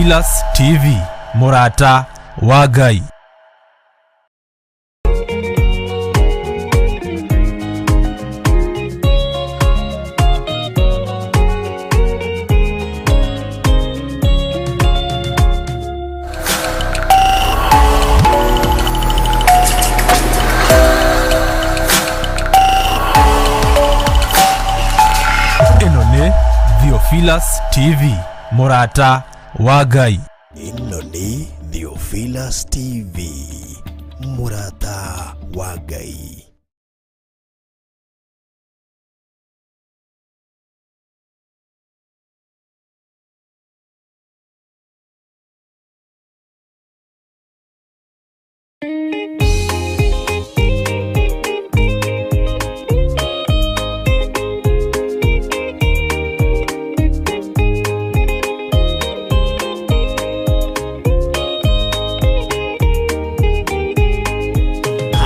Theophilus TV, mũrata wa Ngai. Ĩno nĩ Theophilus TV, mũrata wa Ngai. Ĩno nĩ Theophilus TV, mũrata wa Ngai.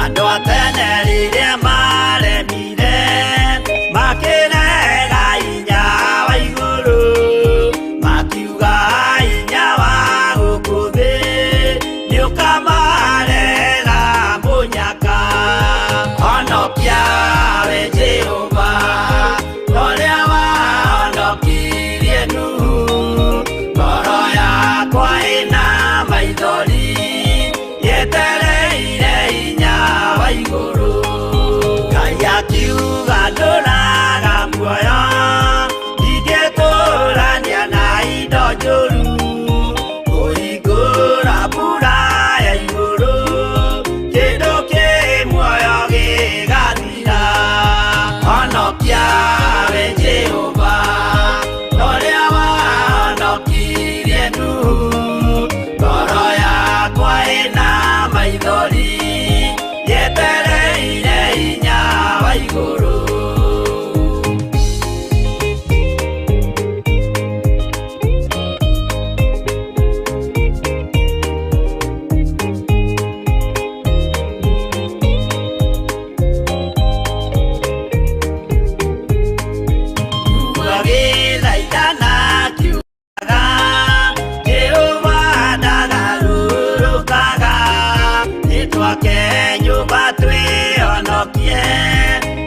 Andũ a tene rĩrĩa maremire makĩrega hinya wa igũrũ, makiuga hinya wa gũkũ thĩ nĩũkamarehera mũnyaka. Honokia we Jehova, ũrĩa wahonokirie Nuhu, ngoro yakwa ĩna maithori yetereire hinya wa igũrũ. Ngai akiuga ndũraga muoyo, ndingĩtũrania na indo njũru, kũhingũra mbura ya igũrũ, kĩndũ kĩ muoyo gĩgathira. Honokia we Jehova, ũrĩa wahonokirie Nuhu, ngoro yakwa ĩna maithori yetereire hinya wa igũrũ. Agĩthaithana akiugaga, Jehova ndagarũrũkaga, nĩtwake nyũmba twĩhonokie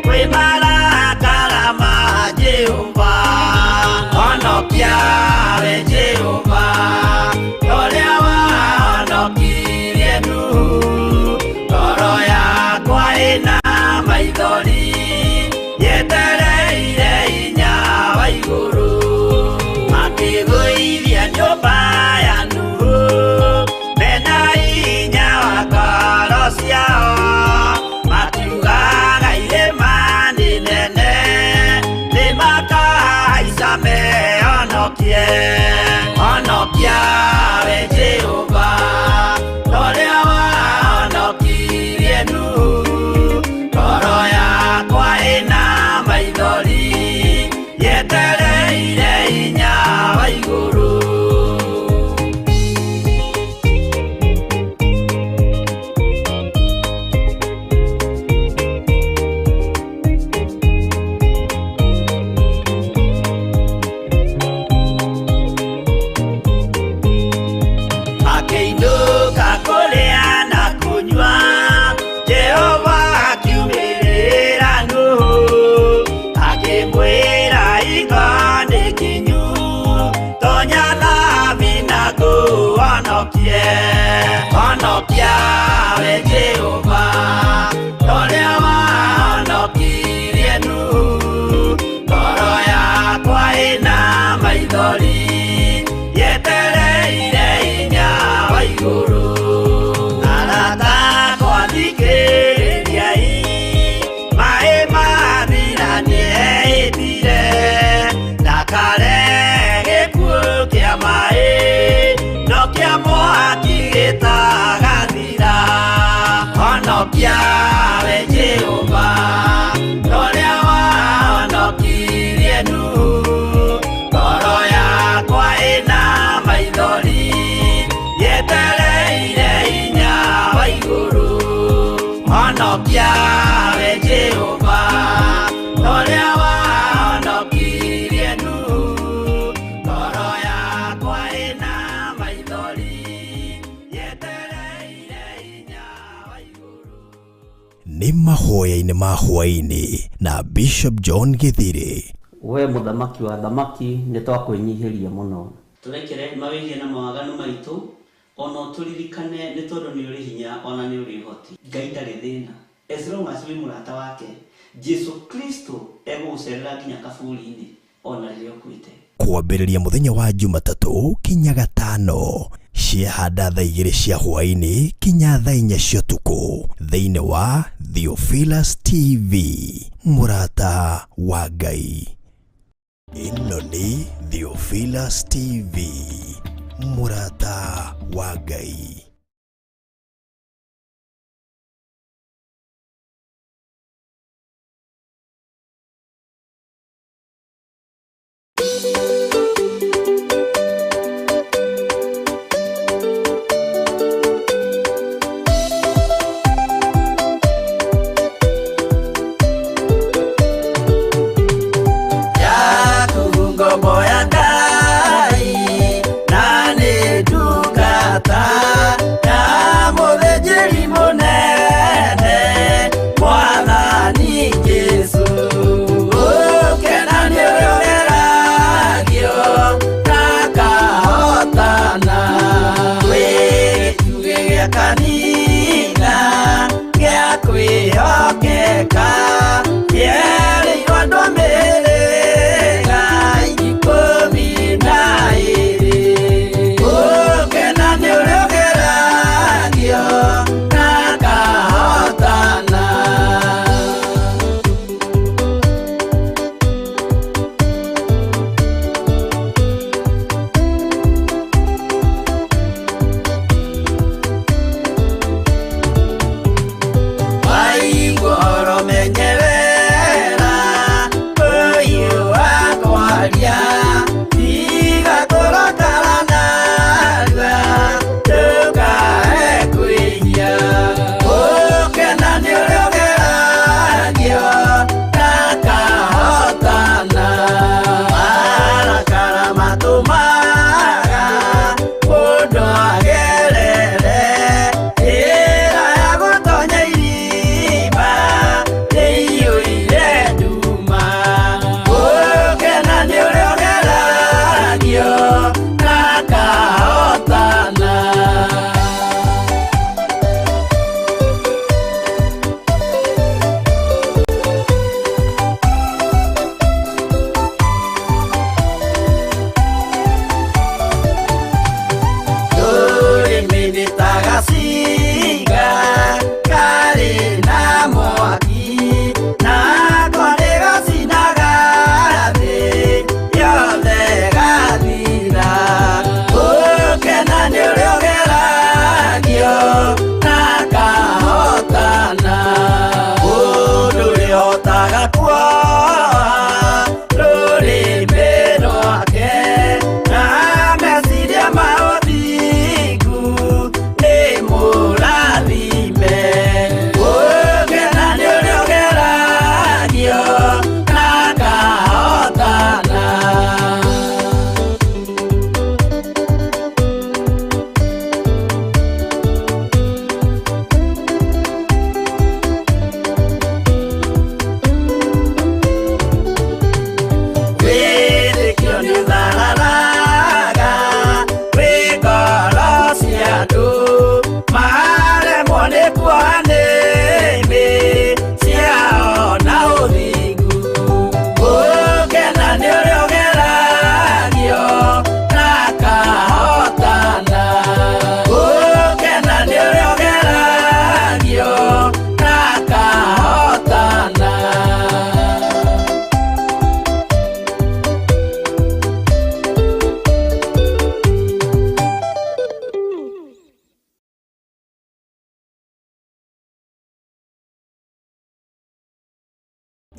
kwĩ marakara ma Jehova. Honokia we Jehova, ũrĩa wahonokirie Nuhu, ngoro yakwa ĩna maithori yetereire hinya wa igũrũ. Makĩgũithia nyũmba ya Nuhu mena hinya wa ngoro ciao, makiugaga irĩma nĩ nene nĩmakahaica mehonokie. Honokia we Jehova, ũrĩa wahonokirie Nuhu, ngoro yakwa ĩna maithori yetereire hinya wa igũrũ. Makĩinũka kũrĩa na kũnyua, Jehova akiumĩrĩra Nuhu, akĩmwĩra hingo nĩ kinyu, tonya thabina ngũhonokie. Honokia we Jehova, ũrĩa wahonokirie Nuhu, ngoro yakwa ĩna maithori yetereire hinya wa igũrũ. Arata akwa thikĩrĩriai, maĩ mathira nĩehĩtire, ndakarehe gĩkuũ kĩa maĩ, no kĩa mwaki gĩtagathira. Honokia we Jehova, ũrĩa wahonokirie Nuhu, ngoro yakwa ĩna maithori yetereire hinya wa igũrũ. Honokia we Jehova, ũrĩa wahonokirie Nuhu, ngoro yakwa ĩna Nĩ mahoya-inĩ ma hwaĩ-inĩ na Bishop John Githiri. We mũthamaki wa thamaki nĩ twakwĩnyihĩria mũno. Tũrekere mawĩhia na mawaganu maitũ ona ũtũririkane nĩ tondũ nĩ ũrĩ hinya ona nĩ ũrĩ ũhoti. Ngai ndarĩ thĩna as long as wĩ mũrata wake. Jesu Kristo egũgũcerera nginya kaburi-inĩ ona rĩrĩa ũkuĩte. Kwambĩrĩria mũthenya wa Jumatatũ kinya gatano ciahanda thaa 2 cia hwaĩ-inĩ kinya thaa 4 cia ũtukũ thĩinĩ wa Theophilus TV, mũrata wa Ngai. Ĩno nĩ Theophilus TV, mũrata wa Ngai.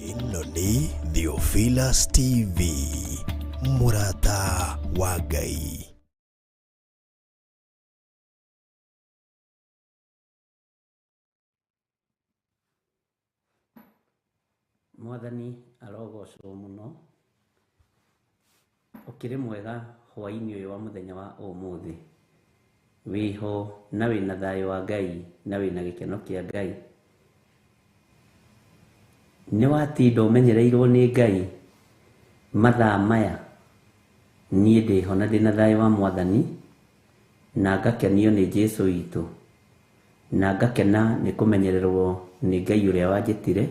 Ĩno nĩ Theophilus TV, mũrata wa Ngai. Mwathani arogocwo mũno. Ũkĩrĩ mwega hwaĩ-inĩ ũyũ wa mũthenya wa ũmũthĩ. Wĩho na wĩna thayũ wa Ngai na wĩna gĩkeno kĩa Ngai. Nĩ watinda ũmenyereirwo nĩ Ngai mathaa maya? Niĩ ndĩho na ndĩna thayũ wa Mwathani, na ngakenio nĩ Jesũ witũ, na ngakena nĩ kũmenyererwo nĩ Ngai ũrĩa wanjĩtire,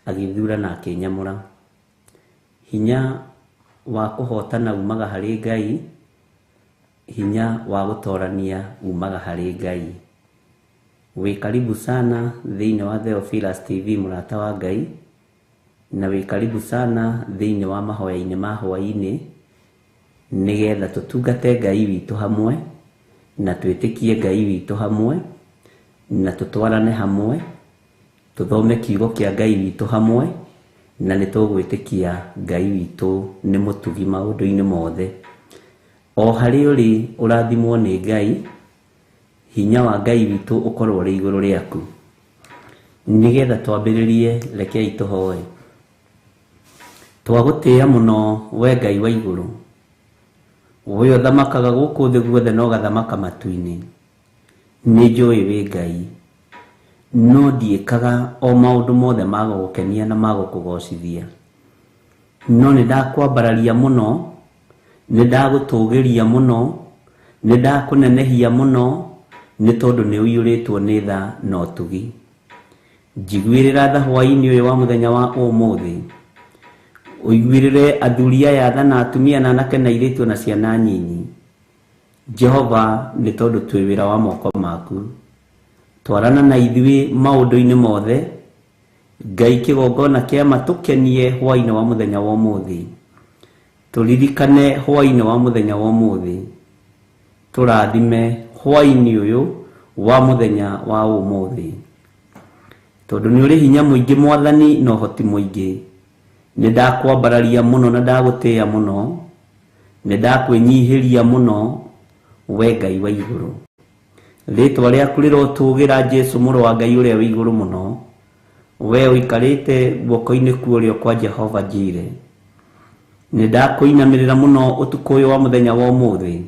agĩthura na akĩnyamũra. Hinya wa kũhotana umaga harĩ Ngai, hinya wa gũtorania umaga harĩ Ngai. Wĩ karibu sana thĩinĩ wa Theophilus TV mũrata wa Ngai, na wĩ karibu sana thĩinĩ wa mahoya-inĩ ma hwaĩ-inĩ, nĩgetha tũtungate Ngai witũ hamwe, na twĩtĩkie Ngai witũ hamwe, na tũtwarane hamwe, tũthome kiugo kĩa Ngai witũ hamwe, na nĩ tũgwĩtĩkia Ngai witũ nĩ mũtugi maũndũ-inĩ mothe. O harĩa ũrĩ ũrathimwo nĩ Ngai, hinya wa Ngai witũ ũkorwo ũrĩ igũrũ rĩaku. Nĩgetha twambĩrĩrie, rekei tũhoe. Twagũtĩĩa mũno we Ngai wa igũrũ, we ũthamakaga gũkũ thĩ guothe na ũgathamaka matu-inĩ. Nĩ njũĩ wĩ Ngai, no ndiĩkaga o maũndũ mothe ma gũgũkenia na ma gũkũgocithia. No nĩ ndakwambararia mũno, nĩ ndagũtũgĩria mũno, nĩ ndakũnenehia mũno, nĩ tondũ nĩ ũiyũrĩtwo nĩ tha na ũtugi. Njiguĩrĩra tha hwaĩ-inĩ ũyũ wa mũthenya wa ũmũthĩ. Ũiguĩrĩre athuri aya tha na atumia na anake na airĩtu na ciana nyinyi. Jehova, nĩ tondũ twĩ wĩra wa moko maku. Twarana na ithuĩ maũndũ-inĩ mothe. Ngai kĩgongona kĩa ma tũkenie hwaĩ-inĩ wa mũthenya wa ũmũthĩ. Tũririkane hwaĩ-inĩ wa mũthenya wa ũmũthĩ. Tũrathime hwaĩ-inĩ ũyũ wa mũthenya wa ũmũthĩ. Tondũ nĩ ũrĩ hinya mũingĩ Mwathani na ũhoti mũingĩ. Nĩ ndakwambararia mũno na ndagũtĩĩa mũno. Nĩ ndakwĩnyihĩria mũno we Ngai wa igũrũ. Rĩtwa rĩaku rĩrotũgĩra Jesũ mũrũ wa Ngai ũrĩa wĩ igũrũ mũno. We ũikarĩte guoko-inĩ kwa ũrĩo kwa Jehova Jire. Nĩ ndakũinamĩrĩra mũno ũtukũ ũyũ wa mũthenya wa ũmũthĩ.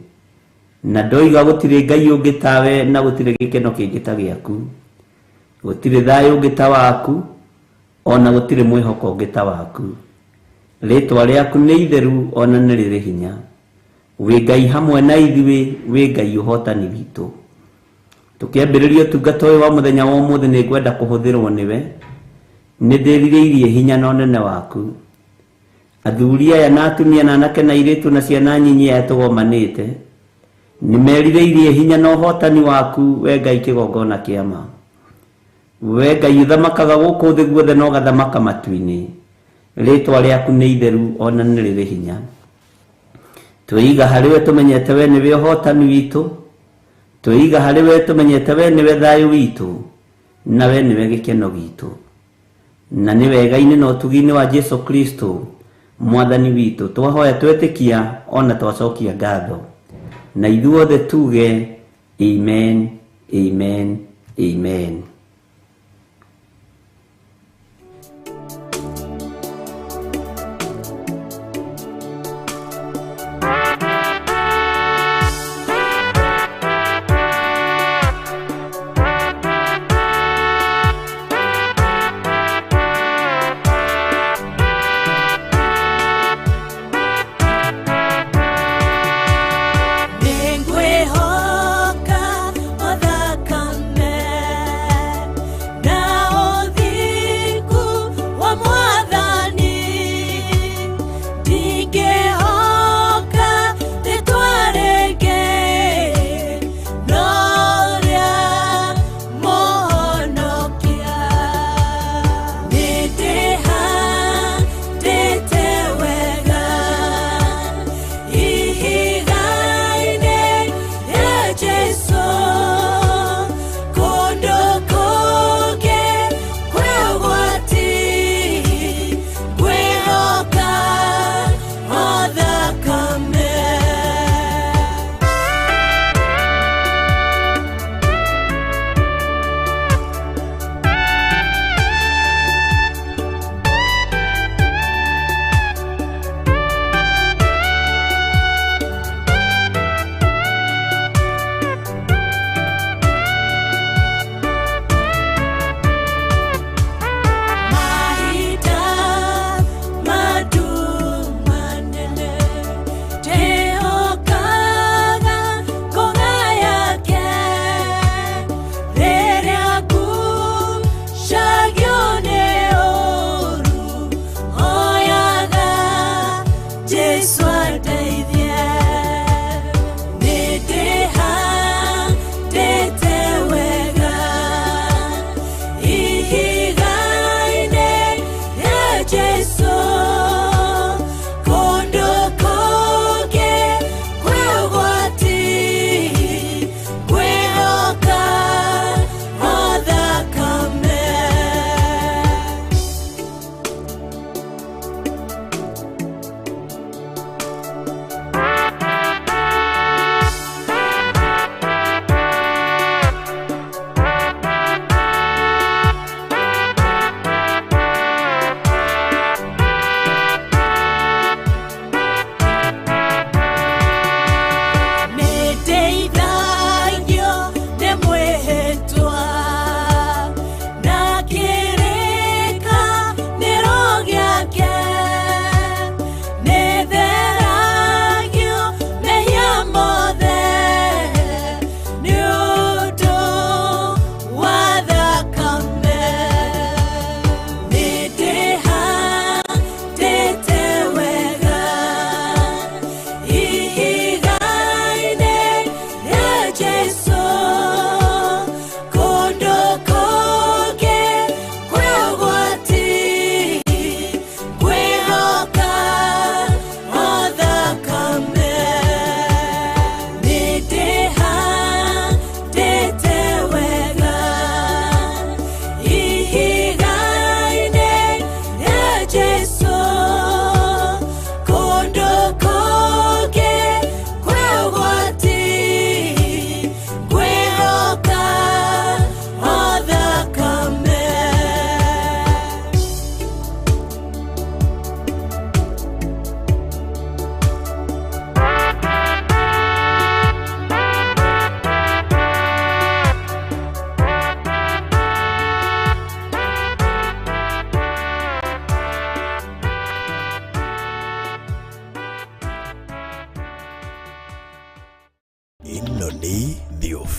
Na ndoiga gũtirĩ Ngai ũngĩ tawe na gũtirĩ gĩkeno kĩngĩ ta gĩaku. Gũtirĩ thayũ ũngĩ ta waku, ona gũtirĩ mwĩhoko ũngĩ ta waku. Rĩtwa rĩaku nĩ itheru ona nĩ rĩrĩ hinya. Wĩ Ngai hamwe na ithuĩ, wĩ Ngai ũhotani witũ. Tũkĩambĩrĩria ũtungata ũyũ wa mũthenya wa ũmũthĩ nĩ ngwenda kũhũthĩrwo nĩwe. Nĩ ndĩrirĩirie hinya na ũnene waku. Athuri aya na atumia na anake na airĩtu na ciana nyinyi aya tũgomanĩte, nĩ merirĩirie hinya na ũhotani waku we Ngai kĩgongona kĩa ma. We Ngai ũthamakaga gũkũ thĩ guothe na ũgathamaka matu-inĩ. Rĩtwa rĩaku nĩ itheru ona nĩ rĩrĩ hinya. Twĩiga harĩ we tũmenyete we nĩwe ũhotani witũ. Twĩiga harĩ we tũmenyete we nĩwe thayũ witũ, na we nĩwe gĩkeno gitũ. Na nĩ wega-inĩ na ũtugi-inĩ wa Jesũ Kristo Mwathani witũ twahoya twetĩkia ona twacokia ngatho. Na ithuothe tuge amen, amen, amen. Nĩngwĩhoka o thakame.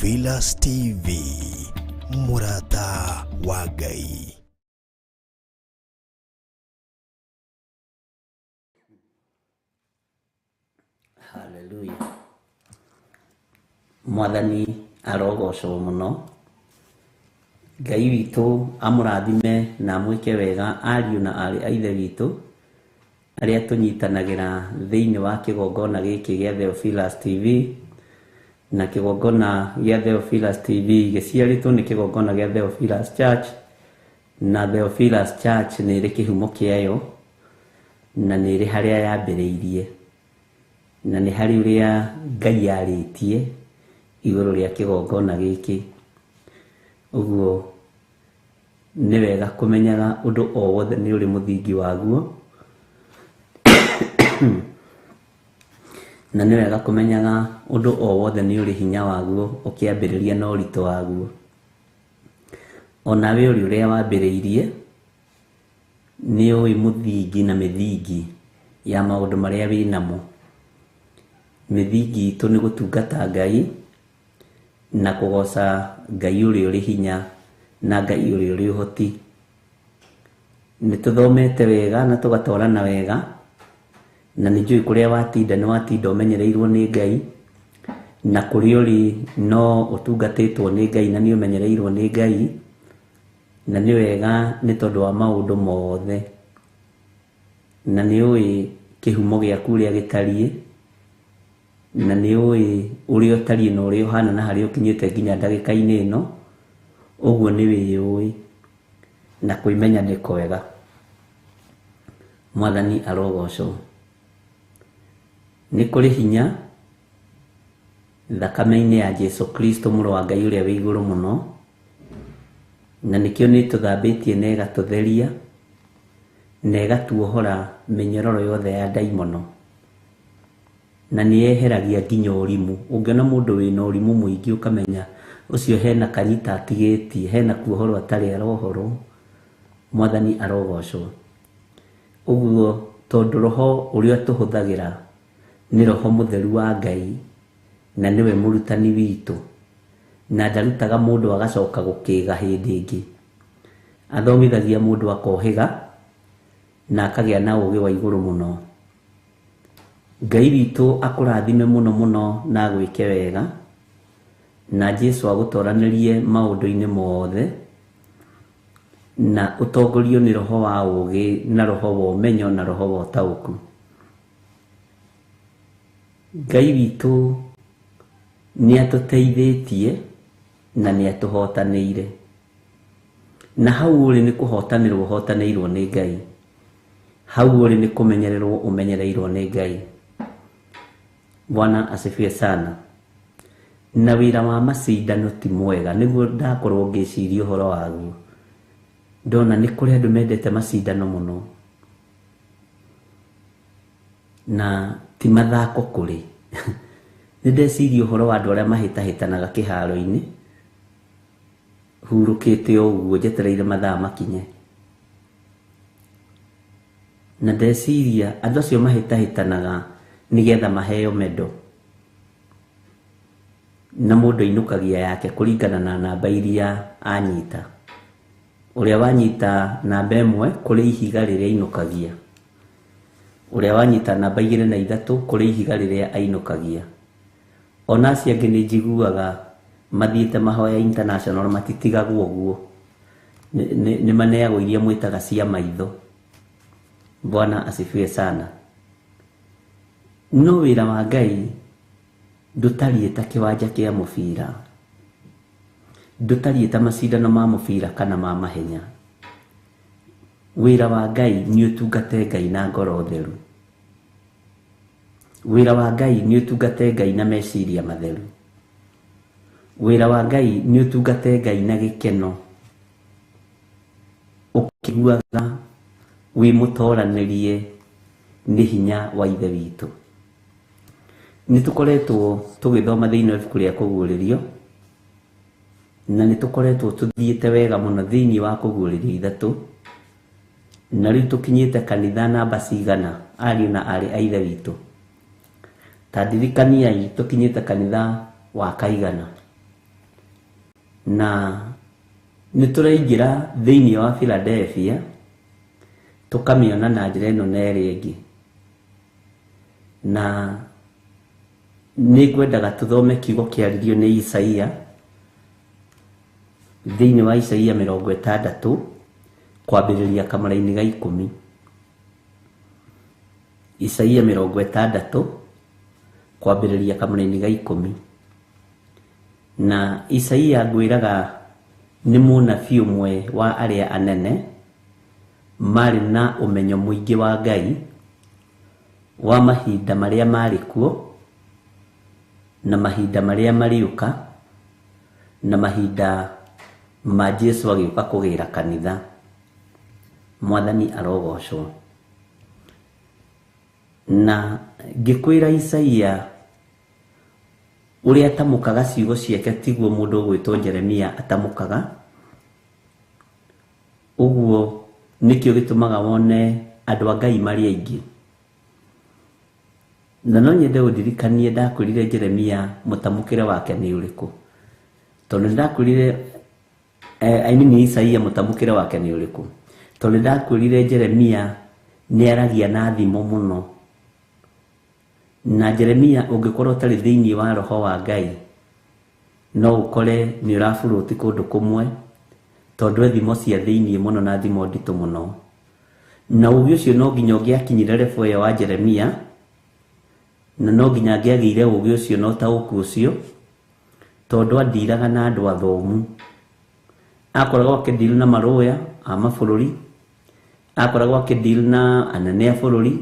Theophilus TV, mũrata wa Ngai. Haleluya. Mwathani arogocwo mũno. Ngai witũ amũrathime na amwĩke wega ariũ na aarĩ a Ithe witũ arĩa tũnyitanagĩra thĩinĩ wa kĩgongona gĩkĩ gĩa Theophilus TV. Na kĩgongona gĩa Theophilus TV gĩciarĩtwo nĩ kĩgongona gĩa Theophilus Church, na Theophilus Church nĩ ĩrĩ kĩhumo kĩayo na nĩ ĩrĩ harĩa yambĩrĩirie, na nĩ harĩ ũrĩa Ngai arĩtie igũrũ rĩa kĩgongona gĩkĩ. Ũguo nĩ wega kũmenyaga ũndũ o wothe nĩ ũrĩ mũthingi waguo, na nĩ wega kũmenyaga ũndũ o wothe nĩ ũrĩ hinya waguo ũkĩambĩrĩria na ũritũ waguo. Onawe ũrĩ ũrĩa wambĩrĩirie nĩ ũĩ mũthingi na mĩthingi ya maũndũ marĩa wĩnamo. Mĩthingi itũ nĩ gũtungata Ngai na kũgoca Ngai ũrĩa ũrĩ hinya na Ngai ũrĩa ũrĩ ũhoti. Nĩ tũthomete wega na tũgatwarana wega, na nĩ njũĩ kũrĩa watinda nĩ watinda ũmenyereirwo nĩ Ngai, na kũrĩa ũrĩ no ũtungatĩtwo nĩ Ngai na nĩ ũmenyereirwo nĩ Ngai, na nĩ wega nĩ tondũ wa maũndũ mothe, na nĩ ũĩ kĩhumo gĩaku ũrĩa gĩtariĩ, na nĩ ũĩ ũrĩa ũtariĩ na ũrĩa ũhana na harĩa ũkinyĩte nginya ndagĩka-inĩ ĩno. Ũguo nĩ wĩyũĩ na kwĩmenya nĩ kwega. Mwathani arogocwo. Nĩ kũrĩ hinya thakame-inĩ ya Jesu Kristo mũrũ wa Ngai ũrĩa wĩ igũrũ mũno, na nĩkĩo nĩ tũthambĩtie na ĩgatũtheria na ĩgatuohora mĩnyororo yothe ya ndaimono, na nĩ yeheragia nginya ũrimũ. Ũngĩona mũndũ wĩna ũrimũ mũingĩ ũkamenya ũcio hena kanyita atigĩtie, hena kuohorwo atarĩ arohorwo. Mwathani arogocwo. Ũguo tondũ roho ũrĩa tũhũthagĩra nĩ roho mũtheru wa Ngai, na nĩwe mũrutani witũ, na ndarutaga mũndũ agacoka gũkĩga hĩndĩ ĩngĩ. Athomithagia mũndũ akohĩga na akagĩa na ũũgĩ wa igũrũ mũno. Ngai witũ akũrathime mũno mũno na agwĩke wega, na Jesu agũtoranĩrie maũndũ-inĩ mothe, na ũtongorio nĩ roho wa ũũgĩ na roho wa ũmenyo na roho wa ũtaũku. Ngai witũ nĩ atũteithĩtie na nĩ atũhotanĩire, na hau ũrĩ nĩ kũhotanĩrwo ũhotanĩirwo nĩ Ngai, hau ũrĩ nĩ kũmenyererwo ũmenyereirwo nĩ Ngai. Bwana asifiwe sana. Na wĩra wa macindano ti mwega, nĩguo ndakorwo ngĩciria ũhoro waguo. Ndona nĩ kũrĩ andũ mendete macindano mũno, na ti mathako kũrĩ. Nĩ ndeciria ũhoro wa andũ arĩa mahĩtahĩtanaga kĩharo-inĩ, hurũkĩte o ũguo njetereire mathaa makinye. Na ndeciria andũ acio mahĩtahĩtanaga nĩgetha maheo mendo, na mũndũ ainũkagia yake kũringana na namba iria anyita. Ũrĩa wanyita namba ĩmwe kũrĩ ihiga rĩrĩa ainũkagia, ũrĩa wanyita namba 2 na 3 kũrĩ ihiga rĩrĩa ainũkagia. Ona acio angĩ nĩ njiguaga mathiĩte mahoya international matitigagwo ũguo, nĩ maneagwo iria mwĩtaga cia maitho. Bwana asifiwe sana. No wĩra wa Ngai ndũtariĩ ta kĩwanja kĩa mũbira, ndũtariĩ ta macindano ma mũbira kana ma mahenya. Wĩra wa Ngai nĩ ũtungate Ngai na ngoro theru. Wĩra wa Ngai nĩ ũtungate Ngai na meciria matheru. Wĩra wa Ngai nĩ ũtungate Ngai na gĩkeno, ũkĩiguaga wĩ mũtoranĩrie nĩ hinya wa Ithe witũ. Nĩ tũkoretwo tũgĩthoma thĩinĩ wa ibuku rĩa Kũguũrĩrio, na nĩ tũkoretwo tũthiĩte wega mũno thĩinĩ wa Kũguũrĩrio 3, na rĩu tũkinyĩte kanitha namba cigana, ariũ na aarĩ a Ithe witũ? Ta ndirikaniai tũkinyĩte kanitha wa kaigana. Na nĩ tũraingĩra thĩinĩ wa Philadelphia tũkamĩona na njĩra ĩno na ĩrĩa ĩngĩ. Na nĩ ngwendaga tũthome kiugo kĩaririo nĩ Isaia thĩinĩ wa Isaia 60 kwambĩrĩria kamũra-inĩ ga 10. Isaia 60 kwambĩrĩria kamũra-inĩ ga 10. Na Isaia ngwĩraga nĩ mũnabii ũmwe wa arĩa anene marĩ na ũmenyo mũingĩ wa Ngai wa mahinda marĩa marĩ kuo na mahinda marĩa marĩũka na mahinda ma Jesu agĩũka kũgĩra kanitha. Mwathani arogocwo. Na ngĩkwĩra Isaia ũrĩa atamũkaga ciugo ciake tiguo mũndũ ũgwĩtwo Jeremia atamũkaga. Ũguo nĩkĩo gĩtũmaga wone andũ a Ngai marĩ aingĩ. Na no nyende ũndirikanie ndakwĩrire Jeremia mũtamũkĩre wake nĩ ũrĩkũ, tondũ ndakwĩrire I mean Isaia mũtamũkĩre wake nĩ ũrĩkũ, tondũ ndakwĩrire Jeremia nĩ aragia na thimo mũno. Na Jeremia ũngĩkorwo ũtarĩ thĩinĩ wa roho wa Ngai no ũkore nĩ ũraburũti kũndũ kũmwe, tondũ e thimo cia thĩinĩ mũno na thimo nditũ mũno. Na ũgĩ ũcio no nginya ũngĩakinyire level ĩyo wa Jeremia, na no nginya angĩagĩire ũgĩ ũcio na ũtaũku ũcio, tondũ andiraga na andũ athomu. Akoragwo akĩdeal na marũya a mabũrũri, akoragwo akĩdeal na anene a bũrũri,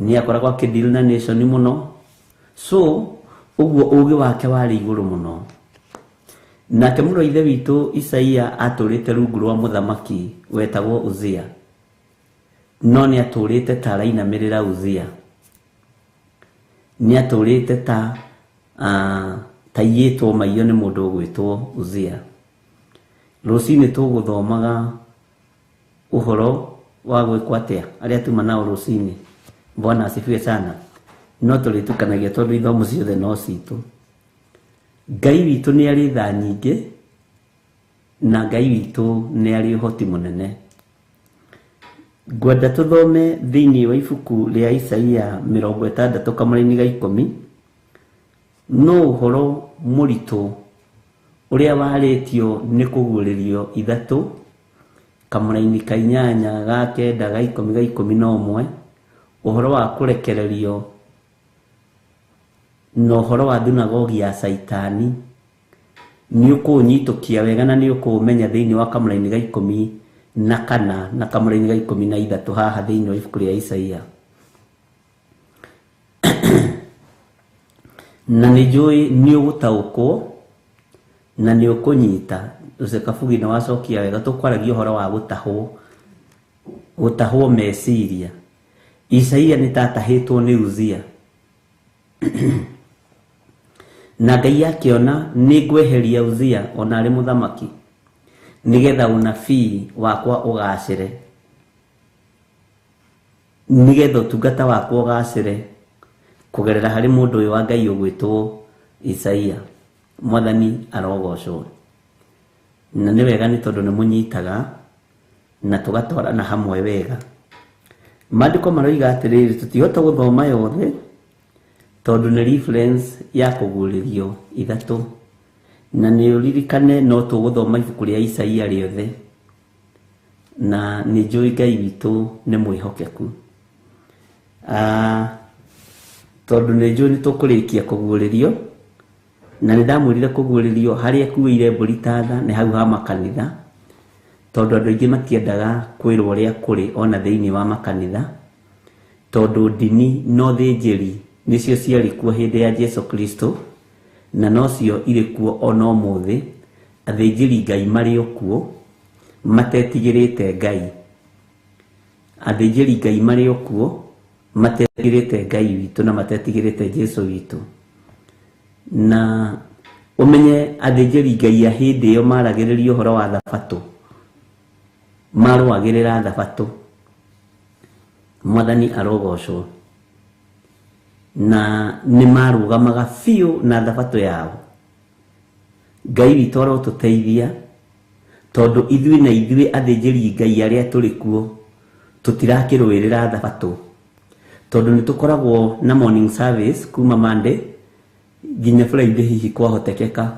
nĩ akoragwo akĩdeal na nation mũno. So ũguo ũgĩ wake warĩ igũrũ mũno. Nake mũrũ wa ithe witũ Isaia atũrĩte rungu rwa mũthamaki wetagwo Uzia, no nĩ atũrĩte ta arainamĩrĩra Uzia, nĩ atũrĩte ta taiyĩtwo maiyo nĩ mũndũ ũgwĩtwo Uzia. Rũcinĩ tũgũthomaga ũhoro wa gwĩkwo atĩa arĩa tuma nao rũcinĩ. Bwana asifiwe sana. No tũrĩtukanagia tondũ ithomo ciothe no citũ. Ngai witũ nĩ arĩ tha nyingĩ na Ngai witũ nĩ arĩ ũhoti mũnene. Ngwenda tũthome thĩinĩ wa ibuku rĩa Isaia 60 kamũra-inĩ ga 10, no ũhoro mũritũ ũrĩa warĩtio nĩ kũguũrĩrio 3 kamũra-inĩ ka 8 ga 9 ga 10 ga 11, ũhoro wa kũrekererio na ũhoro wa thunagogi ya Caitani. Nĩ ũkũũnyitũkia wega na nĩ ũkũũmenya thĩinĩ wa kamũra-inĩ ga 14 na kamũra-inĩ ga 13 haha thĩinĩ wa ibuku rĩa Isaia. Na nĩ njũĩ nĩ ũgũtaũkwo na nĩ ũkũnyita. Ũcio Kabugi nĩ wacokia wega, tũkwaragia ũhoro wa gũtahwo, gũtahwo meciria. Isaia nĩ tatahĩtwo nĩ Uzia. Na Ngai akĩona nĩ ngweheria Uzia ona arĩ mũthamaki nĩgetha ũnabii wakwa ũgacĩre, nĩgetha ũtungata wakwa ũgacĩre kũgerera harĩ mũndũ ũyũ wa Ngai ũgwĩtwo Isaia. Mwathani arogocwo. Na nĩ wega nĩ tondũ nĩ mũnyitaga na tũgatwarana hamwe wega. Maandĩko maroiga atĩrĩrĩ, tũtihota gũthoma yothe tondũ nĩ reference ya kũguũrĩrio 3, na nĩ ũririkane no tũgũthoma ibuku rĩa Isaia rĩothe, na nĩ njũĩ Ngai witũ nĩ mwĩhokeku. Tondũ nĩ njũĩ nĩ tũkũrĩkia kũguũrĩrio, na nĩ ndamwĩrire kũguũrĩrio harĩa ekuĩire mbũri ta tha nĩ hau ha makanitha, tondũ andũ aingĩ matiendaga kwĩrwo ũrĩa kũrĩ ona thĩinĩ wa makanitha, tondũ ndini no thĩnjĩri nĩcio ciarĩ kuo hĩndĩ ya Jesu Kristo, na nocio irĩ kuo ona ũmũthĩ. Athĩnjĩri Ngai marĩ o kuo matetigĩrĩte Ngai, athĩnjĩri Ngai marĩ o kuo matetigĩrĩte Ngai witũ na matetigĩrĩte Jesu witũ. Na ũmenye athĩnjĩri Ngai a hĩndĩ ĩyo maragĩrĩria ũhoro wa thabatũ, marũagĩrĩra thabatũ. Mwathani arogocwo. Na nĩ marũgamaga biũ na thabatũ yao. Ngai witũ arotũteithia tondũ ithuĩ na ithuĩ athĩnjĩri Ngai arĩa tũrĩ kuo tũtirakĩrũĩrĩra thabatũ, tondũ nĩ tũkoragwo na morning service kuma Monday nginya Friday, hihi kwahotekeka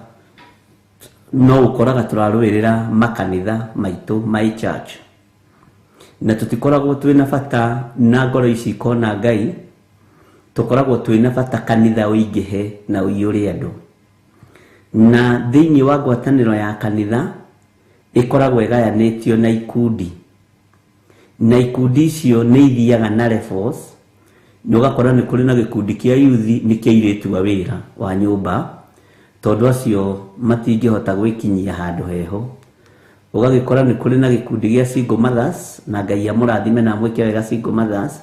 no ũkoraga tũrarũĩrĩra makanitha maitũ, my church, na tũtikoragwo twĩna bata na ngoro ici ikona Ngai. Tũkoragwo twĩna bata kanitha ũingĩhe na ũiyũre andũ. Na thĩinĩ wa ngwatanĩro ya kanitha ĩkoragwo ĩgayanĩtio na ikundi, na ikundi icio nĩ ithiaga na levels. Na ũgakora nĩ kũrĩ na gĩkundi kĩa youth, nĩ kĩa airĩtu a wĩra wa nyũmba, tondũ acio matingĩhota gwĩkinyia handũ heho. Ũgagĩkora nĩ kũrĩ na gĩkundi gĩa single mothers, na Ngai amũrathime na amwĩke wega. Single mothers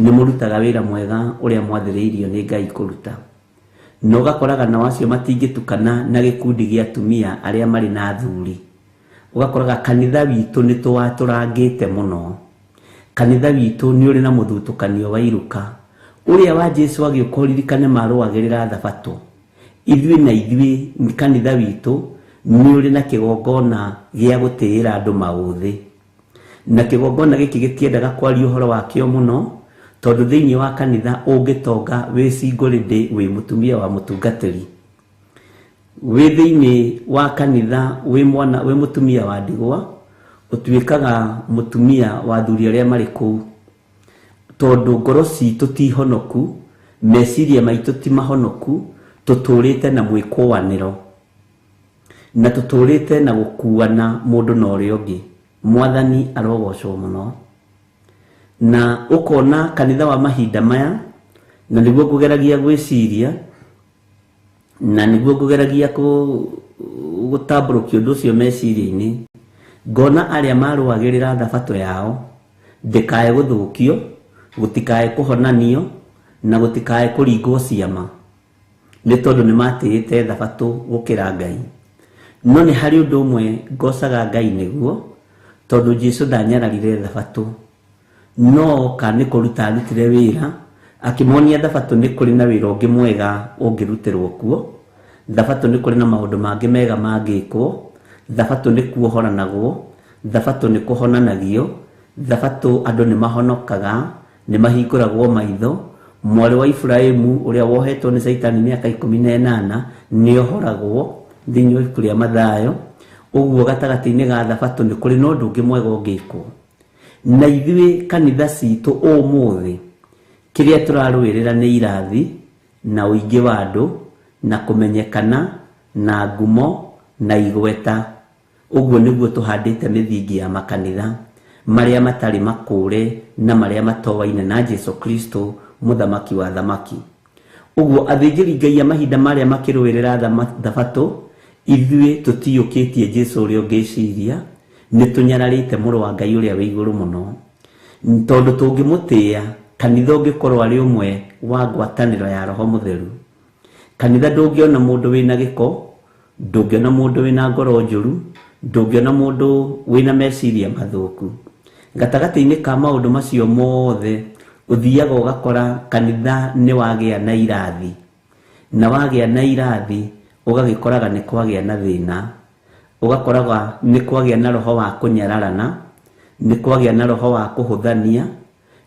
nĩ mũrutaga wĩra mwega ũrĩa mwathĩrĩirio nĩ Ngai kũruta. Na ũgakoraga nao acio matingĩtukana na gĩkundi gĩa atumia arĩa marĩ na athuri. Ũgakoraga kanitha witũ nĩ tũwatũrangĩte mũno. Kanitha witũ nĩ ũrĩ na mũthutũkanio wa iruka. Ũrĩa wa Jesu agĩũka, ũririkane marũagĩrĩra thabatũ. Ithuĩ na ithuĩ kanitha witũ nĩ ũrĩ na kĩgongona gĩa gũtĩĩra andũ maũthĩ, na kĩgongona gĩkĩ gĩtiendaga kwaria ũhoro wakĩo mũno, tondũ thĩinĩ wa kanitha ũngĩtonga wĩ single lady, wĩ mũtumia wa mũtungatĩri, wĩ thĩinĩ wa kanitha, wĩ mwana, wĩ mũtumia wa ndigwa, ũtuĩkaga mũtumia wa athuri arĩa marĩ kũu, tondũ ngoro citũ ti honoku, meciria maitũ ti mahonoku. Tũtũrĩte na mwĩkũanĩro na tũtũrĩte na gũkuana mũndũ na ũrĩa ũngĩ. Mwathani arogocwo mũno. Na ũkona kanitha wa mahinda maya, na nĩguo ngũgeragia gwĩciria na nĩguo ngũgeragia gũtambũrũkia ũndũ ũcio meciria-inĩ, ngona arĩa marũagĩrĩra thabatũ yao ndĩkae gũthũkio, gũtikae kũhonanio na gũtikae kũringwo ciama, nĩ tondũ nĩ matĩĩte thabatũ gũkĩra Ngai. No nĩ harĩ ũndũ ũmwe ngocaga Ngai nĩguo, tondũ Jesu ndanyararire thabatũ, no oka nĩ kũruta arutire wĩra, akĩmonia thabatũ nĩ kũrĩ na wĩra ũngĩ mwega ũngĩrutĩrwo kuo, thabatũ nĩ kũrĩ na maũndũ mangĩ mega mangĩkwo, thabatũ nĩ kuohoranagwo, thabatũ nĩ kũhonanagio, thabatũ andũ nĩ mahonokaga, nĩ mahingũragwo maitho. Mwarĩ wa Iburahĩmu ũrĩa wohetwo nĩ Caitani mĩaka 18 nĩ ohoragwo thĩinĩ wa ibuku rĩa Mathayo. Ũguo gatagatĩ-inĩ ga thabatũ nĩ kũrĩ na ũndũ ũngĩ mwega ũngĩkwo. Na ithuĩ kanitha citũ ũmũthĩ kĩrĩa tũrarũĩrĩra nĩ irathi na ũingĩ wa andũ na kũmenyekana na ngumo na igweta. Ũguo nĩguo tũhandĩte mĩthingi ya makanitha marĩa matarĩ makũre na marĩa matoaine na Jesu Kristo mũthamaki wa thamaki. Ũguo athĩnjĩri Ngai a mahinda marĩa makĩrũĩrĩra thabatũ, ithuĩ tũtiyũkĩtie Jesu ũrĩa ũngĩciria, nĩ tũnyararĩte mũrũ wa Ngai ũrĩa wĩ igũrũ mũno, tondũ tũngĩmũtĩĩa kanitha ũngĩkorwo arĩ ũmwe wa ngwatanĩro ya Roho Mũtheru. Kanitha ndũngĩona mũndũ wĩna gĩko, ndũngĩona mũndũ wĩna ngoro njũru, ndũngĩona mũndũ wĩna meciria mathũku. Gatagatĩ-inĩ ka maũndũ macio mothe ũthiaga ũgakora kanitha nĩ wagĩa na irathi, na wagĩa na irathi ũgagĩkoraga nĩ kwagĩa na thĩna, ũgakoraga nĩ kwagĩa na roho wa kũnyararana, nĩ kwagĩa na roho wa kũhũthania,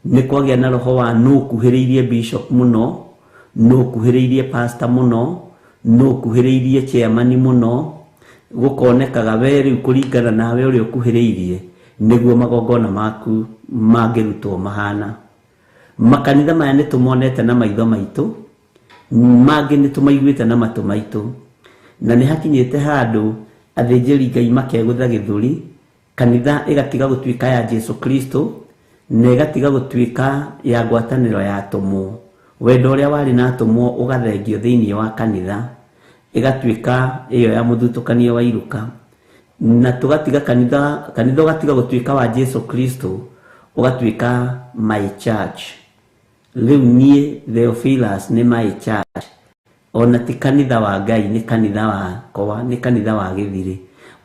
nĩ kwagĩa na roho wa nũ ũkuhĩrĩirie bishop mũno, nũ ũkuhĩrĩirie pastor mũno, nũ ũkuhĩrĩirie chairman mũno. Gũkonekaga we rĩu kũringana nawe ũrĩa ũkuhĩrĩirie nĩguo magongona maku mangĩrutwo mahana. Makanitha maya nĩ tũmonete na maitho maitũ, mangĩ nĩ tũmaiguĩte na matũ maitũ, na nĩ hakinyĩte handũ athĩnjĩri Ngai makegũtha gĩthũri, kanitha ĩgatiga gũtuĩka ya Jesu Kristo na ĩgatiga gũtuĩka ya ngwatanĩro ya atũmwo. Wendo ũrĩa warĩ na atũmwo ũgathengio thĩinĩ wa kanitha, ĩgatuĩka ĩyo ya mũthutũkanio wa iruka, na tũgatiga kanitha, kanitha ũgatiga gũtuĩka wa Jesu Kristo ũgatuĩka my church. Rĩu niĩ Theophilus nĩ my church, ona ti kanitha wa Ngai, nĩ kanitha wakwa, nĩ kanitha wa gĩthirĩ.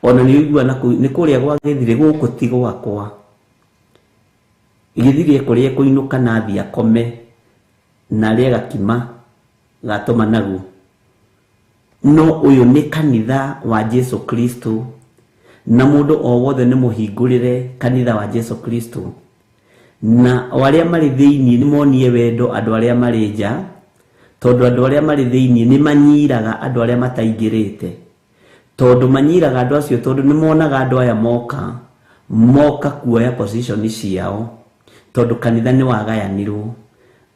Ona nĩ ũigua nĩ kũrĩa gwa gĩthirĩ, gũkũ ti gwakwa. Gĩthirĩ kũrĩa kũinũka na athiĩ akome na arĩe gakima gatũma nagu. No ũyũ nĩ kanitha wa Jesu Kristo, na mũndũ o wothe nĩ mũhingũrĩre kanitha wa Jesu Kristo, na o arĩa marĩ thĩinĩ nĩ monie wendo andũ arĩa marĩ nja, tondũ andũ arĩa marĩ thĩinĩ nĩ manyiraga andũ arĩa mataingĩrĩte, tondũ manyiraga andũ acio tondũ nĩ monaga andũ aya moka kuoya position ciao, tondũ kanitha nĩ wagayanirwo.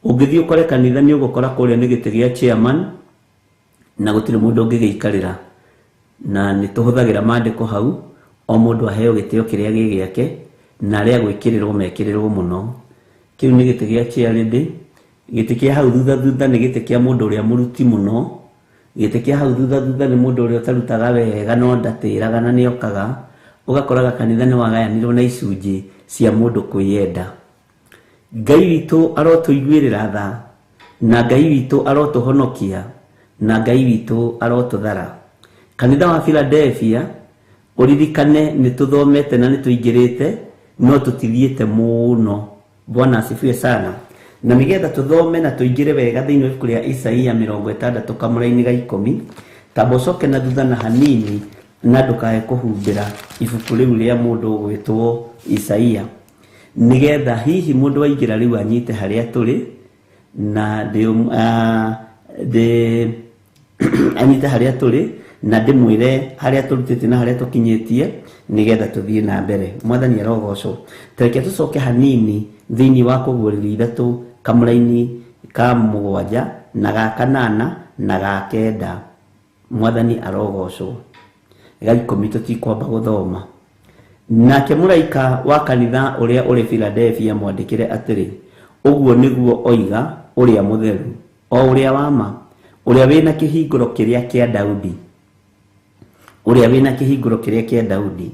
Ũngĩthiĩ ũkore kanitha nĩ ũgũkora kũrĩa nĩ gĩtĩ gĩa chairman na gũtirĩ mũndũ ũngĩgĩikarĩra, na nĩ tũhũthagĩra maandĩko hau, o mũndũ aheo gĩtĩo kĩrĩa gĩ gĩake, na arĩa gwĩkĩrĩrwo mekĩrĩrwo mũno. Kĩu nĩ gĩtĩ gĩa chairlady. Gĩtĩ kĩa hau thutha thutha nĩ gĩtĩ kĩa mũndũ ũrĩa mũruti mũno. Gĩtĩ kĩa hau thutha thutha nĩ mũndũ ũrĩa ũtarutaga wega no ndatĩraga na nĩokaga. Ũgakoraga kanitha nĩ wagayanirwo na icunjĩ cia mũndũ kwĩyenda. Ngai witũ arotũiguĩrĩra tha, na Ngai witũ arotũhonokia, na Ngai witũ arotũthara. Kanitha wa Philadelphia ũririkane nĩ tũthomete na nĩ tũingĩrĩte, no tũtithiĩte mũno. Bwana asifiwe sana. Na nĩgetha tũthome na tũingĩre wega thĩinĩ wa ibuku rĩa Isaia 60 kamũraini ga 10, tamba ũcoke na thutha na hanini na ndũkae kũhumbĩra ibuku rĩu rĩa mũndũ ũgwĩtwo Isaia, nĩgetha hihi mũndũ aingĩra rĩu anyite harĩa tũrĩ, na anyite harĩa tũrĩ na ndĩmwĩre harĩa tũrutĩte na harĩa tũkinyĩtie, nĩgetha tũthiĩ na mbere. Mwathani arogocwo. Tareke tũcoke hanini thĩinĩ wa kũguũrĩrio 3 kamũraini ka 7 na ga 8 na ga 9. Mwathani arogocwo. Ga 10 tũtikwamba gũthoma. Nake mũraika wa kanitha ũrĩa ũrĩ Philadelphia mwandĩkĩre atĩrĩ, ũguo nĩguo oiga ũrĩa mũtheru, o ũrĩa wa ma, ũrĩa wĩna kĩhingũro kĩrĩa kĩa Daudi, ũrĩa wĩna kĩhingũro kĩrĩa kĩa Daudi,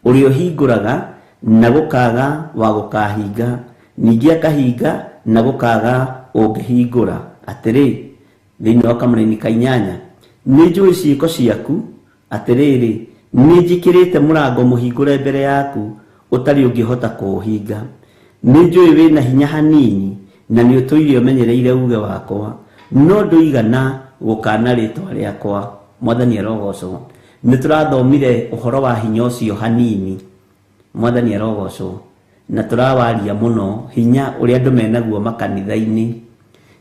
ũrĩa ũhingũraga na gũkaga wa gũkahinga, ningĩ akahinga na gũkaga ũngĩhingũra. Atĩrĩ, thĩinĩ wa kamũraini ka 8, nĩ njũĩ ciĩko ciaku, atĩrĩrĩ, nĩ njĩkĩrĩte mũrango mũhingũre mbere yaku ũtarĩ ũngĩhota kũũhinga. Nĩ njũĩ wĩna hinya hanini na nĩ ũtũire ũmenyereire uge wakwa, no ndũigana gũkana rĩtwa rĩakwa. Mwathani arogocwo. Nĩ tũrathomire ũhoro wa hinya ũcio hanini. Mwathani arogocwo. Na tũrawaria mũno hinya ũrĩa andũ menaguo makanitha-inĩ,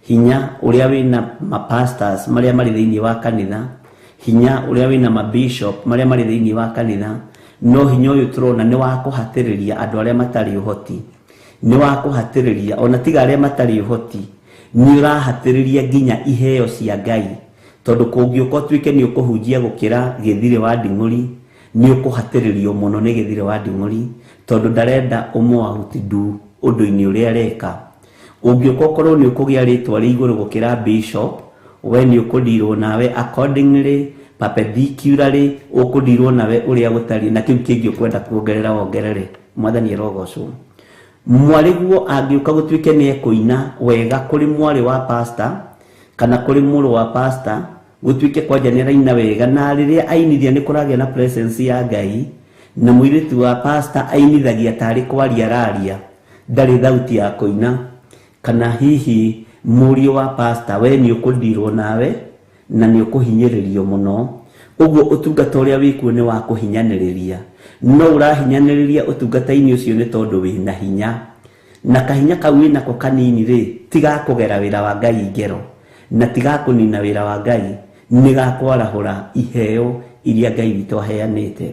hinya ũrĩa wĩna mapastors marĩa marĩ thĩinĩ wa kanitha, hinya ũrĩa wĩna mabishop marĩa marĩ thĩinĩ wa kanitha. No hinya ũyũ tũrona nĩ wa kũhatĩrĩria andũ arĩa matarĩ ũhoti, nĩ wa kũhatĩrĩria ona tiga arĩa matarĩ ũhoti, nĩ ũrahatĩrĩria nginya iheo cia Ngai, tondũ kũngĩũka ũtuĩke nĩ ũkũhunjia gũkĩra gĩthirĩ wa nding'ũri, nĩ ũkũhatĩrĩrio mũno nĩ gĩthirĩ wa nding'ũri, tondũ ndarenda ũmũautndu ũndũ-inĩ ũrĩa areka. Ũngĩũka ũkorwo nĩ ũkũgĩa rĩtwa rĩa igũrũ gũkĩra bishop, we nĩ ũkũndirwo nawe accordingly, perpendicularly, ũkũndirwo nawe ũrĩa gũtariĩ, na kĩu kĩngĩ ũkwenda kuongerera wongerere. Mwathani arogocwo. Mwarĩguo angĩũka gũtuĩke nĩ ekũina wega kũrĩ mwarĩ wa pastor kana kũrĩ mũrũ wa pastor, gũtuĩke kwanja nĩ araina wega, na rĩrĩa ainithia nĩ kũragĩa na presence ya Ngai, na mũirĩtu wa pastor ainithagia tarĩ kwaria araria, ndarĩ thauti ya kũina. Kana hihi mũriũ wa pastor, we nĩ ũkũndirwo nawe na nĩ ũkũhinyĩrĩrio mũno. Ũguo ũtungata ũrĩa wĩkuo nĩ wa kũhinyanĩrĩria, no ũrahinyanĩrĩria ũtungata-inĩ ũcio nĩ tondũ wĩna hinya, na kahinya kau wĩnako kanini rĩ, tigakũgera wĩra wa Ngai ngero, na tigakũnina wĩra wa Ngai, nĩ gakwarahũra iheo iria Ngai witũ aheanĩte.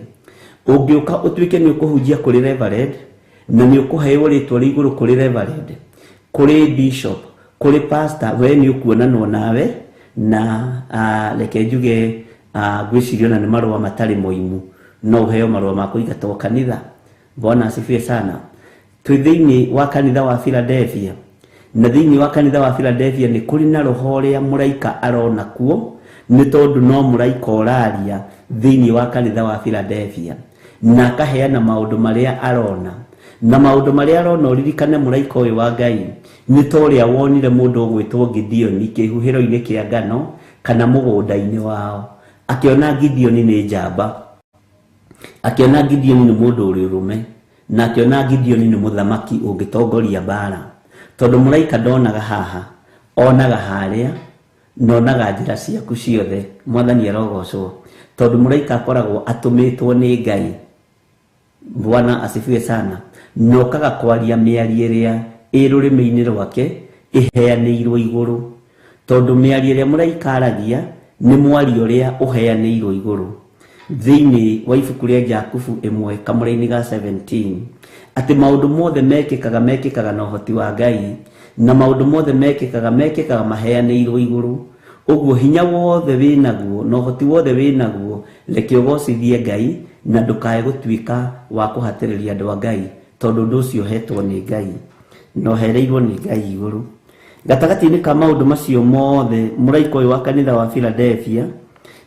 Ũngĩũka ũtuĩke nĩ ũkũhunjia kũrĩ reverend, na nĩ ũkũheo rĩtwa rĩa igũrũ kũrĩ reverend, kũrĩ bishop, kũrĩ pastor, we nĩ ũkuonanwo nawe, na reke njuge ngwĩciria ona nĩ marũa matarĩ moimu, no ũheo marũa ma kũingatwo kanitha. Bwana asifiwe sana. Twĩ thĩinĩ wa kanitha wa Philadelphia, na thĩinĩ wa kanitha wa Philadelphia nĩ kũrĩ na roho ũrĩa mũraika arona kuo, nĩ tondũ no mũraika ũraria thĩinĩ wa kanitha wa Philadelphia, na akaheana maũndũ marĩa arona. Na maũndũ marĩa arona, ũririkane mũraika ũyũ wa Ngai nĩ ta ũrĩa wonire mũndũ ũgwĩtwo Gideoni kĩhuhĩro-inĩ kĩa ngano kana mũgũnda-inĩ wao, akĩona Gideoni nĩ njamba, akĩona Gideoni nĩ mũndũ ũrĩ ũrũme, na akĩona Gideoni nĩ mũthamaki ũngĩtongoria mbara. Tondũ mũraika ndonaga haha, onaga harĩa, Nonaga njĩra ciaku ciothe. Mwathani arogocwo, tondũ mũraika akoragwo atũmĩtwo nĩ Ngai. Bwana asifiwe sana. Nokaga kwaria mĩario ĩrĩa ĩ rũrĩmĩ-inĩ rwake ĩheanĩirwo igũrũ, tondũ mĩario ĩrĩa mũraika aragia nĩ mwario ũrĩa ũheanĩirwo igũrũ. Thĩinĩ wa ibuku rĩa Jakubu 1 kamũra-inĩ ga 17, atĩ maũndũ mothe mekĩkaga mekĩkaga na ũhoti wa Ngai, na maũndũ mothe mekĩkaga mekĩkaga maheanĩirwo igũrũ. Ũguo hinya wothe wĩnaguo na ũhoti wothe wĩnaguo, reke ũgocithie Ngai na ndũkae gũtuĩka wa kũhatĩrĩria andũ a Ngai, tondũ ũndũ ũcio ũhetwo nĩ Ngai na ũhereirwo nĩ Ngai igũrũ. Gatagatĩ-inĩ ka maũndũ macio mothe, mũraika ũyũ wa kanitha wa Philadelphia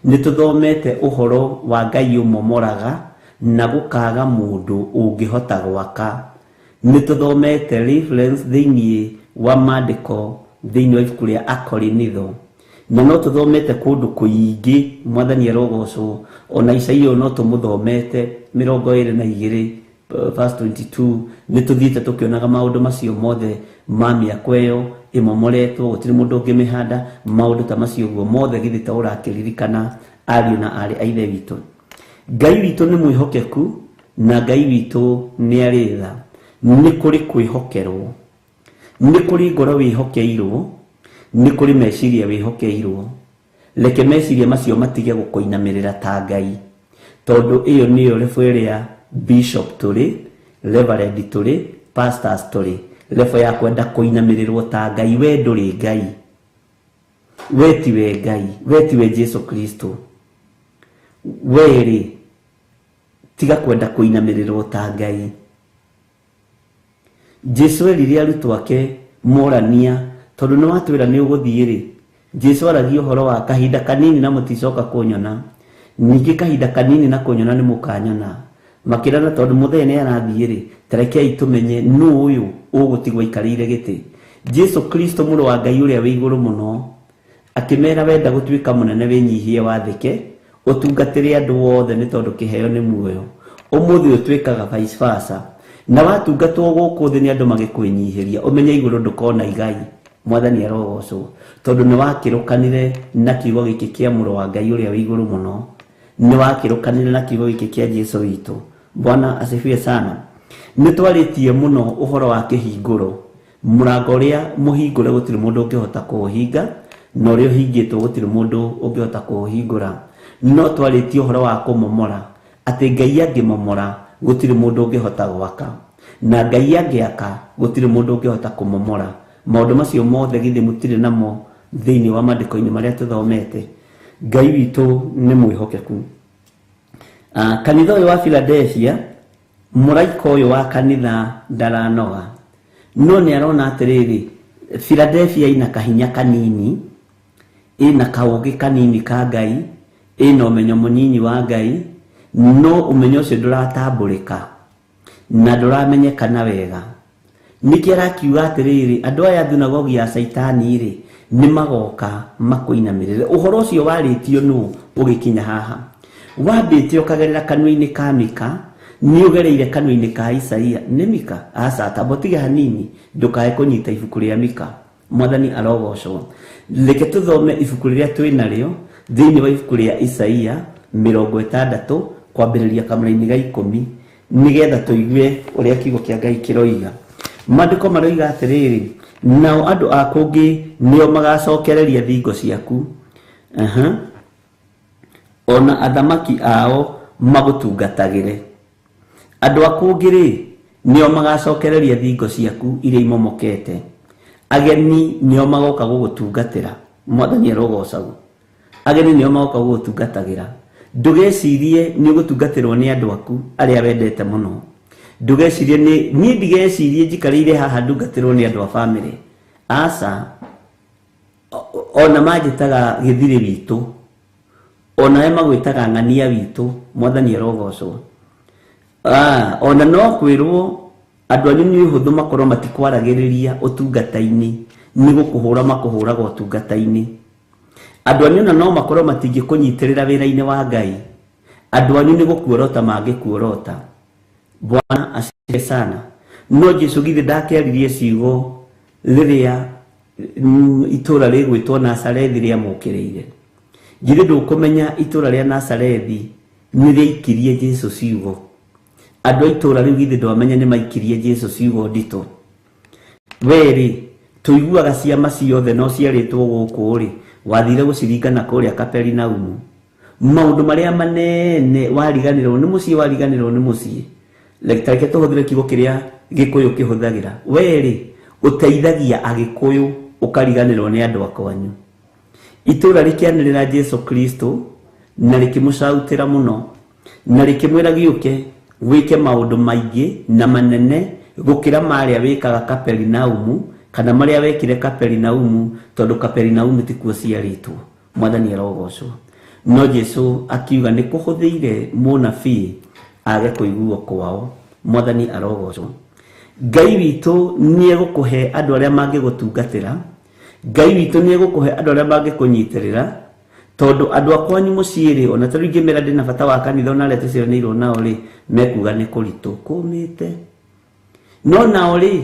nĩ tũthomete ũhoro wa Ngai ũmomoraga na gũkaga mũndũ ũngĩhota gwaka. Nĩ tũthomete reference thĩinĩ wa maandĩko thĩinĩ wa ibuku rĩa Akorinitho, na no tũthomete kũndũ kũingĩ. Mwathani arogocwo. Ona Isaia no tũmũthomete 22 verse 22. Nĩ tũthiĩte tũkĩonaga maũndũ macio mothe ma mĩako ĩyo ĩmomoretwo, gũtirĩ mũndũ ũngĩmĩhanda, maũndũ ta macio ũguo mothe. Githĩ ta ũrakĩririkana, ariũ na aarĩ a Ithe witũ? Ngai witũ nĩ mwĩhokeku na Ngai witũ nĩ arĩ tha. Nĩ kũrĩ kwĩhokerwo, nĩ kũrĩ ngoro wĩhokeirwo, nĩ kũrĩ meciria wĩhokeirwo. Reke meciria macio matige gũkũinamĩrĩra ta Ngai, tondũ ĩyo nĩyo level ĩrĩa bishop tũrĩ, reverend tũrĩ, pastors tũrĩ, level ya kwenda kũinamĩrĩrwo ta Ngai. We ndũrĩ Ngai, we tiwe Ngai, we tiwe Jesu Kristo. We rĩ, tiga kwenda kũinamĩrĩrwo ta Ngai. Jesu erire arutwo ake morania, tondũ nĩ watwĩra nĩ ũgũthiĩ rĩ. Jesu aragia ũhoro wa kahinda kanini na mũticoka kũnyona, ningĩ kahinda kanini na kũnyona nĩ mũkanyona. Makĩrana, tondũ mũthee nĩ arathiĩ rĩ, tarekei tũmenye nũ ũyũ ũgũtigwo aikarĩire gĩtĩ. Jesu Kristo, mũrũ wa Ngai ũrĩa wĩ igũrũ mũno, akĩmera, wenda gũtuĩka mũnene, wĩnyihie, wathĩke, ũtungatĩre andũ othe, nĩ tondũ kĩheo nĩ muoyo. Ũmũthĩ ũtuĩkaga vice versa, na watungatwo gũkũ thĩ nĩ andũ magĩkwĩnyihĩria, ũmenye igũrũ ndũkona igai. Mwathani arogocwo, tondũ nĩ wakĩrũkanire na kiugo gĩkĩ kĩa mũrũ wa Ngai ũrĩa wĩ igũrũ mũno, nĩ wakĩrũkanire na kiugo gĩkĩ kĩa Jesu witũ. Bwana asifiwe sana. Nĩ twarĩtie mũno ũhoro wa kĩhingũro, mũrango ũrĩa mũhingũre gũtirĩ mũndũ ũngĩhota kũũhinga, na ũrĩa ũhingĩtwo gũtirĩ mũndũ ũngĩhota kũũhingũra. No twarĩtie ũhoro wa kũmomora, atĩ Ngai angĩmomora gũtirĩ mũndũ ũngĩhota gwaka, na Ngai angĩaka gũtirĩ mũndũ ũngĩhota kũmomora. Maũndũ macio mothe githĩ mũtirĩ namo thĩinĩ wa maandĩko-inĩ marĩa tũthomete? Ngai witũ nĩ mwĩhokeku. Kanitha ũyũ wa Philadelphia, mũraika ũyũ wa kanitha ndaranoga, no nĩ arona atĩrĩrĩ, Philadelphia ina kahinya kanini, ĩna kaũgĩ kanini ka Ngai, ĩna ũmenyo mũnyinyi wa Ngai, no ũmenyo ũcio ndũratambũrĩka na ndũramenyekana wega. Nĩkĩ arakiuga atĩrĩrĩ, andũ aya thunagogi ya Caitani rĩ, nĩ magoka makũinamĩrĩre? Ũhoro ũcio warĩtio nũ ũgĩkinya haha wambĩte ũkagerera kanua-inĩ ka Mika, nĩ ũgereire kanua-inĩ ka Isaia. Nĩ Mika? Aca, tamba ũtige hanini, ndũkae kũnyita ibuku rĩa Mika. Mwathani arogocwo. Reke tũthome ibuku rĩrĩa twĩ narĩo thĩinĩ wa ibuku rĩa Isaia 60 kwambĩrĩria kamũra-inĩ ga 10, nĩgetha tũigue ũrĩa kiugo kĩa Ngai kĩroiga. Maandĩko maroiga atĩrĩrĩ, nao andũ a kũngĩ nĩo magacokereria thingo ciaku. Aha. Ona athamaki ao magũtungatagĩre. Andũ a kũngĩ rĩ, nĩo magacokereria thingo ciaku iria imomokete, ageni nĩo magoka gũgũtungatĩra. Mwathani arogocagwo. Ageni nĩo magoka gũgũtungatagĩra. Ndũgecirie nĩ ũgũtungatĩrwo nĩ andũ aku arĩa wendete mũno. Ndũgecirie nĩ niĩ, ndigecirie njikarĩire haha ndungatĩrwo nĩ andũ a bamĩrĩ, aca. Ona manjĩtaga gĩthirĩ witũ, onawe magwĩtaga ng'ania witũ. Mwathani arogocwo. Ona no kwĩrwo andũ anyu nĩ ũhũthũ makorwo matikwaragĩrĩria ũtungata-inĩ, nĩ gũkũhũra makũhũraga ũtungata-inĩ. Andũ anyu ona no makorwo matingĩkũnyitĩrĩra wĩra-inĩ wa Ngai. Andũ anyu nĩ gũkuorota mangĩkuorota. Bwana asifiwe sana. No Jesu githĩ ndakĩaririe ciugo rĩrĩa Itũra rĩgwĩtwo Nazarethi rĩamũkĩrĩire. Githĩ ndũkũmenya itũra rĩa Nazarethi nĩ rĩaikirie Jesu ciugo? Andũ a itũra rĩu githĩ ndwamenya nĩ maikirie Jesu ciugo nditũ? Werĩ tũiguaga ciama ciothe no ciarĩtwo gũkũ rĩ, wathire gũciringa na kũrĩa Kaperinaumu. Maũndũ marĩa manene wariganĩrwo nĩ mũciĩ, wariganĩrwo nĩ mũciĩ. Like, tareke tũhũthĩre kiugo kĩrĩa Gĩkũyũ kĩhũthagĩra. Werĩ ũteithagia Agĩkũyũ ũkariganĩrwo nĩ andũ a kwanyu. Itũra rĩkĩanĩrĩra Jesu Kristo na rĩkĩmũcautĩra mũno na rĩkĩmwĩra gĩũke wĩke maũndũ maingĩ na manene gũkĩra marĩa wĩkaga Kaperinaumu, kana marĩa wekire Kaperinaumu, tondũ Kaperinaumu tikuo ciarĩtwo. Mwathani arogocwo. No Jesu akiuga nĩ kũhũthĩire mũnabii age kũiguo kwao. Mwathani arogocwo. Ngai witũ nĩ egũkũhe andũ arĩa mangĩgũtungatĩra. Ngai witũ nĩ egũkũhe andũ arĩa mangĩkũnyitĩrĩra, tondũ andũ a kwanyu mũciĩ rĩ, ona tarĩu ingĩmera ndĩna bata wa kanitha ona arĩa tũciaranĩirwo nao rĩ, mekuga nĩ kũritũ kũmĩte. No nao rĩ,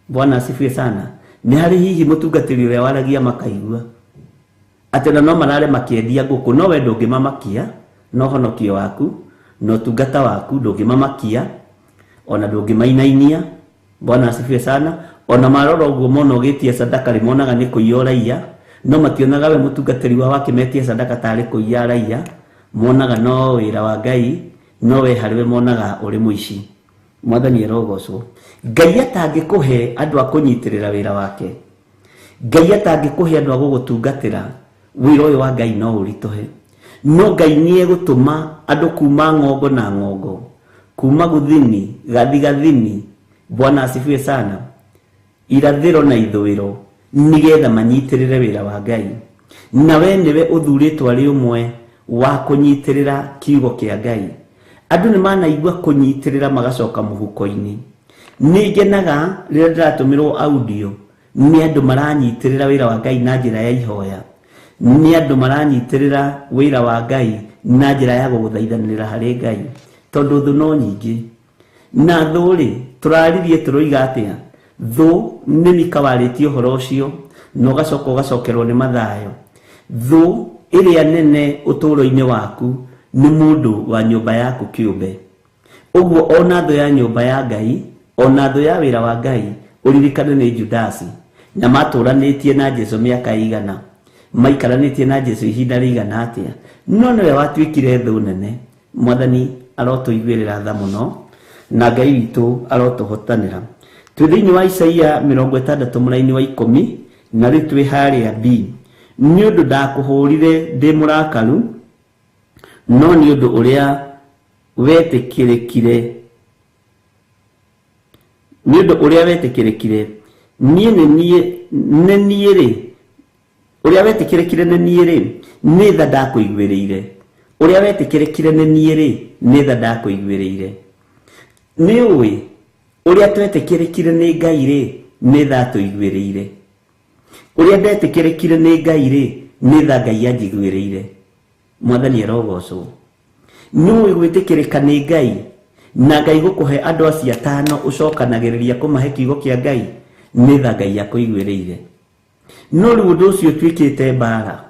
Bwana asifiwe sana, nĩ harĩ hihi mũtungatĩri ũrĩa waragia makaigua atĩ ona no marare makĩendia ngũkũ, no we ndũngĩmamakia na ũhonokio waku na ũtungata waku, ndũngĩmamakia ona ndũngĩmainainia. Bwana asifiwe sana. Ona marora ũguo mona ũgĩtia sadaka rĩ, monaga nĩ kũiya ũraiya, no mationaga we mũtungatĩri wao akĩmetia sadaka tarĩ kũiya araiya. Monaga no wĩra wa Ngai, no we harĩ we monaga ũrĩ mũici. Mwathani arogocwo. Ngai atangĩkũhe andũ a kũnyitĩrĩra wĩra wake, Ngai atangĩkũhe andũ a gũgũtungatĩra, wĩra ũyũ wa Ngai no ũritũhe. No Ngai nĩ egũtũma andũ kuma ng'ongo na ng'ongo, kuma gũthini, gathigathini, Bwana asifiwe sana, irathĩro na ithũĩro, nĩgetha manyitĩrĩre wĩra wa Ngai. Na we nĩwe ũthurĩtwo arĩ ũmwe wa kũnyitĩrĩra kiugo kĩa Ngai. Andũ nĩ manaigua kũnyitĩrĩra magacoka mũhuko-inĩ. Nĩ ngenaga rĩrĩa ndĩratũmĩrwo audio nĩ andũ maranyitĩrĩra wĩra wa Ngai na njĩra ya ihoya, nĩ andũ maranyitĩrĩra wĩra wa Ngai na njĩra ya gũgũthaithanĩrĩra harĩ Ngai, tondũ thũ no nyingĩ. Na thũ rĩ, tũraririe tũroiga atĩa? Thũ nĩ Mika warĩtie ũhoro ũcio na ũgacoka ũgacokerwo nĩ Mathayo. Thũ ĩrĩa nene ũtũũro-inĩ waku nĩ mũndũ wa nyũmba yaku kĩũmbe. Ũguo ona thũ ya nyũmba ya Ngai, ona thũ ya wĩra wa Ngai, ũririkane nĩ Judasi. Na matũranĩtie na Jesu mĩaka igana, maikaranĩtie na Jesu ihinda rĩigana atĩa, no nĩwe watuĩkire thũ nene. Mwathani arotũiguĩrĩra tha mũno, na Ngai witũ arotũhotanĩra. Twĩ thĩinĩ wa Isaia 60 mũraini wa 10, na rĩu twĩ harĩa B. Nĩ ũndũ ndakũhũrire ndĩ mũrakaru, no nĩ ũndũ ũrĩa wetĩkĩrĩkire, nĩ ũndũ ũrĩa wetĩkĩrĩkire, niĩ nĩ niĩ, nĩ niĩ rĩ, ũrĩa wetĩkĩrĩkire nĩ niĩ rĩ, nĩ tha ndakũiguĩrĩire. Ũrĩa wetĩkĩrĩkire nĩ niĩ rĩ, nĩ tha ndakũiguĩrĩire. Nĩ ũĩ, ũrĩa twetĩkĩrĩkire nĩ Ngai rĩ, nĩ tha atũiguĩrĩire. Ũrĩa ndetĩkĩrĩkire nĩ Ngai rĩ, nĩ tha Ngai anjiguĩrĩire. Mwathani arogocwo. Nĩ ũĩ gwĩtĩkĩrĩka nĩ Ngai, na Ngai gũkũhe andũ acio atano ũcokanagĩrĩria kũmahe kiugo kĩa Ngai, nĩ tha Ngai akũiguĩrĩire. No rĩu ũndũ ũcio ũtuĩkĩte mbara.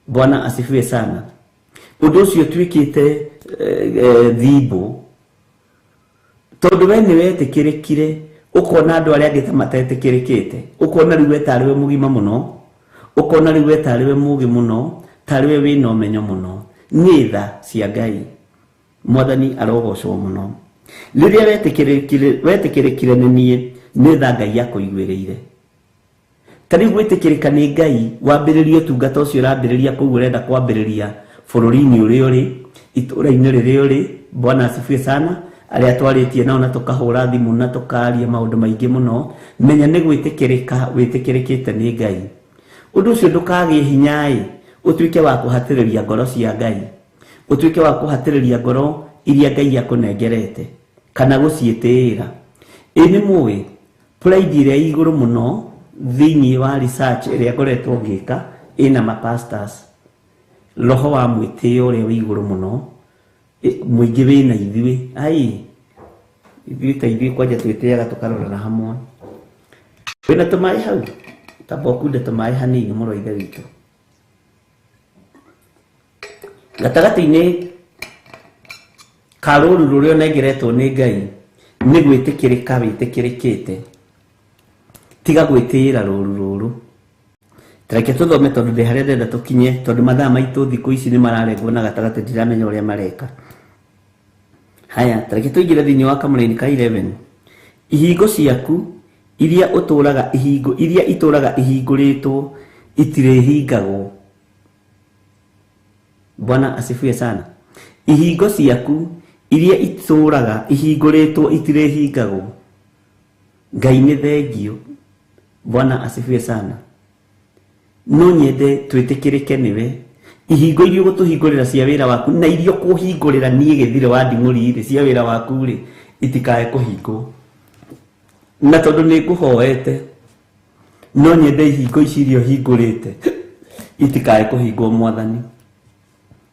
Bwana asifiwe sana. Ũndũ ũcio ũtuĩkĩte thimbo, tondũ we nĩ wetĩkĩrĩkire, ũkona andũ arĩa angĩ ta matetĩkĩrĩkĩte, ũkona rĩu we tarĩ we mũgima mũno, ũkona rĩu we tarĩ we mũũgĩ mũno, tarĩ we wĩna ũmenyo mũno. Nĩ tha cia Ngai. Mwathani arogocwo mũno. Rĩrĩa wetĩkĩrĩkire nĩ niĩ, nĩ tha Ngai akũiguĩrĩire. Ta rĩu gwĩtĩkĩrĩka nĩ Ngai, wambĩrĩrie ũtungata ũcio ũrambĩrĩria kũu ũrenda kwambĩrĩria bũrũri-inĩ ũrĩa ũrĩ, itũũra-inĩ rĩrĩa ũrĩ. Bwana asifiwe sana. Arĩa twarĩtie nao na tũkahũra thimũ na tũkaria maũndũ maingĩ mũno, menya nĩ gwĩtĩkĩrĩka wĩtĩkĩrĩkĩte nĩ Ngai. Ũndũ ũcio ndũkagĩe hinya-ĩ, ũtuĩke wa kũhatĩrĩria ngoro cia Ngai, ũtuĩke wa kũhatĩrĩria ngoro iria Ngai akũnengerete, kana gũciĩtĩĩra. Ĩ nĩ mũĩ pride ĩrĩa ĩ igũrũ mũno thĩinĩ wa research ĩrĩa ngoretwo ngĩka ĩna ma pastors, roho wa mwĩtĩo ũrĩa wĩ igũrũ mũno, mũingĩ wĩna ithuĩ. Ai, ithuĩ ta ithuĩ kwanja twĩtĩaga tũkarorana hamwe. Wĩna tũmaĩ hau? Tamba ũkunde tũmaĩ hanini mũrũ wa ithe witũ. Gatagatĩ-inĩ ka rũũru rũrĩa ũnengeretwo nĩ Ngai nĩ gwĩtĩkĩrĩka wĩtĩkĩrĩkĩte. Tiga gwĩtĩĩra rũũru rũrũ. Reke tũthome tondũ ndĩ harĩa ndĩrenda tũkinye tondũ mathaa maitũ thikũ ici nĩ mararengwo na gatagatĩ ndiramenya ũrĩa mareka. Haya, tareke tũingĩre thĩinĩ wa kamũraini ka 11. Ihingo ciaku iria ũtũraga ihingo iria itũraga ihingũrĩtwo itirĩhingagwo. Bwana asifiwe sana. Ihingo ciaku iria itũraga ihingũrĩtwo itirĩhingagwo. Ngai nĩ thengio. Bwana asifiwe sana. No nyende twĩtĩkĩrĩke nĩwe. Ihingo iria ũgũtũhingũrĩra cia wĩra waku na iria ũkũhingũrĩra niĩ Gĩthire wa Nding'ũri rĩ cia wĩra waku rĩ itikae kũhingwo. Na tondũ nĩ ngũhoete no nyende ihingo ici iria ũhingũrĩte itikae kũhingwo Mwathani.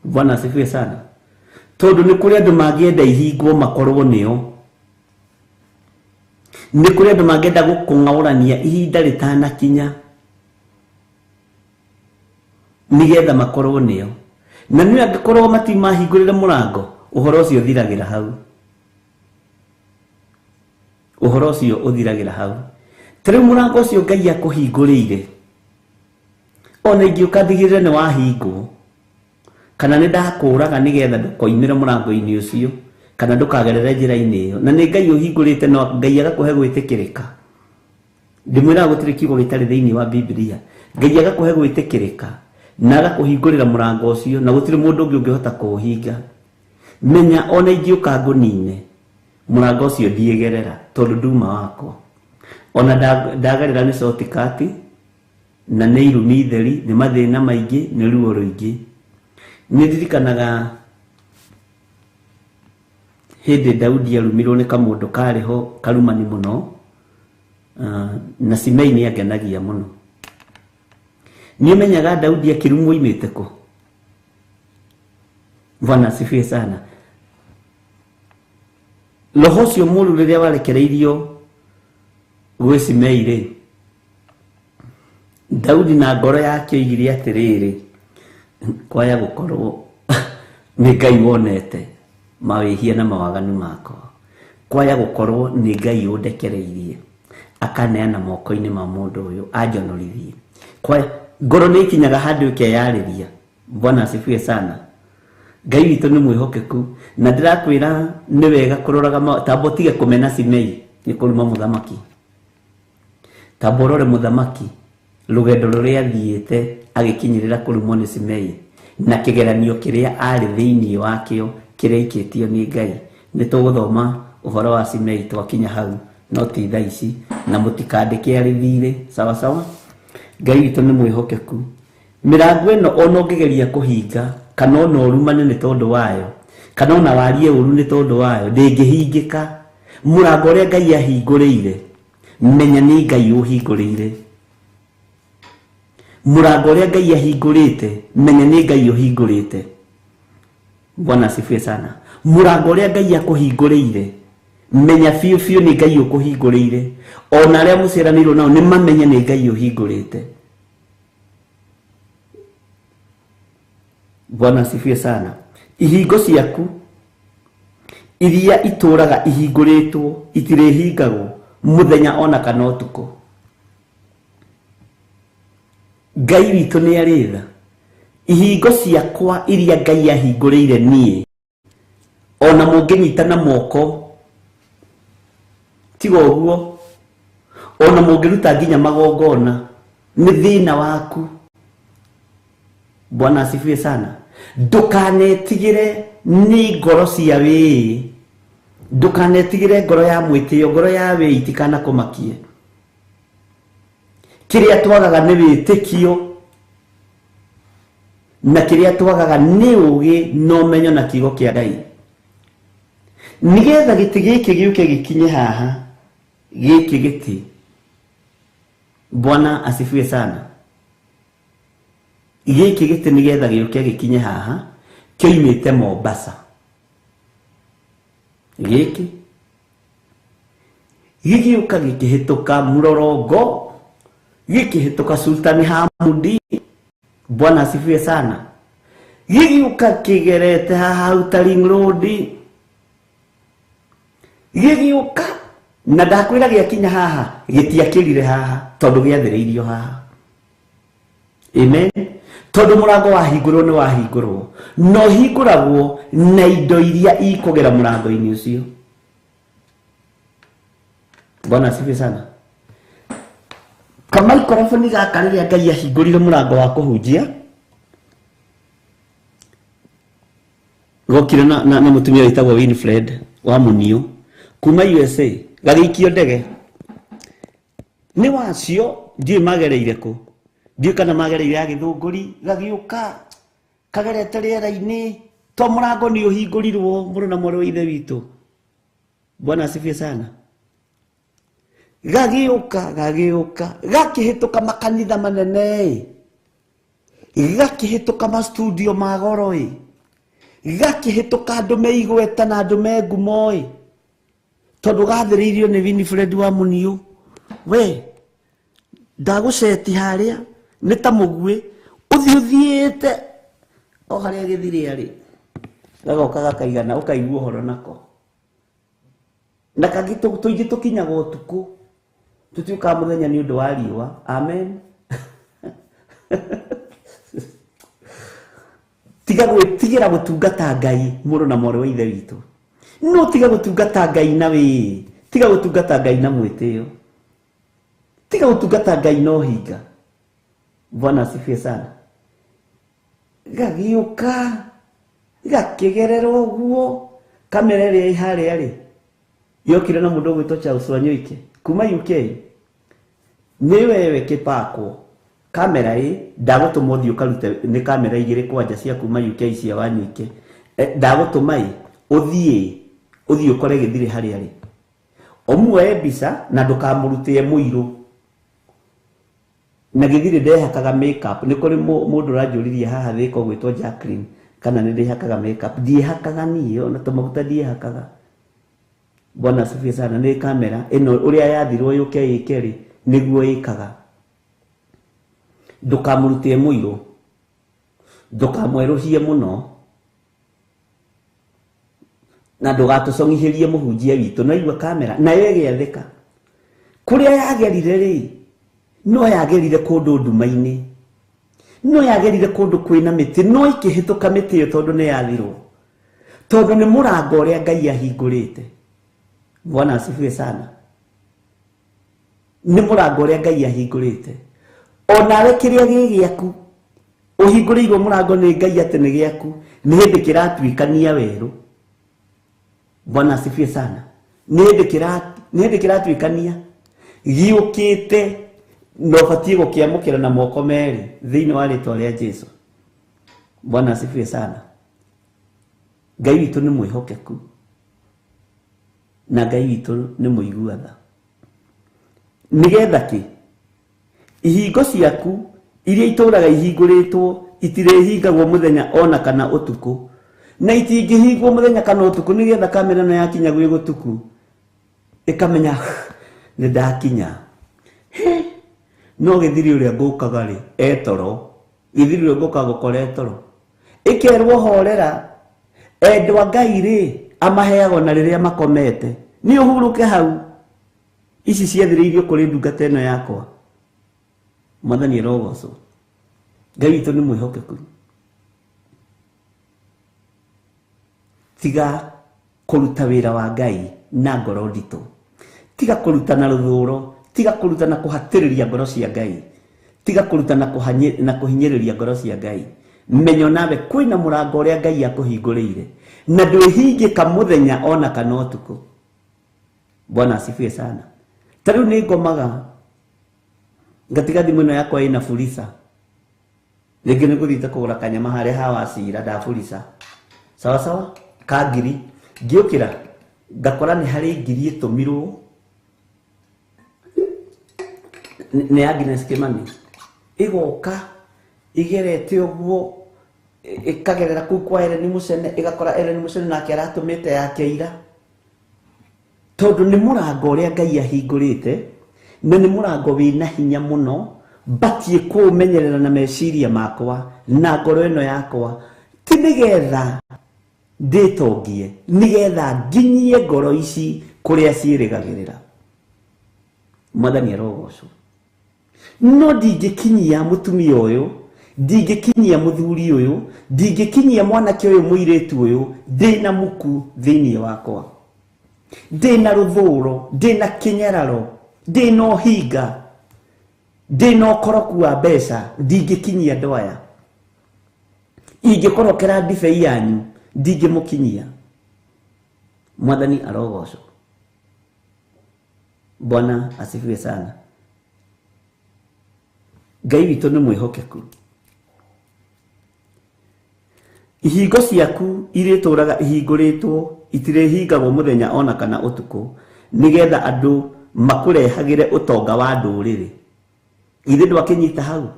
Bwana asifiwe sana. Tondũ nĩ kũrĩ andũ mangĩenda ihingwo makorwo nĩo. Nĩ kũrĩ andũ mangĩenda gũkũng'aũrania ihinda rĩtanakinya nigetha makorwo nĩo. Na nĩ angĩkorwo matimahingũrĩre mũrango, ũhoro ũcio ũthiragĩra hau. Ũhoro ũcio ũthiragĩra hau. Ta rĩu mũrango ũcio Ngai akũhingũrĩire, ona ingĩũka ndigĩrĩre nĩ wahingwo, kana nĩ ndakũraga nĩgetha ndũkoimĩre mũrango-inĩ ũcio, kana ndũkagerere njĩra-inĩ ĩyo. Na nĩ Ngai ũhingũrĩte no Ngai agakũhe gwĩtĩkĩrĩka. Ndĩmwĩraga gũtirĩ kiugo gĩtarĩ thĩinĩ wa Biblia. Ngai agakũhe gwĩtĩkĩrĩka na agakũhingũrĩra mũrango ũcio na gũtirĩ mũndũ ũngĩ ũngĩhota kũũhinga. Menya ona ingĩũka ngũnine mũrango ũcio ndiĩgerera tondũ nduma wakwa. Ona ndagerera nĩ shortcut na nĩ irumi theri, nĩ mathĩna maingĩ, nĩ ruo rũingĩ. Nĩ ndirikanaga hĩndĩ Daudi arumirwo nĩ kamũndũ karĩ ho karumani mũno, na Simei nĩ angenagia mũno. Nĩ ũmenyaga Daudi akĩrumwo oimĩte kũ? Bwana asifiwe sana. Roho ũcio mũũru rĩrĩa warekereirio gwĩ Simei rĩ, Daudi na ngoro yake oigire atĩrĩrĩ, kwaya gũkorwo nĩ Ngai wonete mawĩhia na mawaganu makwa, kwaya gũkorwo nĩ Ngai ũndekereirie akaneana moko-inĩ ma mũndũ ũyũ anjonorithie. Kwaya ngoro nĩ ikinyaga handũ ĩkeyarĩria. Bwana asifiwe sana. Ngai witũ nĩ mwĩhokeku na ndĩrakwĩra nĩ wega kũroraga tamba ũtige kũmena Simei nĩ kũruma mũthamaki. Tamba ũrore mũthamaki rũgendo rũrĩa athiĩte agĩkinyĩrĩra kũrumwo nĩ Simei na kĩgeranio kĩrĩa arĩ thĩinĩ wakĩo kĩrĩa aikĩtio nĩ Ngai. Nĩ tũgũthoma ũhoro wa Simei twakinya hau no ti thaa ici na mũtikandĩke arĩ thirĩ. Sawa sawa. Ngai witũ nĩ mwĩhokeku. Mĩrango ĩno ona ũngĩgeria kũhinga kana ona ũrumane nĩ tondũ wayo kana ona warie ũru nĩ tondũ wayo ndĩngĩhingĩka. Mũrango ũrĩa Ngai ahingũrĩire menya nĩ Ngai ũhingũrĩire. Mũrango ũrĩa Ngai ahingũrĩte menya nĩ Ngai ũhingũrĩte. Bwana asifiwe sana. Mũrango ũrĩa Ngai akũhingũrĩire menya biũ biũ nĩ Ngai ũkũhingũrĩire. Ona arĩa mũciaranĩirwo nao nĩ mamenye nĩ Ngai ũhingũrĩte. Bwana asifiwe sana. Ihingo ciaku iria itũraga ihingũrĩtwo itirĩhingagwo mũthenya ona kana ũtukũ. Ngai witũ nĩ arĩ tha. Ihingo ciakwa iria Ngai ahingũrĩire niĩ ona mũngĩnyitana moko tiga ũguo, ona mũngĩruta nginya magongona nĩ thĩna waku. Bwana asifiwe sana. Ndũkanetigĩre nĩ ngoro cia wĩĩ, ndũkanetigĩre ngoro ya mwĩtĩo, ngoro ya wĩĩ itikanakũmakie. Kĩrĩa twagaga nĩ wĩtĩkio na kĩrĩa twagaga nĩ ũũgĩ na ũmenyo na kiugo kĩa Ngai. Nĩgetha gĩtĩ gĩkĩ gĩũke gĩkinye haha, gĩkĩ gĩtĩ. Bwana asifiwe sana. Gĩkĩ gĩtĩ nĩgetha gĩũke gĩkinye haha kĩoimĩte Mombasa. Gĩkĩ Gĩgĩũka gĩkĩhĩtũka Mlolongo, gĩkĩhĩtũka Sultani Hamudi. Bwana asifiwe sana. Gĩgĩũka kĩgerete haha Outer Ring Road, gĩgĩũka na ndakwĩra gĩakinya haha gĩtiakĩrire haha tondũ gĩathĩrĩirio haha. Amen. Tondũ mũrango wahingũrwo nĩ wahingũrwo, no hingũragwo na indo iria ikũgera mũrango-inĩ ũcio. Bwana asifiwe sana. Kamaikorophone gaka rĩrĩa Ngai ahingũrire mũrango wa kũhunjia, gokire na mũtumia wĩtagwo Winfred wa Munio kuma USA, gagĩikio ndege nĩ wacio, ndiũĩ magereire kũ, ndiũĩ kana magereire ya Gĩthũngũri, gagĩũka kagerete rĩera-inĩ to mũrango nĩ ũhingũrirwo mũrũ na mwarĩ wa ithe witũ. Bwana asifiwe sana. Gagĩũka gagĩũka gakĩhĩtũka makanitha manene, gakĩhĩtũka mastudio ma goro, gakĩhĩtũka andũ me igweta na andũ me ngumo, tondũ gathĩrĩirio nĩ Winifred wa Munio. We ndagũceti harĩa nĩ ta mũguĩ ũthiĩ ũthiĩte o harĩa gĩthirĩ arĩ, gagoka gakaigana ũkaigua ũhoro nako. Na kangĩ tũingĩ tũkinyaga ũtukũ, tũtiũkaga mũthenya nĩ ũndũ wa riũa. Amen. Tiga gwĩtigĩra gũtungata Ngai mũrũ na mwarĩ wa ithe witũ. No tiga gũtungata Ngai na wĩĩ, tiga gũtungata Ngai na mwĩtĩo, tiga gũtungata Ngai na ũhinga. Bwana asifiwe sana. Gagĩũka gakĩgerera ũguo, kamera ĩrĩa ĩ harĩa rĩ yokire na mũndũ ũgwĩtwo Charles Wanyoike kuma UK. Nĩ wewe kĩpakwo kamera ĩ ndagũtũma ũthiĩ ũkarute, nĩ kamera igĩrĩ kwanja cia kuma UK cia Wanyoike. Ndagũtũma ĩ ũthiĩ ũkore gĩthirĩ harĩa rĩ, ũmuoe mbica na ndũkamũrutĩe mũirũ. Na gĩthirĩ ndehakaga makeup. Nĩ kũrĩ mũndũ ũranjũririe haha thĩka ũgwĩtwo Jacqueline kana nĩ ndĩhakaga makeup. Ndiĩhakaga niĩ, ona tũmaguta ndiĩhakaga. Bwana asifiwe sana. Nĩ kamera ĩno ũrĩa yathirwo yũke ĩke rĩ, nĩguo ĩkaga. Ndũkamũrutĩe mũirũ, ndũkamwerũhie mũno, na ndũgatũcong'ithĩrie mũhunjia witũ. No igua kamera nayo ĩgĩathĩka. Kũrĩa yagerire rĩ, no yagerire kũndũ nduma-inĩ, no yagerire kũndũ kwĩna mĩtĩ, no ĩkĩhĩtũka mĩtĩ ĩyo tondũ nĩ yathirwo, tondũ nĩ mũrango ũrĩa Ngai ahingũrĩte. Bwana asifiwe sana. Nĩ mũrango ũrĩa Ngai ahingũrĩte. Onawe kĩrĩa gĩ gĩaku ũhingũrĩirwo mũrango nĩ Ngai atĩ nĩ gĩaku, nĩ hĩndĩ kĩratuĩkania werũ. Bwana asifiwe sana. Nĩ hĩndĩ kĩratuĩkania gĩũkĩte, na ũbatiĩ gũkĩamũkĩra na moko merĩ thĩinĩ wa rĩtwa rĩa Jesu. Bwana asifiwe sana. Ngai witũ nĩ mwĩhokeku na Ngai witũ nĩ mũigua tha. Nĩgetha kĩ ihingo ciaku iria itũraga ihingũrĩtwo itirĩhingagwo mũthenya ona kana ũtukũ, na itingĩhingwo mũthenya kana ũtukũ, nĩgetha kamera ĩno yakinya gwĩ gũtuku ĩkamenya nĩ ndakinya. No gĩthiri ũrĩa ngũkaga rĩ etoro, gĩthiri ũrĩa ngũkaga gũkora etoro, ĩkerwo horera. Endwa Ngai rĩ amaheagwo na rĩrĩa makomete, nĩ ũhurũke hau. Ici ciathĩrĩirio kũrĩ ndungata ĩno yakwa. Mwathani arogocwo. Ngai witũ nĩ mwĩhokeku. Tiga kũruta wĩra wa Ngai na ngoro nditũ, tiga kũruta na rũthũro, tiga kũruta na kũhatĩrĩria ngoro cia Ngai, tiga kũruta na kũhinyĩrĩria ngoro cia Ngai. Menya nawe kwĩna mũrango ũrĩa Ngai akũhingũrĩire, na ndwĩhingĩka mũthenya ona kana ũtukũ. Bwana asifiwe sana. Ta rĩu nĩ ngomaga ngatiga thimũ ĩno yakwa ĩna furisa, rĩngĩ nĩ ngũthiĩte kũgũra kanyama harĩa ha Wacira ndaburica sawa sawa ka ngiri, ngĩũkĩra ngakora nĩ harĩ ngiri ĩtũmirwo nĩ Agnes Kimani, ĩgoka ĩgerete ũguo ĩkagerera kũu kwa Ellen Mucene, ĩgakora Ellen Mucene nake aratũmĩte yake ira. Tondu ni murango uria Ngai ahingurite na ni murango wina hinya muno batie kumenyerera na meciria makwa na ngoro ino yakwa ti nigetha nditongie nigetha nginyie ngoro ici kuria ciirigagirira. Mwathani arogocwo. No ndingĩkinyia mutumia uyu, ndingĩkinyia muthuri uyu, ndingĩkinyia mwanake uyu muiritu uyu ndina muku thiini wakwa, ndina ruthuro, ndina kinyararo, ndina uhinga, ndina ukoroku wa mbeca, ndingĩkinyia andu aya. Ingĩkorokera ndibei yanyu ndingĩmũkinyia. Mwathani arogocwo. Bwana asifiwe sana. Ngai witũ nĩ mwĩhokeku. Ihingo ciaku irĩtũraga ihingũrĩtwo, itirĩhingagwo mũthenya ona kana ũtukũ, nĩgetha andũ makũrehagĩre ũtonga wa ndũrĩrĩ. Ithe ndwakĩnyita hau,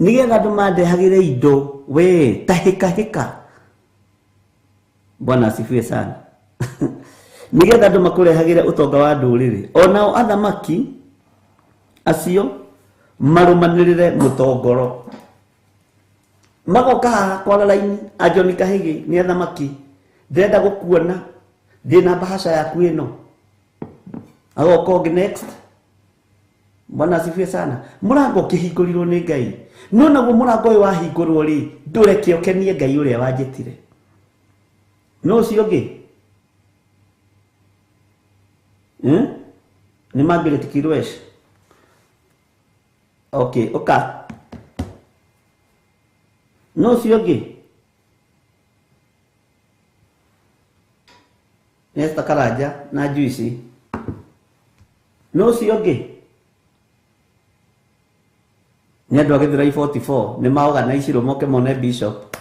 nĩgetha andũ mandehagĩre indo we tahĩkahĩka. Bwana asifiwe sana. Nĩgetha andũ makũrehagĩre ũtonga wa ndũrĩrĩ, onao athamaki acio marumanĩrĩre mũtongoro. Magoka haha kwara raini, a John Kahigi nĩ athamaki, ndĩrenda gũkuona, ndĩna mbahaca yaku ĩno. Agoka ũngĩ next. Bwana asifiwe sana. Mũrango ũkĩhingũrirwo nĩ Ngai, no naguo mũrango ũyũ wahingũrwo rĩ, ndũreke ũkenie Ngai ũrĩa wanjĩtire. No ũcio ũngĩ nĩ Margaret Kirwesh. Okay, ũka. No ũcio ũngĩ nĩ Esther Karanja na Juice. No ũcio ũngĩ nĩ andũ a Gĩthũrai 44 nĩ maorganiceirwo moke mone bishop.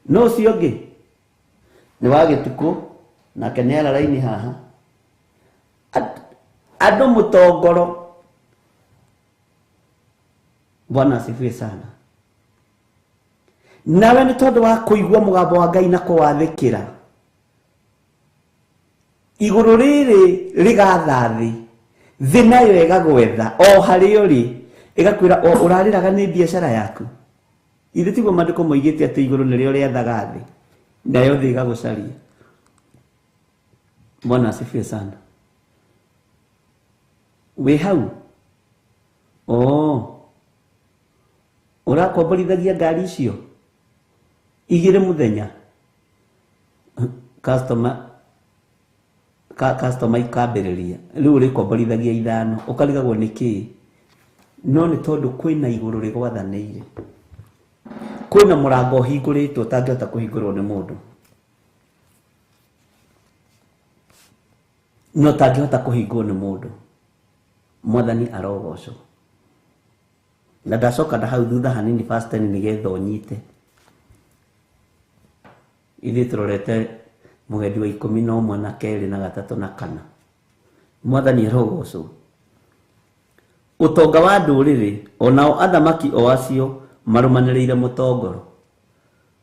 No ũcio ũngĩ nĩ wa Gĩtukũ, nake nĩ ara raini haha. Andũ mũtongoro. Bwana asifiwe sana. Nawe nĩ tondũ wa kũigua mũgambo wa Ngai na kũwathĩkĩra, igũrũ rĩrĩ rĩgatha thĩ, thĩ nayo ĩgagwetha o harĩa ũrĩ, ĩgakwĩra o ũrarĩraga nĩ biacara yaku. Ithe tiguo maandĩko moigĩte atĩ igũrũ nĩrĩo rĩathaga thĩ, nayo thĩ ĩgagũcaria. Bwana asifiwe sana. Wĩ hau? Oh, ũrakomborithagia ngari icio igĩrĩ mũthenya, customer ikambĩrĩria rĩu ũrĩkomborithagia ithano, ũkarigagwo nĩ kĩĩ. No nĩ tondũ kwĩna igũrũ rĩgwathanĩire, kwĩna mũrango ũhingũrĩtwo ũtangĩhota kũhingũrwo nĩ mũndũ, no ũtangĩhota kũhingwo nĩ mũndũ. Mwathani arogocwo. Na ndacoka na hau thutha hanini fast nĩgetha ũnyite. Ithuĩ tũrorete mũgendi wa 11 na 2 na 3 na 4. Mwathani arogocwo. Ũtonga wa ndũrĩrĩ onao athamaki o acio marũmanĩrĩire mũtongoro,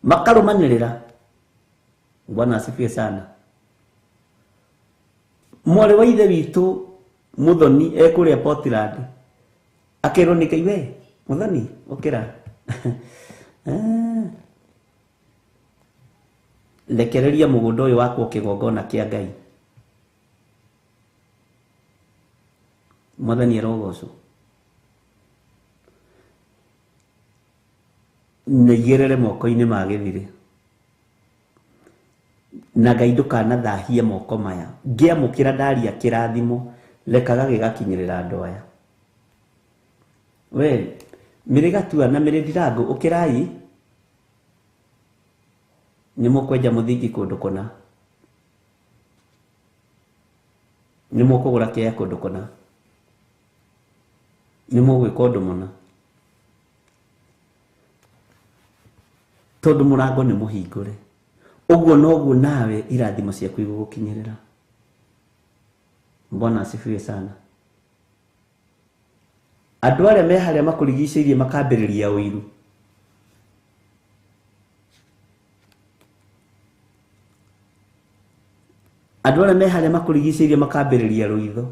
makarũmanĩrĩra. Bwana asifiwe sana. Mwarĩ wa ithe witũ Muthoni ekũrĩa Portland, akerwo nĩ Ngai, we Muthoni ũkĩra, rekereria mũgũnda ũyũ wakwo kĩgongona kĩa Ngai. Mwathani arogocwo. Nĩigĩrĩre moko-inĩ ma gĩthirĩ, na Ngai ndũkanathahie moko maya. Ngĩamũkĩra ndaria kĩrathimo, rekaga gĩgakinyĩrĩra andũ aya. We mĩrĩ Gatua na mĩrĩ Ndirango, ũkĩrai, nĩ mũkwenja mũthingi kũndũ kũna, nĩ mũkũgũra kĩea kũndũ kũna, nĩ mũgwĩka ũndũ mũna, tondũ mũrango nĩ mũhingũre. Ũguo noguo nawe irathimo ciaku igũgũkinyĩrĩra. Bwana asifiwe sana. Andũ arĩa me harĩa makũrigicĩirie makambĩrĩria ũiru. Andũ arĩa me harĩa makũrigicĩirie makambĩrĩria rũitho.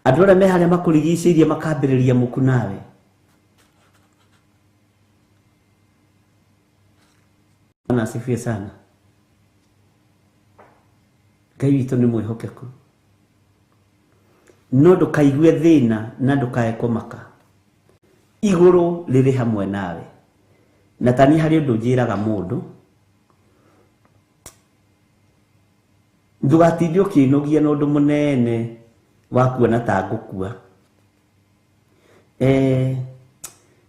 Andũ arĩa me harĩa makũrigicĩirie makambĩrĩria muku nawe. Bwana asifiwe sana. Ngai witũ nĩ mwĩhokeku. No ndũkaigue thĩna na ndũkae kũmaka. Igũrũ rĩrĩ hamwe nawe. Na tani harĩ ũndũ njĩraga mũndũ, ndũgatinde ũkĩnogia na ũndũ mũnene wa kuona ta ngũkua.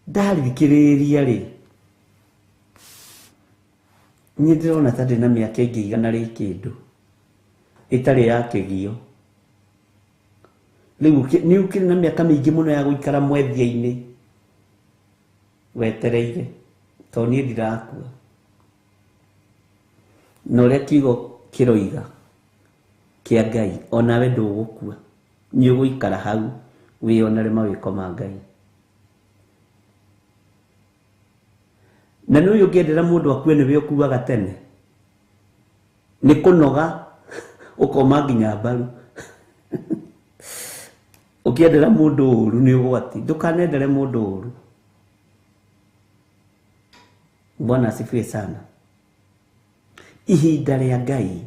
Ndarikĩrĩria rĩ, niĩ ndĩrona ta ndĩna mĩaka ĩngĩ 100 rĩ kĩndũ ĩtarĩ ya kĩgio. Rĩu nĩ ũkĩrĩ na mĩaka mĩingĩ mũno ya gũikara mwethia-inĩ wetereire, tondũ niĩ ndirakua. Na ũrĩa kiugo kĩroiga kĩa Ngai, onawe ndũgũkua, nĩ ũgũikara hau wĩyonere mawĩko ma Ngai. Na nĩ ũyũ ũngĩendera mũndũ akue nĩwe ũkuaga tene, nĩ kũnoga ũkoma nginya mbaru. Ũkĩendera mũndũ ũru nĩ ũgwati, ndũkanendere mũndũ ũru. Bwana asifiwe sana. Ihinda rĩa Ngai,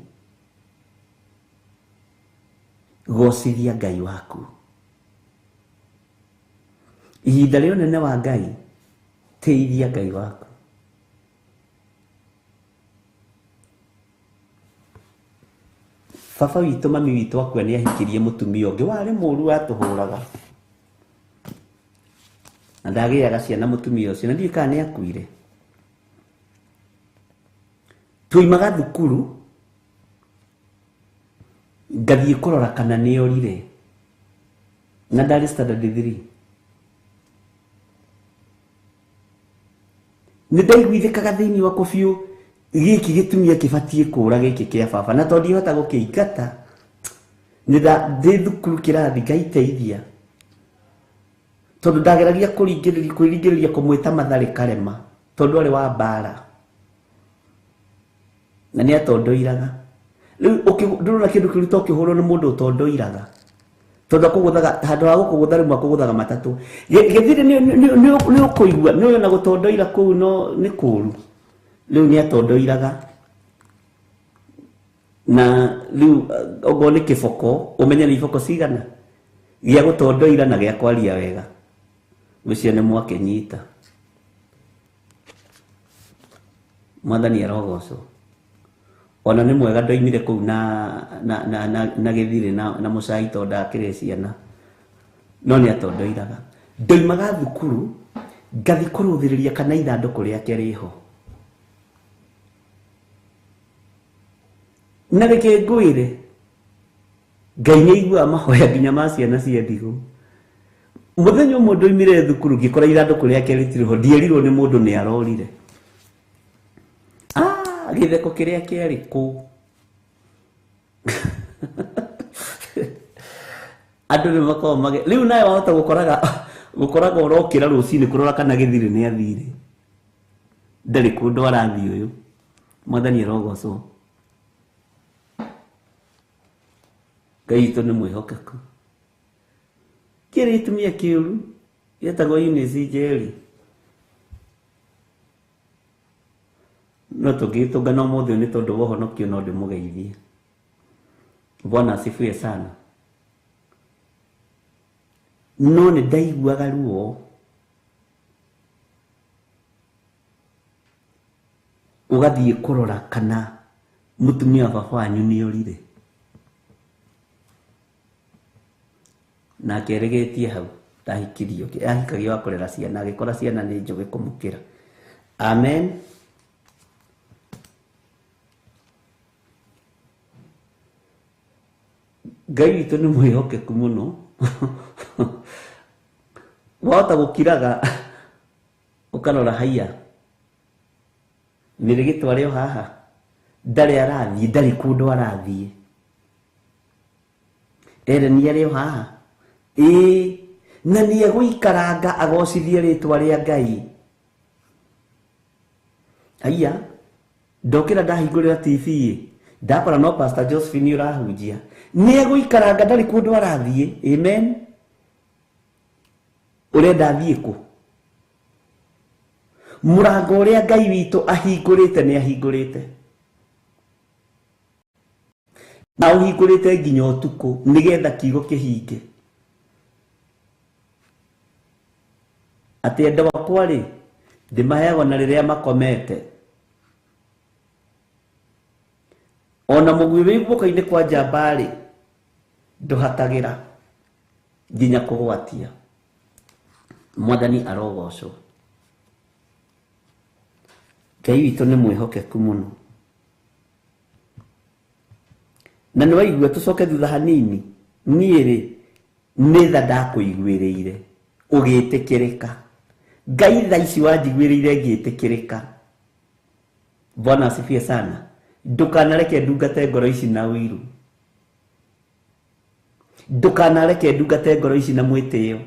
gocithia Ngai waku. Ihinda rĩa ũnene wa Ngai, tĩithia Ngai waku. Baba witũ mami witũ akua nĩ ahikirie mũtumia ũngĩ warĩ mũru watũhũraga. Na ndagĩaga ciana mũtumia ũcio, na ndiũĩ kana nĩ akuire. Tuoimaga thukuru ngathiĩ kũrora kana nĩ orire, na ndarĩ standard 3. Nĩ ndaiguithĩkaga thĩinĩ wakwa biũ, gĩkĩ gĩtumia kĩbatiĩ kũra gĩkĩ kĩa baba, na tondũ ndihota gũkĩingata, nĩ ndĩ thukuru kĩrathi ngaiteithia, tondũ ndageragia kwĩringĩrĩria kũmwĩta matharĩ karema, tondũ arĩ wa mbara na nĩ atondoiraga. Rĩu ndũrona kĩndũ kĩru to kĩhũrwo nĩ mũndũ ũtondoiraga, tondũ akũgũthaga handũ ha gũkũgũtha rĩmwe akũgũthaga matatũ. Gĩthirĩ nĩ ũkũigua nĩ ũyũ na gũtondoira kũu no nĩ kũũru. Rĩu nĩ atondoiraga, na rĩu okorwo nĩ kĩboko ũmenye nĩ iboko cigana gĩa gũtondoira na gĩa kwaria wega, ũcio nĩ mwakĩnyita. Mwathani arogocwo. Ona nĩ mwega ndoimire kũu na gĩthirĩ na mũcai tondũ ndakĩrĩ ciana, no nĩ atondoiraga. Ndoimaga thukuru ngathi kũrũthĩrĩria kana ithandũkũ rĩake rĩho. Na reke ngwĩre, Ngai nĩ aiguaga mahoya nginya ma ciana cia ndigũ. Mũthenya ũmwe ndoimire thukuru ngĩkora ithandũkũ rĩake rĩtirĩ ho, ndierirwo nĩ mũndũ nĩ arorire. Gĩtheko kĩrĩa kĩarĩ kũu. Andũ nĩ makoragwo mage rĩu nawe wahota gũkoraga ũrokĩra rũcinĩ kũrora kana gĩthirĩ nĩ athire, ndarĩ kũndũ arathiĩ ũyũ. Mwathani arogocwo. Ngai witũ nĩ mwĩhokeku. Kĩrĩ gĩtumia kĩũru gĩetagwo Eunice Njeri, no tũngĩgĩtũngana ũmũthĩ nĩ tondũ wa ũhonokio no ndĩmũgeithie. Bwana asifiwe sana. No nĩ ndaiguaga ruo ũgathiĩ kũrora kana mũtumia wa baba wanyu nĩ orire, nake eregetie hau ndahikirio, ahikagio wa kũrera ciana, agĩkora ciana nĩ njũgĩ kũmũkĩra. Amen. Ngai witũ nĩ mwĩhokeku mũno. Wahota gũkiraga ũkarora haiya, nĩ rĩgĩtware o haha, ndarĩ arathiĩ, ndarĩ kũndũ arathiĩ, ere nĩ arĩ o haha, ĩĩ, na nĩ egũikaranga agocithie rĩtwa rĩa Ngai. Haiya, ndokĩra ndahingũrĩra TV, Ndakora no Pastor Josephine urahunjia nĩ egũikaranga ndarĩ kũndũ arathiĩ. Amen. Ũrenda athiĩ kũ? Mũrango ũrĩa Ngai witũ ahingũrĩte nĩ ahingũrĩte, na ũhingũrĩte nginya ũtukũ nĩgetha kiugo kĩhinge. Atĩ andũ akwa rĩ, ndĩmaheagwo na rĩrĩa makomete. Ona mũguĩ wĩ guoko-inĩ kwa njamba rĩ, ndũhatagĩra nginya kũgwatia. Mwathani arogocwo. Ngai witũ nĩ mwĩhokeku mũno. Na nĩ waigua tũcoke thutha hanini, niĩ rĩ nĩ tha ndakũiguĩrĩire ũgĩtĩkĩrĩka. Ngai tha ici wanjiguĩrĩire ngĩtĩkĩrĩka. Bwana asifiwe sana. Ndũkanareke ndungate ngoro ici na ũiru. Ndũkanareke ndungate ngoro ici na mwĩtĩo.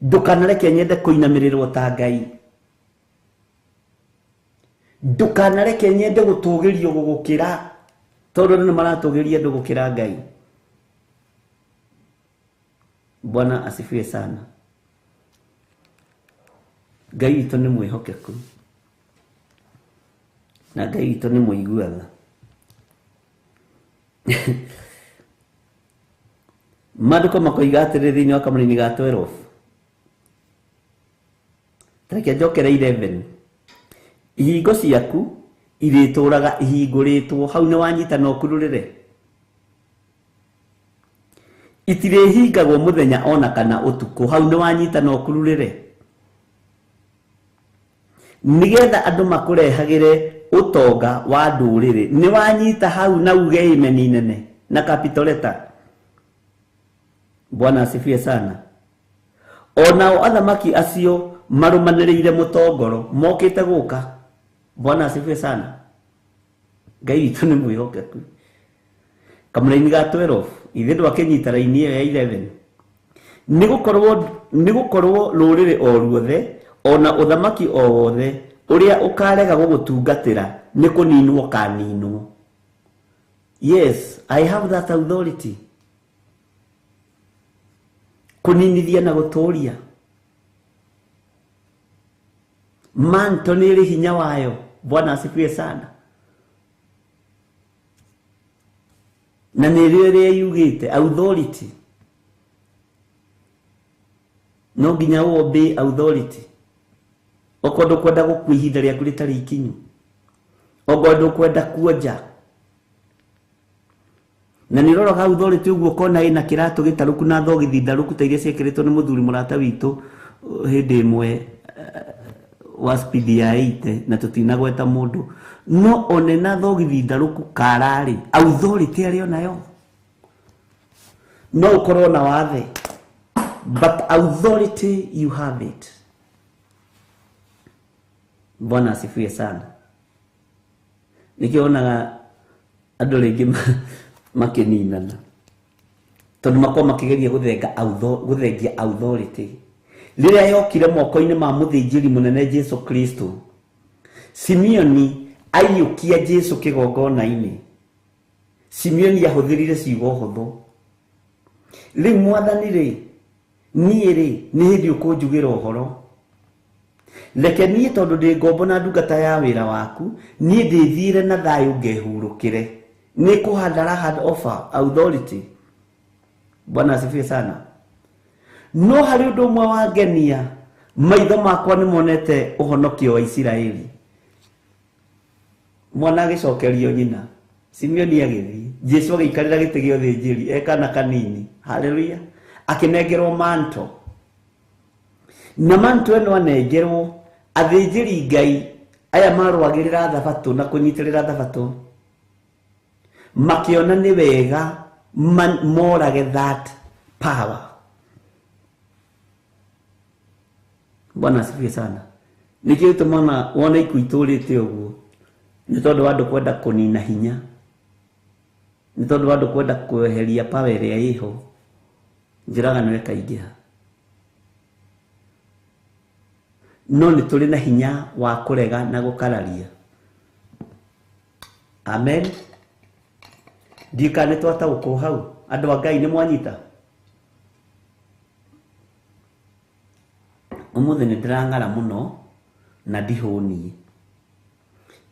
Ndũkanareke nyende kũinamĩrĩrwo ta Ngai. Ndũkanareke nyende gũtũgĩrio gũgũkĩra, tondũ andũ nĩ maratũgĩria andũ gũkĩra Ngai. Bwana asifiwe sana. Ngai witũ nĩ mwĩhokeku na Ngai witũ nĩ mũiguaga. Maandĩko makoiga atĩrĩ thĩinĩ wa kamũraini ga 12, tareke njokere 11, ihingo ciaku irĩtũraga ihingũrĩtwo. Hau nĩ wanyita na ũkururĩre. Itirĩhingagwo mũthenya ona kana ũtukũ. Hau nĩ wanyita na ũkururĩre, nĩgetha andũ makũrehagĩre ũtonga wa ndũrĩrĩ. Nĩ wanyita hau na uge amen nene na capital letter. Bwana asifiwe sana. Onao athamaki acio marũmanĩrĩire mũtongoro mokĩte gũka. Bwana asifiwe sana. Ngai witũ nĩ mwĩhokeku. Kamũraini ga 12, ithe ndwakĩnyita raini ĩyo ya 11. Nĩ gũkorwo rũrĩrĩ o ruothe ona ũthamaki o wothe ũrĩa ũkarega gũgũtungatĩra nĩ kũninwo kaninwo. Yes, I have that authority. Kũninithia na gũtũria. Manto nĩ ĩrĩ hinya wayo. Bwana asifiwe sana. Na nĩ ĩrĩ ĩrĩa yugĩte authority. No nginya ũobey authority. Okorwo ndũkwenda gũkua ihinda rĩaku rĩtarĩ ikinyu, okorwo ndũkwenda kuonja, na nĩ ũroraga authority ũguo ũkona ĩna kĩratũ gĩtarũku na thogithi ndarũku ta iria ciĩkĩrĩtwo nĩ mũthuri mũrata witũ hĩndĩ ĩmwe wa speed ya 80, na tũtinagweta mũndũ, no one na thogithi ndarũku kararĩ authority arĩ onayo. No ũkorwo na wathe, but authority you have it. Bwana asifiwe sana. Nĩkĩo wonaga andũ rĩngĩ makĩninana, tondũ makorwo makĩgeria gũthengia authority. Rĩrĩa yokire moko-inĩ ma mũthĩnjĩri mũnene Jesu Kristo, Simeoni aiyũkia Jesu kĩgongona-inĩ. Simeoni ahũthĩrire ciugo hũthũ. Rĩu Mwathani rĩ, niĩ rĩ, nĩ hĩndĩ ũkũnjugĩra ũhoro. Reke niĩ tondũ ndĩ ngombo na ndungata ya wĩra waku, niĩ ndĩthiĩre na thayũ ngehurũkĩre. Nĩ kũhanda hand offer authority. Bwana asifiwe sana. No harĩ ũndũ ũmwe wangenia, maitho makwa nĩ monete ũhonokio wa Isiraeli. Mwana agĩcokerio nyina, Simeoni agĩthiĩ, Jesu agĩikarĩra gĩtĩ gĩa ũthĩnjĩri e kana kanini. Haleluya. Akĩnengerwo manto. Na manto ĩno anengerwo, athĩnjĩri Ngai aya marũagĩrĩra thabatũ na kũnyitĩrĩra thabatũ makĩona nĩ wega morage that power. Bwana asifiwe sana. Nĩkĩo tũmona wona ikuũ itũrĩte ũguo, nĩ tondũ wa andũ kwenda kũnina hinya, nĩ tondũ wa andũ kwenda kweheria power ĩrĩa ĩho. Njũragano ĩkaingĩha. No nĩ tũrĩ na hinya wa kũrega na gũkararia. Amen. Ndiũĩ kana nĩ twataũkwo hau andũ a Ngai nĩ mwanyita. Ũmũthĩ nĩ ndĩrang'ara mũno na ndihũniĩ.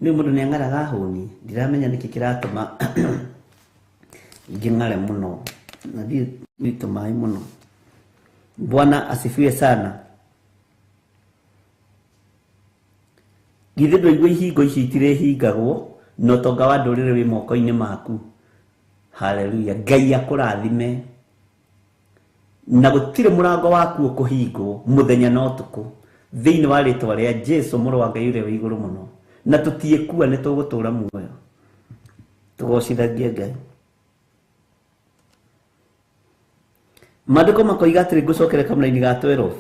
Nĩ mũndũ nĩ ang'araga ahũniĩ, ndiramenya nĩkĩ kĩratũma ngĩng'are mũno na thiĩ witũ maĩ mũno. Bwana asifiwe sana. Githĩ ndwaigua ihingo ici itirĩhingagwo na ũtonga wa ndũrĩrĩ wĩ moko-inĩ maku. Haleluya. Ngai akũrathime na gũtirĩ mũrango waku ũkũhingwo mũthenya na ũtukũ thĩinĩ wa rĩtwa rĩa Jesu mũrũ wa Ngai ũrĩa wĩ igũrũ mũno. Na tũtiĩkua nĩ tũgũtũra muoyo. Tũgocithagie Ngai. Maandĩko makoiga atĩrĩ, ngũcokere kamũraini ga 12.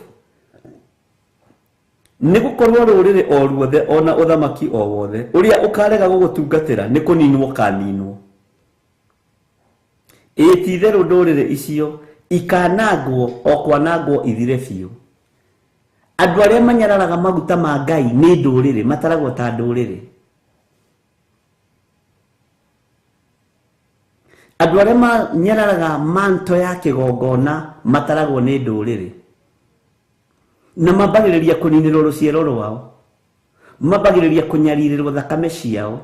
Nĩ gũkorwo rũrĩrĩ o ruothe ona ũthamaki o wothe ũrĩa ũkarega gũgũtungatĩra nĩ kũninwo ũkaninwo. Ĩĩ ti-itherũ ndũrĩrĩ icio ikanangwo o kwanangwo ithire biũ. Andũ arĩa manyararaga maguta ma Ngai nĩ ndũrĩrĩ, mataragwo ta ndũrĩrĩ. Andũ arĩa manyararaga manto ya kĩgongona mataragwo nĩ ndũrĩrĩ. Na mambagĩrĩria kũninĩrwo rũciaro rwao, mambagĩrĩria kũnyarirĩrwo thakame ciao.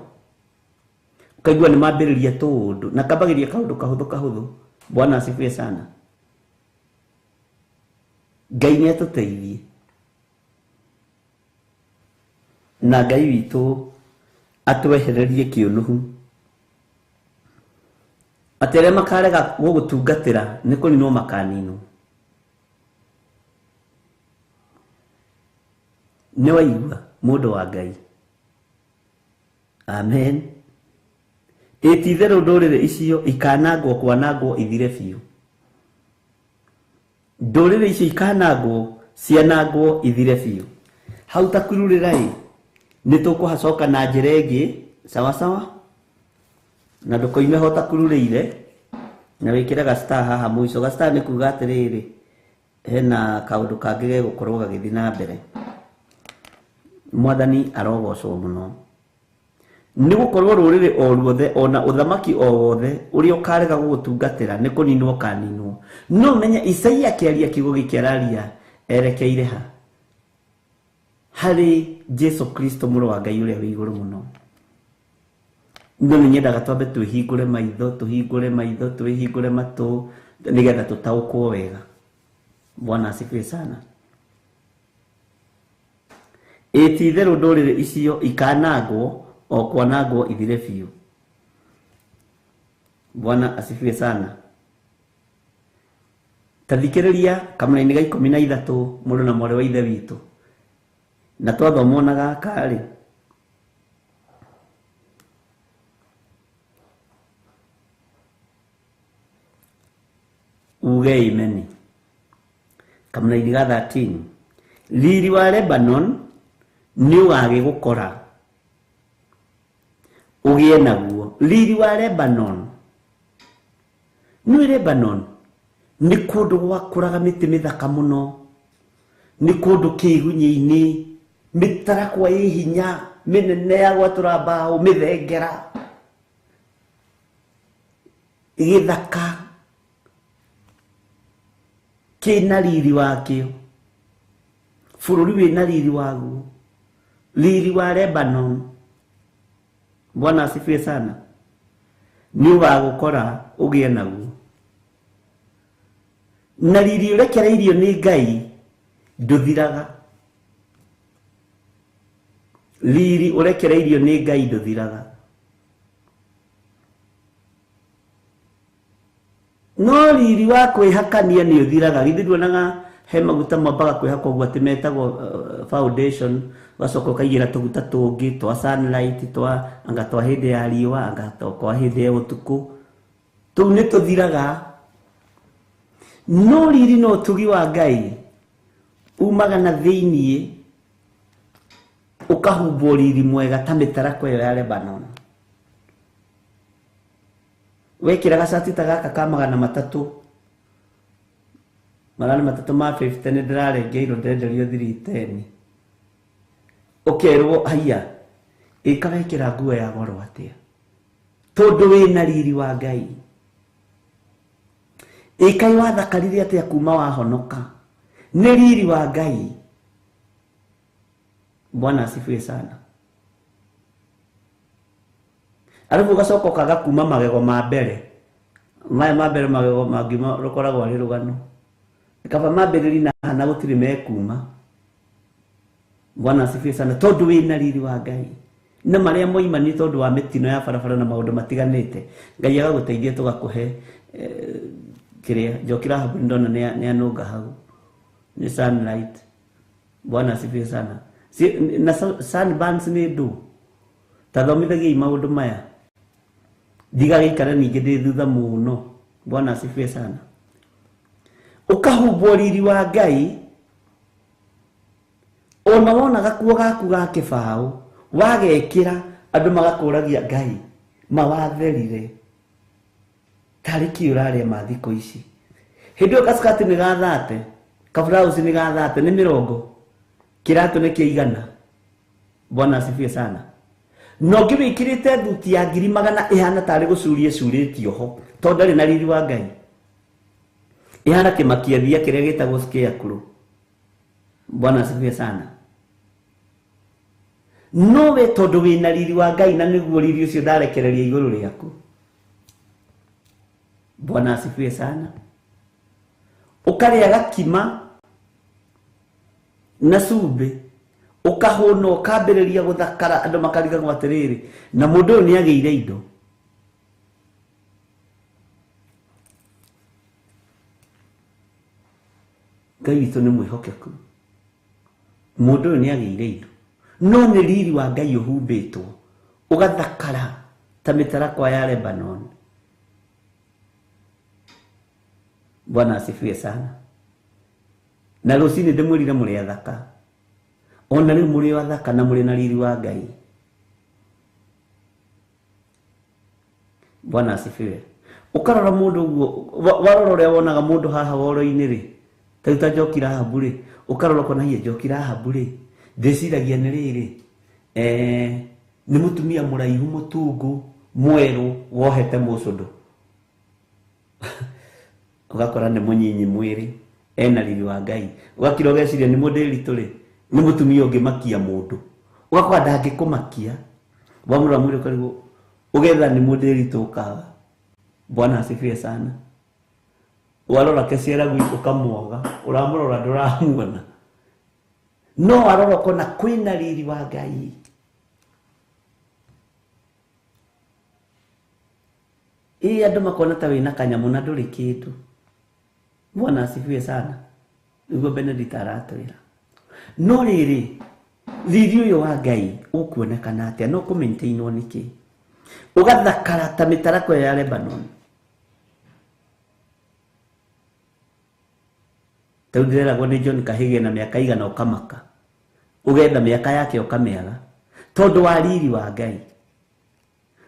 Ũkaigua nĩ mambĩrĩria tũũndũ na kambagĩrĩria kaũndũ kahũthũ kahũthũ. Bwana asifiwe sana. Ngai nĩ atũteithie na Ngai witũ atwehererie kĩũnũhu. Atĩ arĩa makarega gũgũtungatĩra nĩ kũninwo makaninwo. Nĩ waigua mũndũ wa Ngai. Amen. Ĩ ti-itherũ ndũrĩrĩ icio ikanangwo kwanangwo ithire biũ. Ndũrĩrĩ icio ikanangwo cianangwo ithire biũ. Hau ta kururĩra ĩ nĩ tũkũhacoka na njĩra ĩngĩ sawa sawa, na ndũkoime ho ta kururĩire na wĩkĩre ga star haha mũico. Ga star nĩ kuga atĩrĩrĩ hena kaũndũ kangĩ gegũkorwo gagĩthiĩ na mbere. Mwathani arogocwo mũno. Nĩ gũkorwo rũrĩrĩ o ruothe ona ũthamaki o wothe ũrĩa ũkarega gũgũtungatĩra nĩ kũninwo ũkaninwo. No ũmenye Isaia akĩaria kiugo gĩkĩ araria erekeire ha? Harĩ Jesu Kristo mũrũ wa Ngai ũrĩa wĩ igũrũ mũno. No nĩ nyendaga twambe twĩhingũre maitho, tũhingũre maitho, twĩhingũre matũ nĩgetha tũtaũkwo wega. Bwana asifiwe sana. Ĩ ti-itherũ ndũrĩrĩ icio ikanangwo o kwanangwo ithire biũ. Bwana asifiwe sana. Ta thikĩrĩria kamũraini ga 13 mũrũ na mwarĩ wa ithe witũ. Na twathomwo na gaka rĩ, uge imeni. Kamũraini ga 13. Riri wa Lebanon nĩ ũgagĩgũkora ũgĩe naguo. Riri wa Lebanon, nĩ Lebanon nĩ kũndũ gwakũraga mĩtĩ mĩthaka mũno, nĩ kũndũ kĩgunyĩ-inĩ, mĩtarakwa ĩ hinya mĩnene ya gwatũra mbaũ, mĩthengera, gĩthaka kĩna riri wakĩo, bũrũri wĩna riri waguo, riri wa Lebanon. Bwana asifiwe sana. Nĩ ũgagũkora ũgĩe naguo. Na riri ũrekereirio nĩ Ngai ndũthiraga. Riri ũrekereirio nĩ Ngai ndũthiraga. No riri wa kwĩhakania nĩ ũthiraga. Githĩ nduonaga he maguta mambaga kwĩhakwo ũguo atĩ metagwo foundation, ũgacoka ũkaigĩra tũguta tũngĩ twa sunlight, twa anga twa hĩndĩ ya riũa, anga twa hĩndĩ ya ũtukũ. Tũu nĩ tũthiraga. No riri na ũtugi wa Ngai umaga na thĩiniĩ ũkahumbwo riri mwega ta mĩtarakwa ĩyo ya Lebanon. Wekĩra gacati ta gaka ka 300, 300 ma 50 nĩ ndĩrarengeirwo ndenderio 310. Ũkerwo haiya, ĩka wekĩra nguo ya goro atĩa? Tondu wina riri wa Ngai. Ikai wathakarire atia kuma wahonoka. Ni riri wa Ngai. Bwana asifiwe sana. Arafu ugacoka ukaga kuma magego ma mbere. Maya ma mbere magego mangĩ rukoragwo arĩ rũgano. Kaba mambĩrĩri na hana gũtirĩ mekuma. Bwana asifiwe sana. Tondu wina riri wa Ngai. Na maria moima ni tondu wa mitino ya barabara na maundu matiganite. Ngai agagũteithia tũgakũhe kiria Njoki Rahabu ndona ni anunga hau. Ni sunlight. Bwana asifiwe sana. Si, na sunburns ni ndu. Tathomithagiai maundu maya. Ndigagĩikara ningĩ ndĩ thutha mũno. Bwana asifiwe sana. Ũkahumbwo riri wa Ngai ona wona gakuo gaku ga kĩbaũ wagekĩra andũ magakũragia Ngai mawatherire tarĩ kĩ ũrarĩa ma thikũ ici. Hĩndĩ ĩyo gaskati nĩ gathate, kaburausi nĩ gathate, nĩ mĩrongo, kĩratũ nĩ kĩigana. Bwana asifiwe sana. No ngĩwĩkĩrĩte thuti ya 100,000 ĩhana tarĩ gũcuria ĩcurĩtio ho tondũ ndarĩ na riri wa Ngai. Ĩhana kĩmakia thia kĩrĩa gĩtagwo scarecrow. Bwana asifiwe sana. No we tondu wina riri wa Ngai na niguo riri ucio ndarekereria iguru riaku. Bwana asifiwe sana. Ukaria gakima na cumbĩ ukahũna ukambĩrĩria gũthakara andũ makarigagwo atĩrĩrĩ na mũndũ ũyũ nĩagĩire indo. Ngai witũ nĩ mwĩhokeku. Mũndũ ũyũ nĩagĩire indo. No nĩ riri wa Ngai ũhumbĩtwo ũgathakara ta mĩtarakwa ya Lebanon. Bwana asifiwe sana. Na rũcinĩ ndĩmwĩrire mũrĩ athaka. Ona rĩu mũrĩ athaka na mũrĩ na riri wa Ngai. Bwana asifiwe. Ũkarora mũndũ ũguo, warora ũrĩa wonaga mũndũ haha woro-inĩ rĩ, ta rĩu ta Njoki Rahabu rĩ, ũkarora ũkona hihi Njoki Rahabu rĩ, ndĩciragia nĩ rĩrĩ, nĩ mũtumia mũraihu mũtungu mwerũ wohete mũcũndũ. Ũgakora nĩ mũnyinyi mwĩrĩ ena riri wa Ngai. Ũgakira ũgeciria nĩ mũndĩritũ rĩ, nĩ mũtumia ũngĩmakia mũndũ. Ũgakora ndangĩkũmakia. Wamũrora mwĩrĩ ũkarigwo ũgetha nĩ mũndĩritũ ũkaga. Bwana asifiwe sana. Warora keciara gwi ũkamwaga, ũramũrora ndũramuona. No warora ũkona kwĩna riri wa Ngai. Ĩ andũ makona ta wĩna kanyamũ na ndũrĩ kĩndũ. Bwana asifiwe sana. Nĩguo Benedict aratwĩra. No rĩrĩ, riri ũyũ wa Ngai ũkuonekana atĩa? No kũmaintainwo nĩkĩ? Ũgathakara ta mĩtarakwa ya Lebanon. Ta rĩu ndĩreragwo nĩ John Kahĩge na mĩaka igana ũkamaka. Ũgetha mĩaka yake ũkamĩaga. Tondũ wa riri wa Ngai.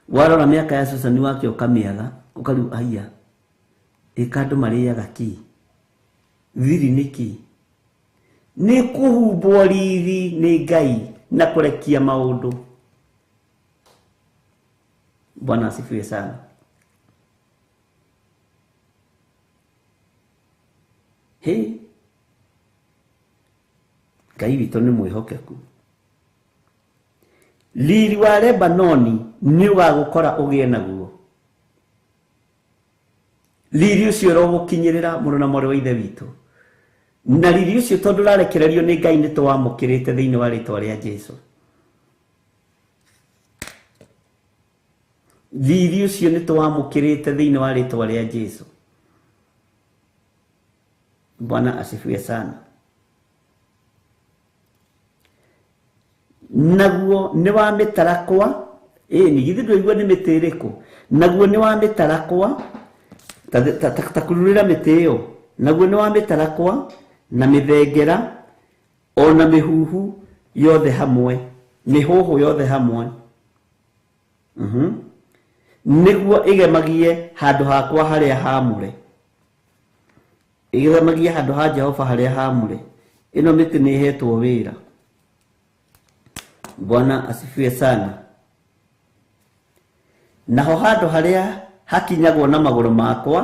Warora mĩaka ya Susan wake ũkamĩaga, ũkariu haiya. Ĩka andũ marĩaga kĩ? Thiri nĩkĩ? Nĩ kũhumbwo riri nĩ Ngai na kũrekia maũndũ. Bwana asifiwe sana. Hey, Ngai witũ nĩ mwĩhokeku. Riri wa Lebanoni nĩ ũgagũkora ũgĩe naguo. Riri ũcio ũrogũkinyĩrĩra mũrũ na mwarĩ wa Ithe witũ. Na riri ũcio tondũ ũrarekererio nĩ Ngai nĩ tũwamũkĩrĩte thĩinĩ wa rĩtwa rĩa Jesũ. Riri ũcio nĩ tũwamũkĩrĩte thĩinĩ wa rĩtwa rĩa Jesũ. Bwana asifiwe sana. Naguo nĩ wa mĩtarakwa, ĩni githĩ ndũigua nĩ mĩtĩ ĩrĩkũ? Naguo nĩ wa mĩtarakwa, ta kururĩra mĩtĩ ĩyo. Naguo nĩ wa mĩtarakwa na mĩthengera ona mĩhuhu yothe hamwe, mĩhũhũ yothe hamwe. Nĩguo ĩgemagie handũ hakwa harĩa haamũre. Ĩgemagie handũ ha Jehova harĩa haamũre. Ĩno mĩtĩ nĩ ĩhetwo wĩra. Bwana asifiwe sana. Naho handũ harĩa hakinyagwo na magũrũ makwa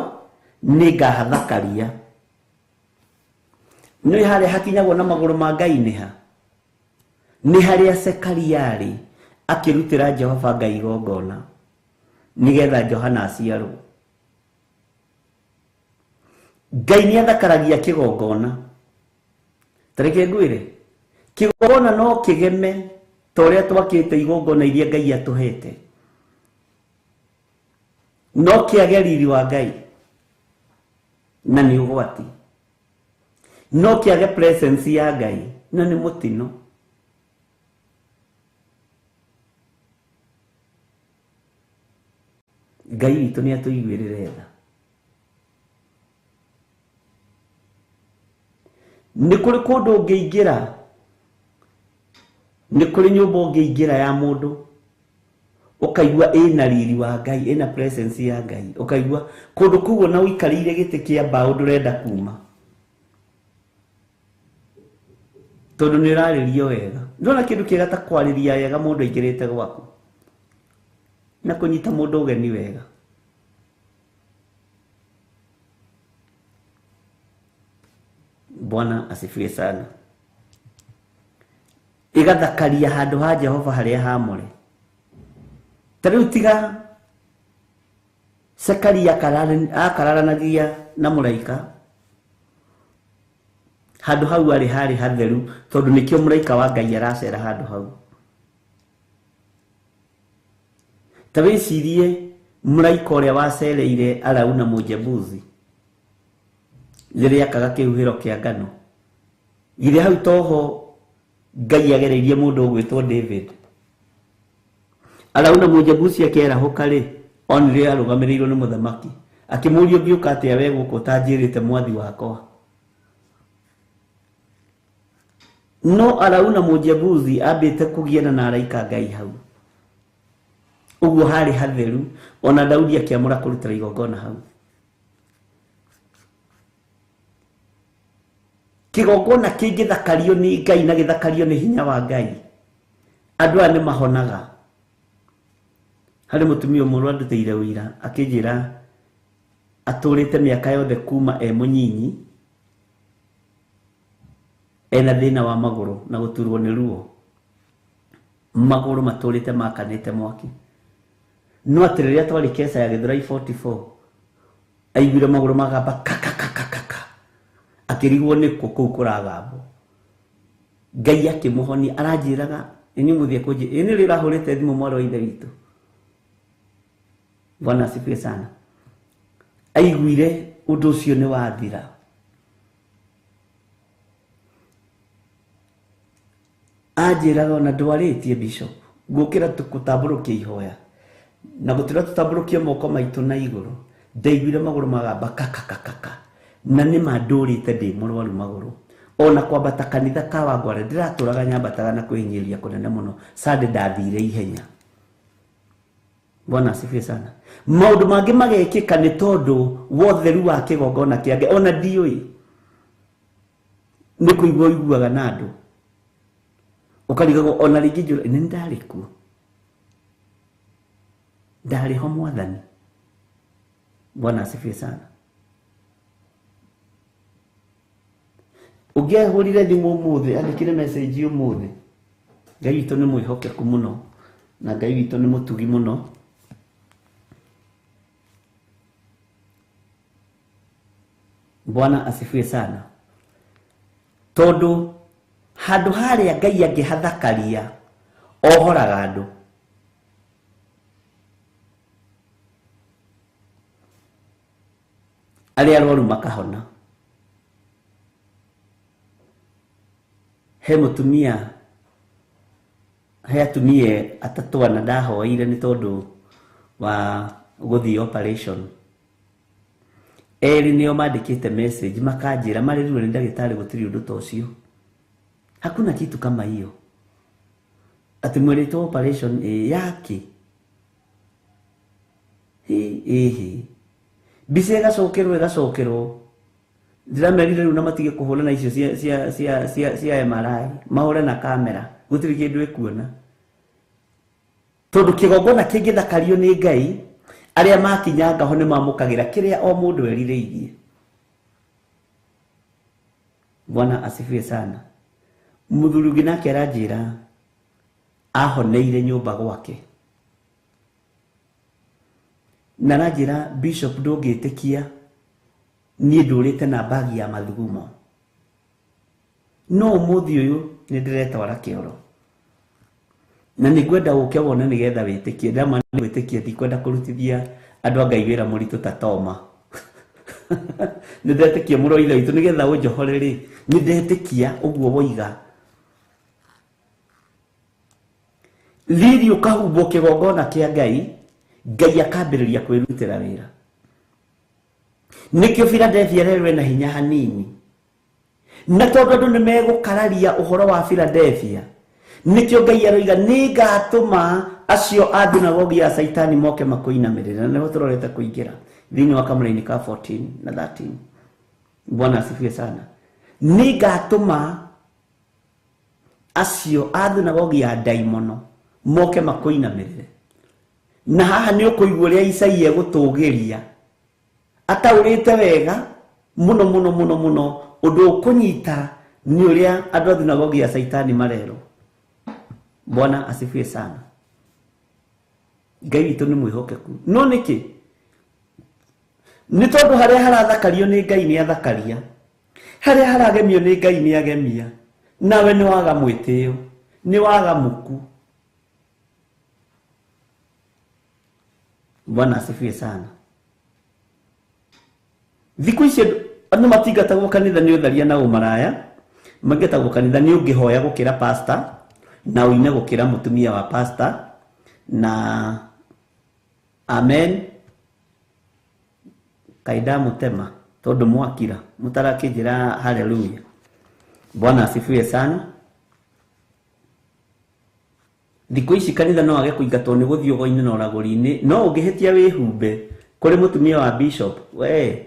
nĩngahathakaria. Nĩ harĩa hakinyagwo na magũrũ ma Ngai nĩ ha? Nĩ harĩa Zekaria arĩ akĩrutĩra Jehova Ngai igongona nĩgetha Johana aciarwo. Ngai nĩ athakaragia kĩgongona. Ta reke ngwĩre, kĩgongona no kĩgeme ta ũrĩa twakĩte igongona iria Ngai atũhete, no kĩage riri wa Ngai na nĩ ũgwati, no kĩage presence ya Ngai na nĩ mũtino. Ngai witũ nĩ atũiguĩrĩre tha. Nĩ kũrĩ kũndũ ũngĩingĩra, nĩ kũrĩ nyũmba ũngĩingĩra ya mũndũ ũkaigua ĩna riri wa Ngai, ĩna presence ya Ngai, ũkaigua kũndũ kũu ona ũikarĩire gĩtĩ kĩa mbaũ ndũrenda kuma tondũ nĩ ũrarĩrio wega. Ndona kĩndũ kĩega ta kwarĩria wega mũndũ aingĩrĩte gwaku na kũnyita mũndũ ũgeni wega. Bwana asifiwe sana. Ĩgathakaria handũ ha Jehova harĩa haamũre. Ta rĩu tiga Zekaria akararanagia na mũraika handũ hau arĩ harĩ hatheru, tondũ nĩkĩo mũraika wa Ngai aracera handũ hau. Ta wĩcirie mũraika ũrĩa wacereire Arauna Mũjebusi rĩrĩa akaga kĩhuhĩro kĩa ngano. Githĩ hau toho Ngai agereirie mũndũ ũgwĩtwo David. Arauna Mũjebusi akĩarahũka rĩ, onire arũgamĩrĩirwo nĩ mũthamaki, akĩmũũria ũngĩũka atĩa we gũkũ ũtanjĩrĩte mwathi wakwa. No Arauna Mũjebusi ambĩte kũgiana na araika Ngai hau. Ũguo harĩ hatheru, ona Daudi akĩamũra kũrutĩra igongona hau. Kĩgongona kĩngĩthakario nĩ Ngai na gĩthakario nĩ hinya wa Ngai, andũ aya nĩ mahonaga. Harĩ mũtumia ũmwe ũrandutĩire ũira akĩnjĩra atũrĩte mĩaka yothe kuma e mũnyinyi ena thĩna wa magũrũ na gũturwo nĩ ruo, magũrũ matũrĩte makanĩte mwaki. No atĩ rĩrĩa twarĩ Kesa ya Gĩthũrai 44 aiguire magũrũ magamba kakakakaka, akĩrigwo nĩkũ kũu kũragambwo. Ngai akĩmũhonia. Aranjĩraga inyuĩ mũthiĩ kũnjĩ ĩ nĩ rĩ ũrahũrĩte thimũ mwarĩ wa ithe witũ. Bwana asifiwe sana. Aiguire ũndũ ũcio nĩ wathira. Anjĩraga ona ndwarĩtie bishop, ngũkĩra tũkũtambũrũkia ihoya na gũtũra tũtambũrũkie moko maitũ na igũrũ, ndaiguire magũrũ magamba kakakakaka, na nĩ ma ndũrĩte ndĩ mũrwaru magũrũ. Ona kwambata kanitha ka Wangware ndĩratũraga nyambataga na kwĩhinyĩrĩria kũnene mũno. Sunday ndathire ihenya. Bwana asifiwe sana. Maũndũ mangĩ magekĩka nĩ tondũ wa ũtheru wa kĩgongona kĩa Ngai. Ona ndiũĩ nĩ kũigua ũiguaga na andũ ũkarigagwo ona rĩngĩ njũra nĩ ndarĩ kuo, ndarĩ ho mwathani. Bwana asifiwe sana. Ũngĩahũrire thimũ ũmũthĩ, andĩkire message ũmũthĩ, Ngai witũ nĩ mwĩhokeku mũno na Ngai witũ nĩ mũtugi mũno. Bwana asifiwe sana. Tondũ handũ harĩa Ngai angĩhathakaria ohoraga andũ. Arĩa arwaru makahona. He mũtumia, he atumia atatũ ana ndahoeire nĩ tondũ wa gũthiĩ operation. Erĩ nĩo mandĩkĩte message makanjĩra marĩrirwo nĩ ndagĩtarĩ gũtirĩ ũndũ ta ũcio. Hakuna kitu kama hiyo. Ati mwĩrĩtwo operation ĩ yake. Ĩhĩ. Mbica ĩgacokerwo ĩgacokerwo. Ndĩramerire rĩu na matige kũhũra na icio cia MRI, mahũre na kamera, gũtirĩ kĩndũ ĩkuona. Tondu kigongona kingithakario ni Ngai, aria makinyanga ho ni mamukagira kiria o mundu erireirie. Bwana asifiwe sana. Muthuri ungi nake aranjira ahoneire nyumba gwake, na aranjira bishop ndungitikia nie ndurite na bagi ya mathugumo, no umuthi uyu ni ndiretwara kioro na ningwenda uke wone nigetha witikie. Ndama ni witikie, ndikwenda kurutithia andu a Ngai wira muritu ta Toma. Nindetikia mũro ithe witũ nigetha unjohore ri, nindetikia uguo woiga. Riri ukahumbwo kigongona kia Ngai, Ngai akambĩrĩria kwĩrutĩra wĩra. Nĩkĩo Philadelphia rerwe na hinya hanini, na tondũ andũ nĩmegũkararia ũhoro wa Philadelphia, nĩkĩo Ngai aroiga nĩngatũma acio a thunagogi ya Saitani moke makũinamĩrĩra. Na nĩho tũrorete kũingĩra thĩinĩ wa kamũraini ka 14 na 13. Bwana asifiwe sana. Nĩngatũma acio a thunagogi ya ndaimono moke makũinamĩrĩre. Na haha nĩ ũkũigua ũrĩa Isaia egũtũgĩria ataũrĩte wega mũno mũno mũno mũno, ũndũ ũkũnyita nĩ ũrĩa andũ a thunagogi ya Saitani marerwo. Bwana asifiwe sana. Ngai witũ nĩ mwĩhokeku. No nĩkĩ? Nĩ tondũ harĩa harathakario nĩ Ngai nĩ athakaria, harĩa haragemio nĩ Ngai nĩ agemia, nawe nĩ waga mwĩtĩo, nĩ waga muku. Bwana asifiwe sana. Thikũ ici andũ matingatagwo kanitha nĩ ũtharia na ũmaraya, maingatagwo kanitha nĩ ũngĩhoya gũkĩra pastor, na ũine gũkĩra mũtumia wa pastor, na amen. Kaĩ ndamũtema tondũ mwakira mũtarakĩnjĩra haleluya. Bwana asifiwe sana. Thikũ ici kanitha no age kũingatwo nĩ gũthiĩ ũgo-inĩ na ũragũri-inĩ, no ũngĩhĩtia wĩhumbe kũrĩ mũtumia wa bishop, we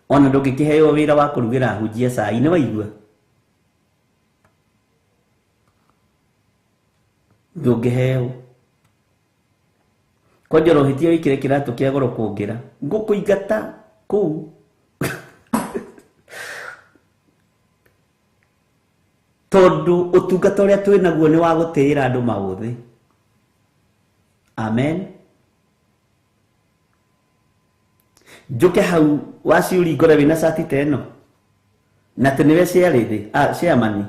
ona ndũngĩkĩheo wĩra wa kũrugĩra ahunjia cai, nĩ waigua? Ndũngĩheo. Kwanja ũrohĩtia wĩkĩre kĩratũ kĩa goro kũngĩra, ngũkũingata kũu. Tondũ ũtungata ũrĩa twĩ naguo nĩ wa gũtĩĩra andũ maũthĩ. Amen. Njuke hau waciuri ngore wĩna cati ta ĩno, na atĩ nĩwe chairman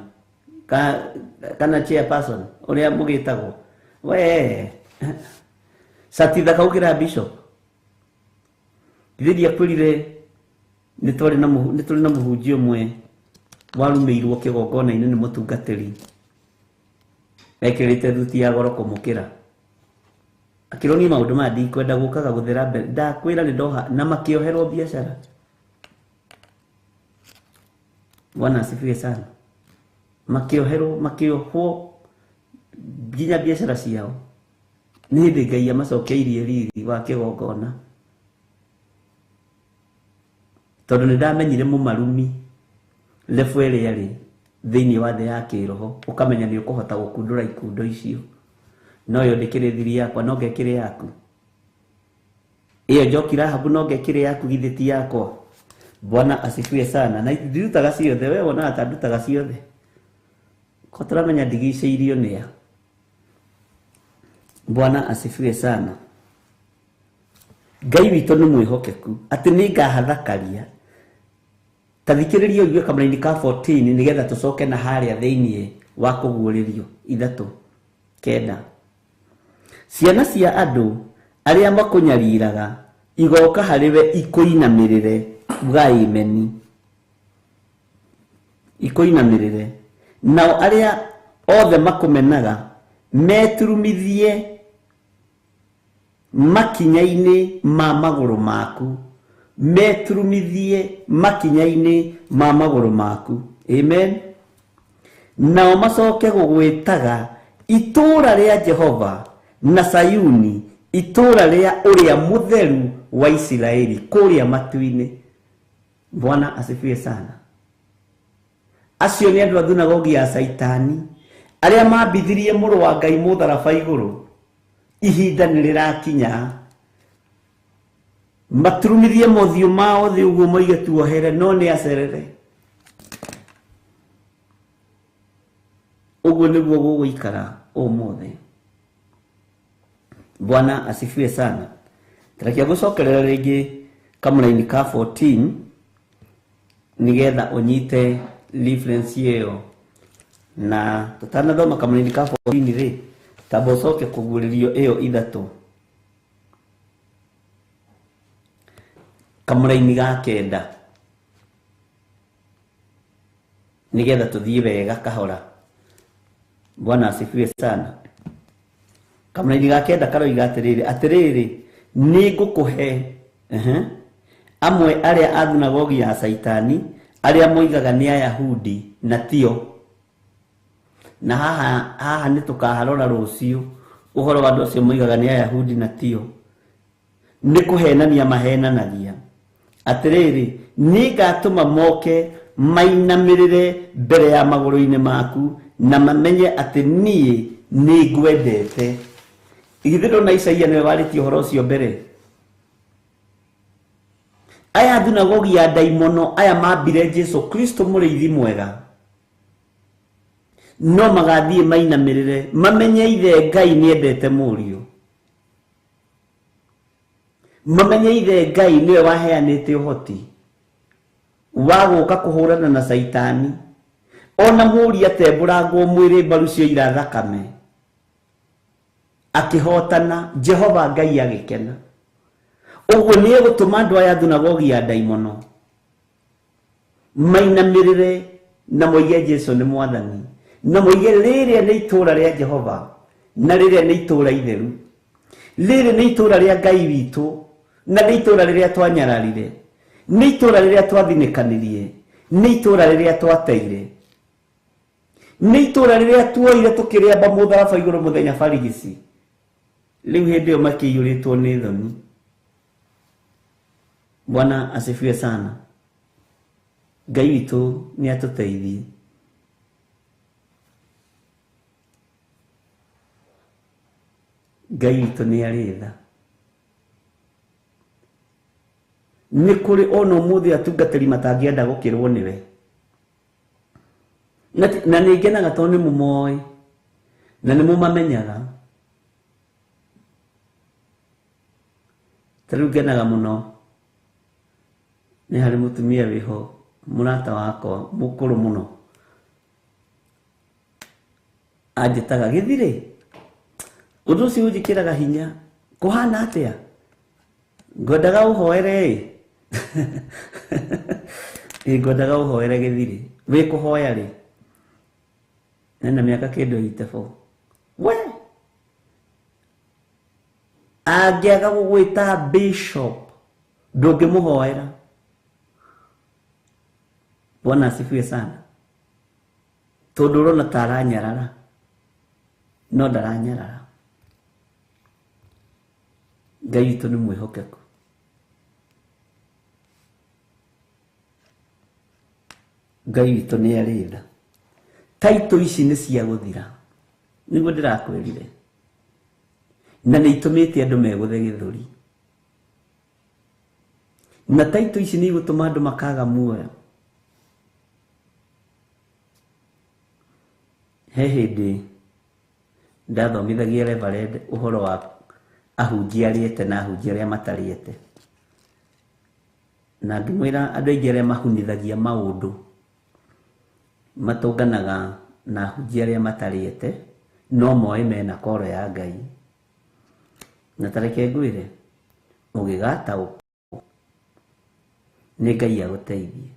kana chairperson ũrĩa mũgĩtagwo, we cati thaka gũkĩra bishop. Githĩ ndiakwĩrire nĩ tũrĩ na mũhunjia ũmwe warumĩirwo kĩgongona-inĩ nĩ mũtungatĩri ekĩrĩte thuti ya goro kũmũkĩra, akĩrwo niĩ maũndũ maya ndikwenda gũkaga gũthera mbere, ndakwĩra nĩ ndoha, na makĩoherwo biacara. Bwana asifiwe sana. Makĩoherwo, makĩohwo nginya biacara ciao. Nĩ hĩndĩ Ngai amacokeirie riri wa kĩgongona, tondũ nĩ ndamenyire mũmarumi level ĩrĩa ĩrĩ thĩinĩ wa thĩ ya kĩroho, ũkamenya nĩ ũkũhota gũkundũra ikundo icio. No ĩyo ndĩkĩrĩ thiri yakwa, no ngekĩrĩ yaku. Ĩyo njoki Rahabu no ngekĩrĩ yaku, githĩ ti yakwa. Bwana asifiwe sana. Na ndirutaga ciothe, we wonaga ta ndutaga ciothe. Ko tũramenya ndigicĩirio nĩa. Bwana asifiwe sana. Ngai witũ nĩ mwĩhokeku atĩ nĩ ngahathakaria. Ta thikĩrĩria ũigue kamũraini ka 14 nĩgetha tũcoke na harĩa thĩinĩ wa kũguũrĩrio 3:9. Ciana cia andũ arĩa makũnyariraga igoka harĩ we ikũinamĩrĩre, uga ameni. Ikũinamĩrĩre, nao arĩa othe makũmenaga meturumithie makinya-inĩ ma magũrũ maku, meturumithie makinya-inĩ ma magũrũ maku. Amen. Nao macoke gũgwĩtaga itũũra rĩa Jehova na Sayuni, itũũra rĩa ũrĩa mũtheru wa Isiraeli kũrĩa matu-inĩ. Bwana asifiwe sana. Acio nĩ andũ a thunagogi ya Caitani arĩa mambithirie mũrũ wa Ngai mũtharaba igũrũ. Ihinda nĩ rĩrakinya maturumithie mothiũ mao thĩ ũguo moige tuohere, no nĩ acerere. Ũguo nĩguo gũgũikara ũmũthĩ. Bwana asifiwe sana. Tarakia gũcokerera rĩngĩ kamũraini ka 14 nigetha ũnyite reference ĩyo. Na tũtanathoma kamũraini ka 14 rĩ, tamba ũcoke kũguũrĩrio ĩyo ithatũ. Kamũraini ga 9 nigetha tũthiĩ wega kahora. Bwana asifiwe sana. Kamũraini ga 9 karoiga atĩrĩrĩ, atĩrĩrĩ nĩngũkũhe amwe arĩa a thunagogi ya Caitani arĩa moigaga nĩ Ayahudi na tio. Na haha nĩ tũkaharora rũciũ ũhoro wa andũ acio moigaga nĩ Ayahudi na tio, nĩ kũhenania mahenanagia. Atĩrĩrĩ nĩngatũma moke mainamĩrĩre mbere ya magũrũ-inĩ maku na mamenye atĩ niĩ nĩngwendete. Githĩ ndona Isaia nĩwe warĩtie ũhoro ũcio mbere? Aya thunagogi ya ndaimono aya mambire Jesu Kristo mũrĩithi mwega, no magathiĩ mainamĩrĩre mamenye ithe Ngai nĩendete mũriũ, mamenye ithe Ngai nĩwe waheanĩte ũhoti wa gũka kũhũrana na Caitani. Ona mũriũ atembũrangwo mwĩrĩ mbaru cioira thakame akĩhotana, Jehova Ngai agĩkena. Ũguo nĩ egũtũma andũ aya thunagogi ya ndaimono mainamĩrĩre na moige Jesu nĩ mwathani, na moige rĩrĩa nĩ itũũra rĩa Jehova na rĩrĩa nĩ itũũra itheru, rĩrĩ nĩ itũũra rĩa Ngai witũ na nĩ itũũra rĩrĩa twanyararire, nĩ itũũra rĩrĩa twathinĩkanirie, nĩ itũũra rĩrĩa twateire, nĩ itũũra rĩrĩa tuoire tũkĩrĩamba mũtharaba igũrũ mũthenya barigici. Rĩu hĩndĩ ĩyo makĩiyũrĩtwo nĩ thoni. Bwana asifiwe sana. Ngai witũ nĩ atũteithie. Ngai witũ nĩ arĩ tha. Nĩ kũrĩ ona ũmũthĩ atungatĩri matangĩenda gũkĩrwo nĩwe, na nĩ ngenaga tondũ nĩ mũmoĩ na nĩ mũmamenyaga. Ta rĩu ngenaga mũno nĩ harĩ mũtumia wĩho mũrata wakwa mũkũrũ mũno anjĩtaga gĩthirĩ. Ũndũ ũcio ũnjĩkĩraga hinya. Kũhana atĩa? Ngwendaga ũhoere ĩ. Ĩ ngwendaga ũhoere gĩthirĩ. Wĩ kũhoya rĩ? Nena mĩaka kĩndũ 84. We angĩaga gũgwĩta bishop ndũngĩmũhoera. Bwana asifiwe sana. Tondũ ũrona ta aranyarara, no ndaranyarara. Ngai witũ nĩ mwĩhokeku. Ngai witũ nĩ arĩ tha. Taitũ ici nĩ cia gũthira, nĩguo ndĩrakwĩrire, na nĩ itũmĩte andũ megũthe gĩthũri, na taitũ ici nĩ igũtũma andũ makaga muoyo. He hĩndĩ ndathomithagia Reverend ũhoro wa ahunjia arĩete na ahunjia arĩa matarĩete, na ngĩmwĩra andũ aingĩ arĩa mahunithagia maũndũ matũnganaga na ahunjia arĩa matarĩete no moĩ mena koro ya Ngai. Na tareke ngwĩre, ũgĩgataũkwo nĩ Ngai agũteithie.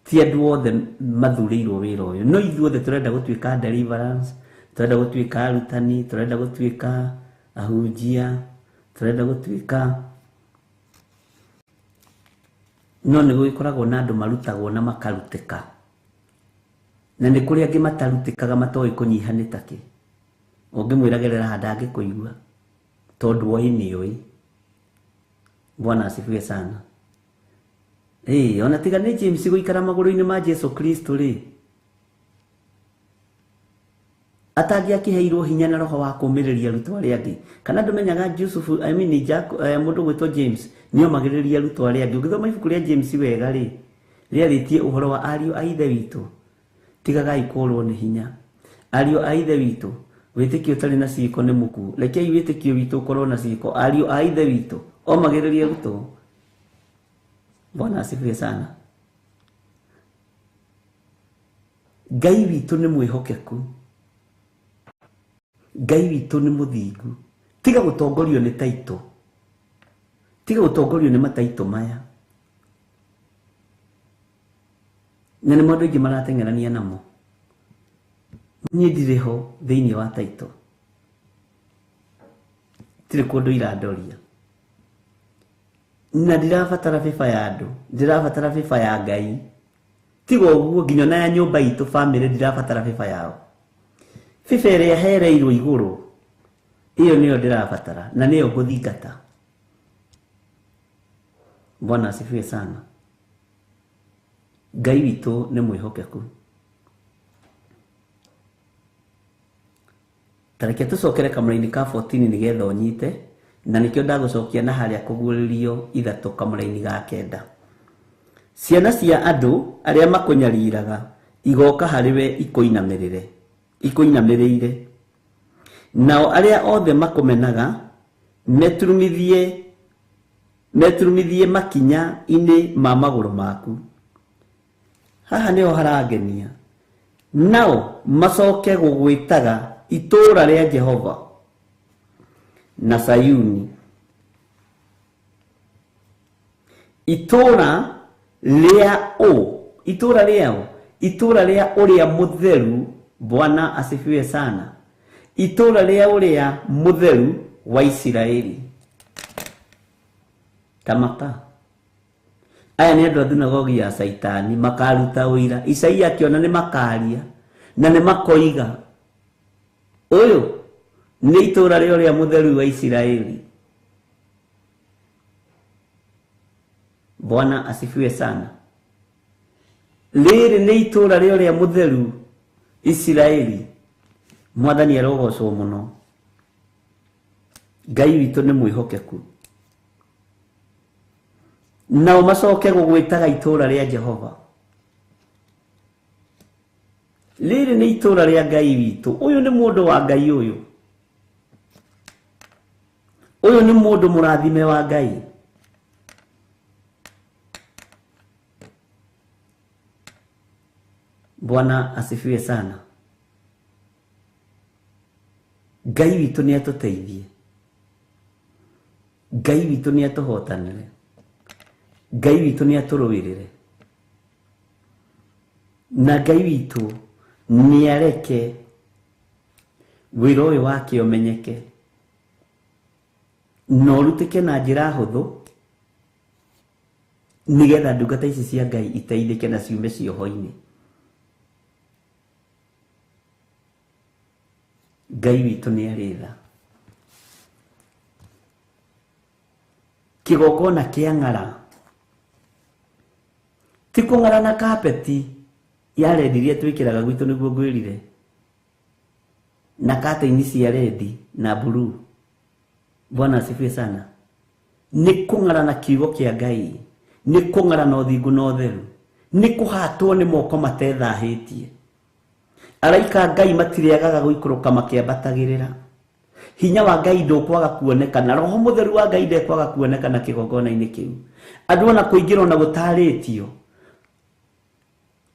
Ti andũ othe mathurĩirwo wĩra ũyũ, no ithuothe tũrenda gũtuĩka deliverance, tũrenda gũtuĩka arutani, tũrenda gũtuĩka ahunjia, tũrenda gũtuĩka, no nĩ gũgĩkoragwo na andũ marutagwo na makarutĩka, na nĩ kũrĩ angĩ matarutĩkaga matoĩ kũnyiha nĩ takĩ. Ũngĩmwĩra gerera haha ndangĩkũigua tondũ oĩ nĩ oĩ. Bwana asifiwe sana. Ona tiga nĩ James gũikara magũrũ-inĩ ma Jesu Kristo rĩ, atangĩakĩheirwo hinya na roho wa kũũmĩrĩria arutwo arĩa angĩ. Kana ndũmenyaga Jusufu, I mean Jack, mũndũ gwĩtwo James nĩomagĩrĩria arutwo arĩa angĩ. Ũngĩthoma ibuku rĩa James wega rĩ, rĩarĩtie ũhoro wa ariũ a ithe witũ. Tigagai kũũrwo nĩ hinya. Ariũ a ithe witũ, wĩtĩkio ũtarĩ na ciĩko nĩ mũkuũ. Rekei wĩtĩkio witũ ũkorwo na ciĩko. Ariũ a ithe witũ, omagĩrĩria arutwo. Bwana asifiwe sana. Ngai witũ nĩ mwĩhokeku. Ngai witũ nĩ mũthingu. Tiga gũtongorio nĩ taito. Tiga gũtongorio nĩ mataito maya. Na nĩ andũ aingĩ marateng'erania namo. Niĩ ndirĩ ho thĩinĩ wa taito. Tirĩ kũndũ irandoria. Na ndirabatara bĩba ya andũ, ndirabatara bĩba ya Ngai. Tiga ũguo nginya na ya nyũmba itũ family ndirabatara bĩba yao. Bĩba ĩrĩa hereirwo igũrũ, ĩyo nĩyo ndĩrabatara na nĩyo ngũthingata. Bwana asifiwe sana. Ngai witũ nĩ mwĩhokeku. Tareke tũcokere kamũra-inĩ ka 14 nĩgetha ũnyite, na nĩkĩo ndagũcokia na harĩa kũguũrĩrio ithatũ kamũra-inĩ ga 9. Ciana cia andũ arĩa makũnyariraga igoka harĩ we ikũinamĩrĩire. Nao arĩa othe makũmenaga meturumithie makinya-inĩ ma magũrũ maku. Haha nĩho harangenia. Nao macoke gũgwĩtaga itũũra rĩa Jehova na Sayuni, itũũra rĩa ũ, itũũra rĩao, itũũra rĩa ũrĩa mũtheru. Bwana asifiwe sana. Itũũra rĩa ũrĩa mũtheru wa Isiraeli. Tamaka. Aya nĩ andũ a thunagogi ya Caitani, makaruta ũira. Isaia akĩona nĩ makaria na nĩ makoiga, ũyũ nĩ itũũra rĩa ũrĩa mũtheru wa Isiraeli. Bwana asifiwe sana. Rĩrĩ nĩ itũũra rĩa ũrĩa mũtheru Isiraeli. Mwathani arogocwo mũno. Ngai witũ nĩ mwĩhokeku. Nao macoke gũgwĩtaga itũũra rĩa Jehova. Rĩrĩ nĩ itũũra rĩa Ngai witũ. Ũyũ nĩ mũndũ wa Ngai ũyũ. Ũyũ nĩ mũndũ mũrathime wa Ngai. Bwana asifiwe sana. Ngai witũ nĩ atũteithie. Ngai witũ nĩ atũhotanĩre. Ngai witũ nĩ atũrũĩrĩre. Na Ngai witũ nĩ areke wĩra ũyũ wake ũmenyeke na ũrutĩke na njĩra hũthũ, nĩgetha ndungata ici cia Ngai iteithĩke na ciume cioho-inĩ. Ngai witũ nĩ arĩ tha. Kĩgongona kĩa ng'ara ti kũng'ara na kapeti ya rendi iria twĩkĩraga gwitũ nĩguo ngwĩrire, na kataini cia rendi na blue. Bwana asifiwe sana. Nĩ kũng'ara na kiugo kĩa Ngai, nĩ kũng'ara na ũthingu na ũtheru, nĩ kũhatwo nĩ moko matethahĩtie. Araika Ngai matirĩagaga gũikũrũka makĩambatagĩrĩra. Hinya wa Ngai ndũkwaga kuonekana, roho mũtheru wa Ngai ndekwaga kuonekana kĩgongona-inĩ kĩu. Andũ ona kũingĩra ona gũtarĩtio,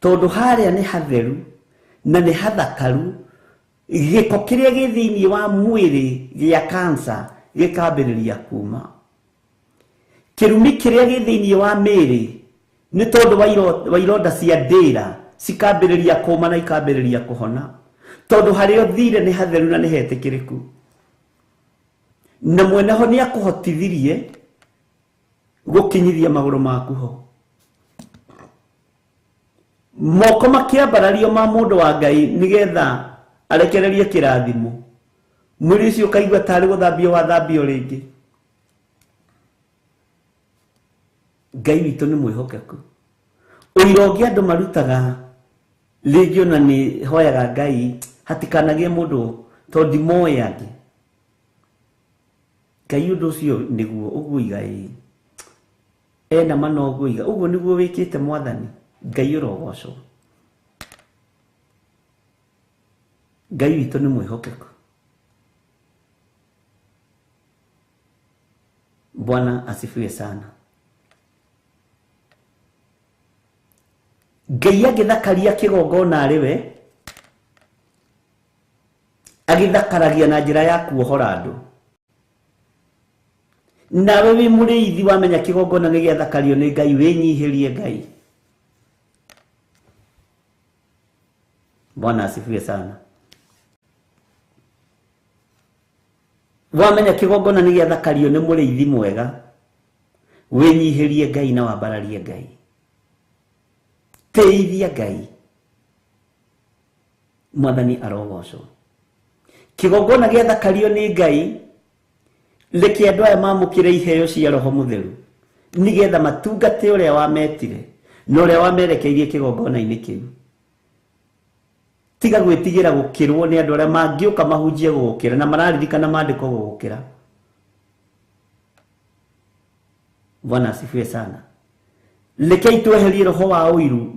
tondũ harĩa nĩ hatheru na nĩ hathakaru. Gĩko kĩrĩa gĩ thĩinĩ wa mwĩrĩ gĩa cancer gĩkambĩrĩria kuma. Kĩrumi kĩrĩa gĩ thĩinĩ wa mĩĩrĩ nĩ tondũ wa ironda cia ndĩra cikambĩrĩria kũma na ikambĩrĩria kũhona, tondũ harĩa ũthire nĩ hatheru na nĩ hetĩkĩrĩku. Na mwene ho nĩ akũhotithirie gũkinyithia magũrũ maku ho. Moko makĩambarario ma mũndũ wa Ngai nĩgetha arekererie kĩrathimo, mwĩrĩ ũcio ũkaigua tarĩ gũthambio wathambio rĩngĩ. Ngai witũ nĩ mwĩhokeku. Ũira ũngĩ andũ marutaga rĩngĩ ona nĩ hoyaga Ngai hatikanagie mũndũ tondũ ndimoĩ angĩ. Ngai ũndũ ũcio nĩguo ũguo iga ĩ ena ma no ũguo iga ũguo nĩguo wĩkĩte Mwathani. Ngai ũrogocwo. Ngai witũ nĩ mwĩhokeku. Bwana asifiwe sana. Ngai agĩthakaria kĩgongona arĩ we agĩthakaragia na njĩra ya kuohora andũ. Nawe wĩ mũrĩithi wamenya kĩgongona nĩ gĩathakario nĩ Ngai, wĩnyihĩrie Ngai. Bwana asifiwe sana. Wamenya kĩgongona nĩ gĩathakario nĩ mũrĩithi mwega, wĩnyihĩrie Ngai na wambararie Ngai. Tĩithia Ngai. Mwathani arogocwo. Kĩgongona gĩathakario nĩ Ngai, reke andũ aya mamũkĩre iheo cia Roho Mũtheru nĩgetha matungate ũrĩa wametire na ũrĩa wamerekeirie kĩgongona-inĩ kĩu. Tiga gwĩtigĩra gũkĩrwo nĩ andũ arĩa mangĩũka mahunjie gũgũkĩra na mararirikana maandĩko gũgũkĩra. Bwana asifiwe sana. Rekei tweherie roho wa ũiru,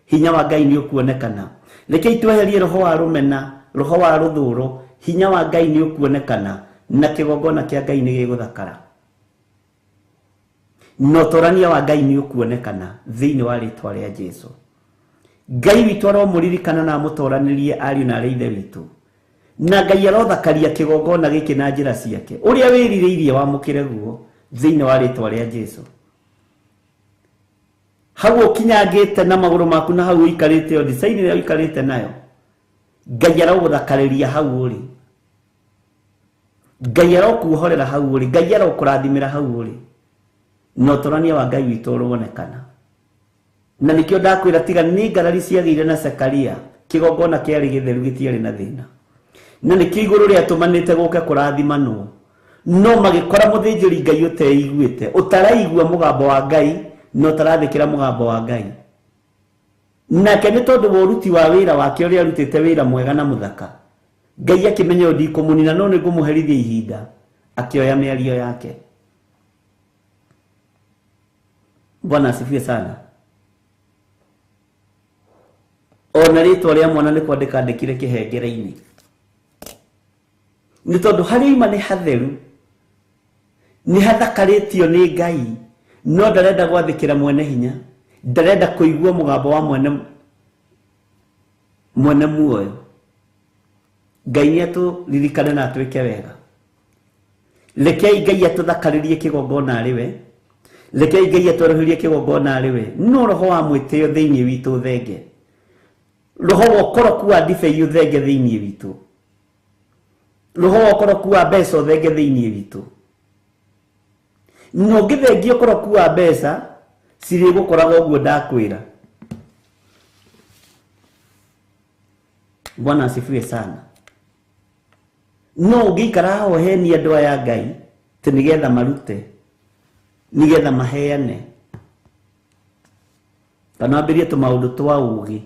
hinya wa Ngai nĩ ũkuonekana. Rekei tweherie roho wa rũmena, roho wa rũthũro, hinya wa Ngai nĩ ũkuonekana na kĩgongona kĩa Ngai nĩ gĩgũthakara. Na ũtorania wa Ngai nĩ ũkuonekana thĩinĩ wa rĩtwa rĩa Jesũ. Ngai witũ aromũririkana na amũtoranĩrie ariũ na arĩ ithe witũ. Na Ngai arothakaria kĩgongona gĩkĩ na njĩra ciake. Ũrĩa wĩrirĩirie wamũkĩre guo thĩinĩ wa rĩtwa rĩa Jesũ. Hau ũkinyangĩte na magũrũ maku na hau ũikarĩte o design ĩrĩa ũikarĩte nayo, Ngai arogũthakarĩria hau ũrĩ. Ngai arokuohorera hau ũrĩ. Ngai arokũrathimĩra hau ũrĩ. Na ũtorania wa Ngai witũ ũronekana. Na nĩkĩo ndakwĩra tiga nĩ ngarari ciagĩire na Zekaria, kĩgongona kĩarĩ gĩtheru gĩtiarĩ na thĩna. Na nĩkĩo igũrũ rĩatũmanĩte gũke kũrathimanwo. No magĩkora mũthĩnjĩri Ngai ũteiguĩte, ũtaraigua mũgambo wa Ngai na ũtarathĩkĩra mũgambo wa Ngai. Nake nĩ tondũ wa ũruti wa wĩra wake ũrĩa arutĩte wĩra mwega na mũthaka, Ngai akĩmenya ũyũ ndikũmũnina no nĩngũmũherithia ihinda, akĩoya mĩario yake. Bwana asifiwe sana. Ona rĩtwa rĩa mwana nĩ kwandĩka andĩkire kĩhengere-inĩ. Nĩ tondũ harĩa oima nĩ hatheru, nĩ hathakarĩtio nĩ Ngai, no ndarenda gwathĩkĩra mwene hinya, ndarenda kũigua mũgambo wa mwene muoyo. Ngai nĩ atũririkane na atwĩke wega. Rekei Ngai atũthakarĩrie kĩgongona arĩ we. Rekei Ngai atwerũhĩrie kĩgongona arĩ we. No roho wa mwĩtĩo thĩinĩ witũ ũthenge. Roho wa ũkoroku wa ndibei ũthenge thĩinĩ witũ. Roho wa ũkoroku wa mbeca ũthenge thĩinĩ witũ. Na ũngĩthengia ũkoroku wa mbeca cirĩgũkoraga ũguo ndakwĩra. Bwana asifiwe sana. No ũngĩikara haha ũhenie andũ aya Ngai atĩ nĩgetha marute, nĩgetha maheane, kana wambĩrĩrie tũmaũndũ twa ũũgĩ,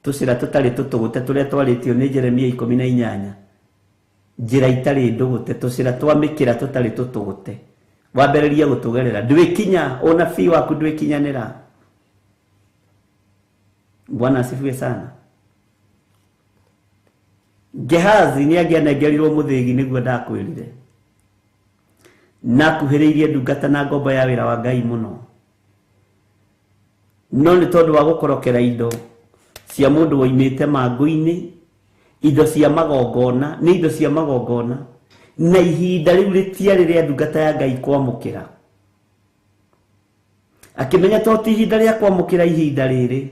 tũcĩra tũtarĩ tũtũgũte tũrĩa twarĩtio nĩ Jeremia 18, njĩra itarĩ ndũgũte, tũcĩra twa mĩkĩra tũtarĩ tũtũgũte, wambĩrĩrie gũtũgerera, ndwĩkinya ũnabii waku ndwĩkinyanĩra. Bwana asifiwe sana. Gehazi nĩ angĩanengerirwo mũthĩgi nĩguo ndakwĩrire. Na akuhĩrĩirie ndungata na ngombo ya wĩra wa Ngai mũno. No nĩ tondũ wa gũkorokera indo cia mũndũ woimĩte mangũ-inĩ, indo cia magongona, nĩ indo cia magongona, na ihinda rĩu rĩtiarĩ rĩa ndungata ya Ngai kwamũkĩra. Akĩmenya to ti ihinda rĩa kwamũkĩra ihinda rĩrĩ,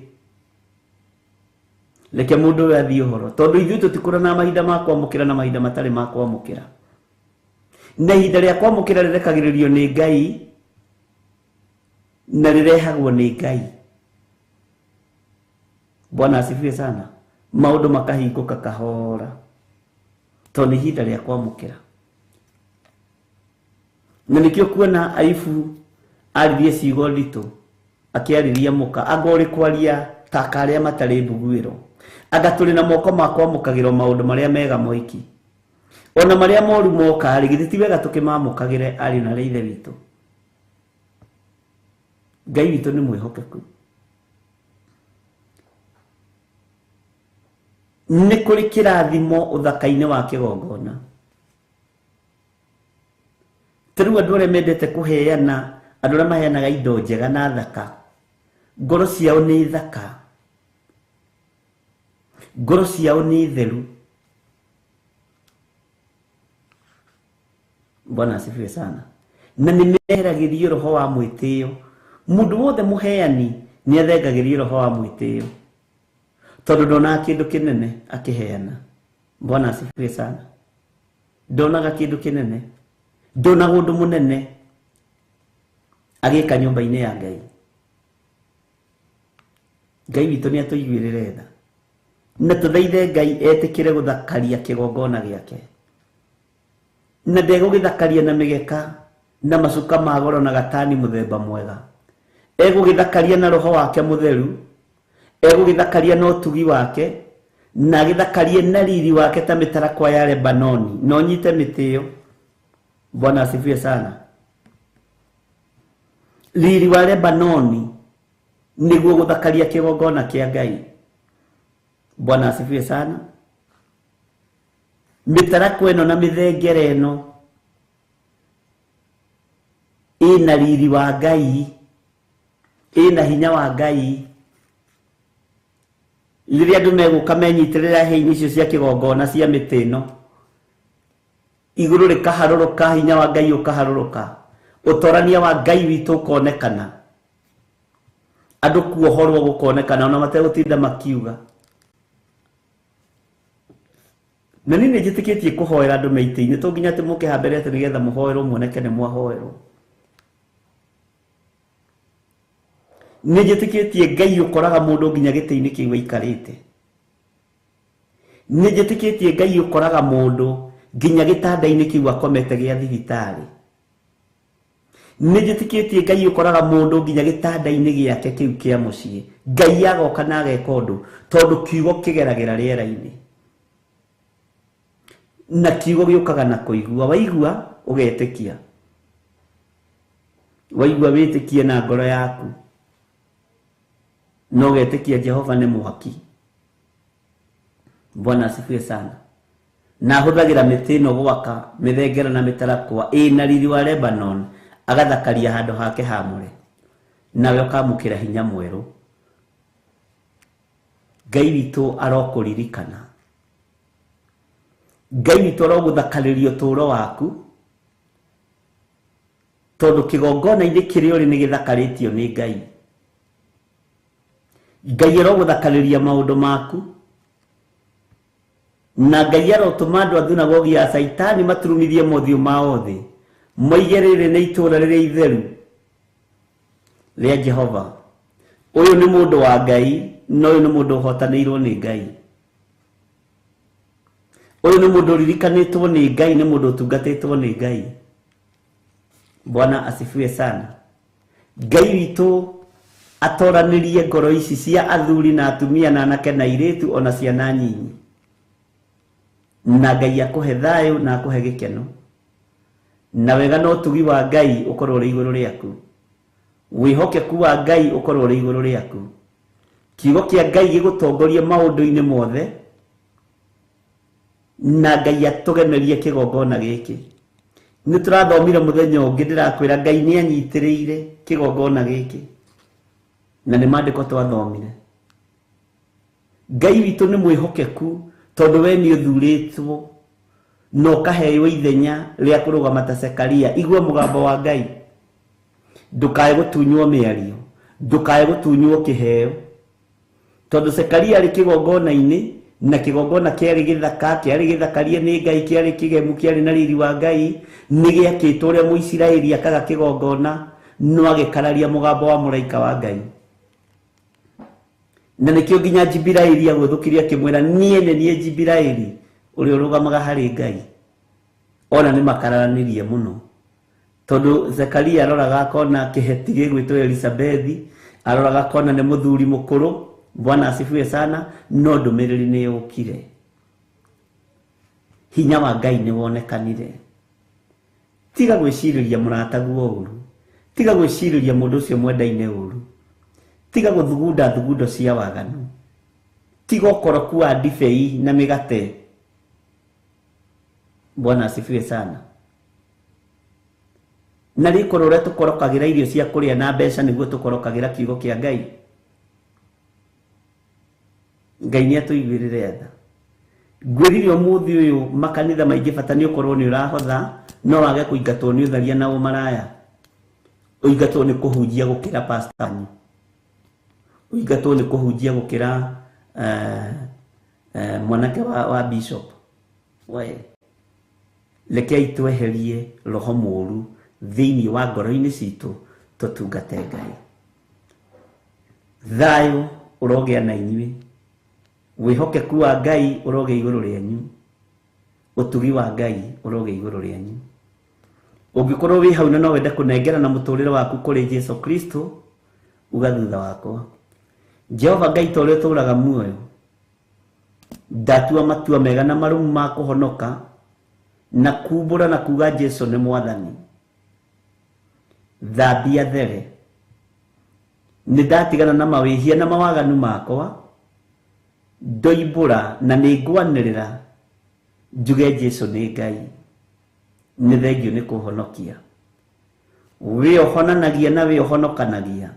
reke mũndũ ũyũ athiĩ ũhoro, tondũ ithuĩ tũtikũranaga mahinda ma kwamũkĩra na mahinda matarĩ ma kwamũkĩra. Na ihinda rĩa kwamũkĩra rĩrekagĩrĩrio nĩ Ngai na rĩrehagwo nĩ Ngai. Bwana asifiwe sana. Maũndũ makahingũka kahora tondũ nĩ ihinda rĩa kwamũkĩra. Na nĩkĩo kuona Ayubu Aririe ciugo nditũ akĩarĩria mũka anga ũrĩ kwaria ta karĩa matarĩ mbuguĩro anga tũrĩ na moko ma kwamũkagĩrwo maũndũ marĩa mega moiki ona marĩa moru moka rĩ githĩ ti wega tũkĩmamũkagĩre ariũ na ithe witũ. Ngai witũ nĩ mwĩhokeku. Nĩ kũrĩ kĩrathimo ũthaka-inĩ wa kĩgongona. Ta rĩu andũ arĩa mendete kũheana, andũ arĩa maheanaga indo njega na thaka, ngoro ciao nĩ thaka, ngoro ciao nĩ theru. Bwana asifiwe sana. Na nĩ meheragĩrio roho wa mwĩtĩo. Mũndũ wothe mũheani nĩ athengagĩrio roho wa mwĩtĩo tondũ ndonaga kĩndũ kĩnene akĩheana. Bwana asifiwe sana. Ndonaga kĩndũ kĩnene, ndonaga ũndũ mũnene agĩka nyũmba-inĩ ya Ngai. Ngai witũ nĩ atũiguĩrĩre tha na tũthaithe Ngai etĩkĩre gũthakaria kĩgongona gĩake, na ndegũgĩthakaria na mĩgeka na macuka ma goro na gatani mũthemba mwega. Egũgĩthakaria na roho wake mũtheru, egũgĩthakaria na ũtugi wake, na agĩthakarie na riri wake ta mĩtarakwa ya Lebanoni. Na ũnyite mĩtĩ ĩyo. Bwana asifiwe sana. Riri wa Lebanoni nĩguo gũthakaria kĩgongona kĩa Ngai. Bwana asifiwe sana. Mĩtarakwa ĩno na mĩthengere ĩno ĩna riri wa Ngai, ĩna hinya wa Ngai. Rĩrĩa andũ megũka menyitĩrĩra hĩa-inĩ icio cia kĩgongona cia mĩtĩ ĩno, igũrũ rĩkaharũrũka, hinya wa Ngai ũkaharũrũka, ũtorania wa Ngai witũ ũkonekana, andũ kuohorwo gũkonekana ona mategũtinda makiuga. Na niĩ nĩ njĩtĩkĩtie kũhoera andũ me itĩ-inĩ, to nginya atĩ mũke haha mbere atĩ nĩgetha mũhoerwo muoneke nĩ mwahoerwo. Nĩ njĩtĩkĩtie Ngai ũkoraga mũndũ nginya gĩtĩ-inĩ kĩu aikarĩte. Nĩ njĩtĩkĩtie Ngai ũkoraga mũndũ nginya gĩtanda-inĩ kĩu akomete gĩa thibitarĩ. Nĩ njĩtĩkĩtie Ngai ũkoraga mũndũ nginya gĩtanda-inĩ gĩake kĩu kĩa mũciĩ. Ngai agoka na ageka ũndũ tondũ kiugo kĩgeragĩra rĩera-inĩ, na kiugo gĩũkaga na kũigua. Waigua ũgetĩkia, waigua wĩtĩkie na ngoro yaku, na ũgetĩkia Jehova nĩ mwaki. Bwana asifiwe sana. Na ahũthagĩra mĩtĩ ĩno gwaka mĩthengera na mĩtarakwa ĩna riri wa Lebanon, agathakaria handũ hake hamũre, nawe ũkamũkĩra hinya mwerũ. Ngai witũ arokũririkana, Ngai witũ arogũthakarĩria ũtũũro waku, tondũ kĩgongona-inĩ kĩrĩa ũrĩ nĩ gĩthakarĩtio nĩ Ngai. Ngai arogũthakarĩria maũndũ maku, na Ngai arotũma andũ a thunagogi ya Caitani maturumithie mothiũ mao thĩ, moige rĩrĩ nĩ itũũra rĩrĩa itheru rĩa Jehova. Ũyũ nĩ mũndũ wa Ngai, na ũyũ nĩ mũndũ ũhotanĩirwo nĩ Ngai. Ũyũ nĩ mũndũ ũririkanĩtwo nĩ Ngai, nĩ mũndũ ũtungatĩtwo nĩ Ngai. Bwana asifiwe sana. Ngai witũ atoranĩrie ngoro ici cia athuri na atumia na anake na airĩtu ona ciana nyinyi, na Ngai akũhe thayũ na akũhe gĩkeno, na wega na ũtugi wa Ngai ũkorwo ũrĩ igũrũ rĩaku, wĩhokeku wa Ngai ũkorwo ũrĩ igũrũ rĩaku, kiugo kĩa Ngai gĩgũtongorie maũndũ-inĩ mothe, na Ngai atũgemerie kĩgongona gĩkĩ. Nĩ tũrathomire mũthenya ũngĩ, ndĩrakwĩra Ngai nĩ anyitĩrĩire kĩgongona gĩkĩ, na nĩ maandĩko twathomire. Ngai witũ nĩ mwĩhokeku tondũ we nĩ ũthurĩtwo na ũkaheo ithenya rĩa kũrũgama ta Zekaria. Igua mũgambo wa Ngai, ndũkae gũtunywo mĩario, ndũkae gũtunywo kĩheo, tondũ Zekaria arĩ kĩgongona-inĩ, na kĩgongona kĩarĩ gĩthaka, kĩarĩ gĩthakarie nĩ Ngai, kĩarĩ kĩgemu, kĩarĩ na riri wa Ngai, nĩ gĩakĩtwo ũrĩa Mũisiraeli akaga kĩgongona, no agĩkararia mũgambo wa mũraika wa Ngai. Na nĩkĩo nginya Jibiraeli agũthũkirie akĩmwĩra, niĩ nĩ niĩ Jibiraeli ũrĩa ũrũgamaga harĩ Ngai. Ona nĩ makararanirie mũno. Tondu Zekaria aroraga akona kĩheti gĩgwĩtwo Elisabethi, aroraga akona nĩ mũthuri mũkũrũ. Bwana asifiwe sana. No ndũmĩrĩri nĩ yũkire, hinya wa Ngai nĩ wonekanire. Tiga gwĩcirĩria mũrataguo ũru, tiga gwĩcirĩria mũndũ ũcio mwendaine ũru, tiga gũthugunda thugundo cia waganu, tiga ũkoroku wa ndibei na mĩgate. Bwana asifiwe sana. Na rĩkorwo ũrĩa tũkorokagĩra irio cia kũrĩa na mbeca nĩguo tũkorokagĩra kiugo kĩa Ngai. Ngai nĩ atũiguĩrĩre tha. Ngwĩrire ũmũthĩ ũyũ makanitha maingĩ bata nĩ ũkorwo nĩ ũrahotha, no wage kũingatwo nĩ ũtharia na ũmaraya, ũingatwo nĩ kũhunjia gũkĩra pastor wanyu, ũingatwo nĩ kũhunjia gũkĩra mwanake wa bishop. We rekei tweherie roho mũru thĩinĩ wa ngoro-inĩ citũ, tũtungate Ngai. Thayũ ũrogĩa na inyuĩ, wĩhokeku wa Ngai ũrogĩa igũrũ rĩanyu, ũtugi wa Ngai ũrogĩa igũrũ rĩanyu. Ũngĩkorwo wĩ hau na no wende kũnengera na mũtũrĩre waku kũrĩ Jesu Kristo, uga thutha wakwa, Jehova Ngai ta ũrĩa ũtũũraga muoyo, ndatua matua mega na marũmu ma kũhonoka na kumbũra na kuga Jesu nĩ mwathani. Thambia there, nĩ ndatigana na mawĩhia na mawaganu makwa, ndoimbũra na nĩ ngwanĩrĩra njuge Jesu nĩ Ngai, nĩ thengio nĩ kũhonokia. Wĩ ũhonanagia na wĩ ũhonokanagia,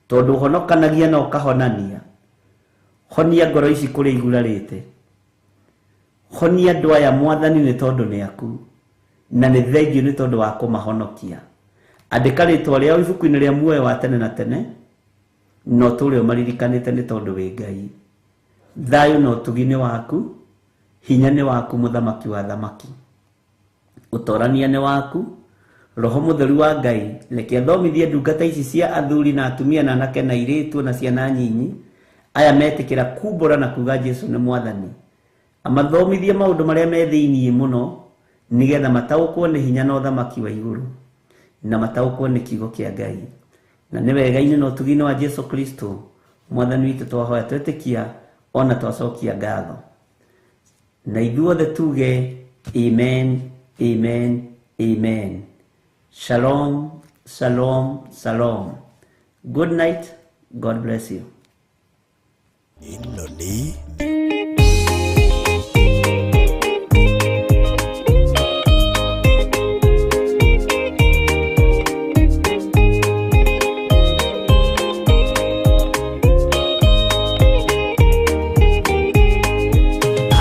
tondũ ũhonokanagia na ũkahonania. Honia ngoro ici kũrĩa igurarĩte, honia andũ aya mwathani nĩ tondũ nĩ aku, na nĩ thengio nĩ tondũ wa kũmahonokia. Andĩka rĩtwa rĩao ibuku-inĩ rĩa muoyo wa tene na tene, na ũtũũre ũmaririkanĩte nĩ tondũ wĩ Ngai. Thayũ na ũtugi nĩ waku, hinya nĩ waku, mũthamaki wa thamaki, ũtorania nĩ waku, roho mũtheru wa Ngai. Reke athomithie ndungata ici cia athuri na atumia na anake na airĩtu na ciana nyinyi, aya metĩkĩra kumbũra na kuga Jesu nĩ mwathani. Amathomithie maũndũ marĩa me thĩiniĩ mũno, nĩgetha mataũkwo nĩ hinya na ũthamaki wa igũrũ, na mataũkwo nĩ kiugo kĩa Ngai. Na nĩ wega-inĩ na ũtugi-inĩ wa Jesu Kristo mwathani witũ twahoya twetĩkia ona twacokia ngatho. Na ithuothe tuge amen, amen, amen. Shalom, shalom, shalom. Good night. God bless you. Ĩno nĩ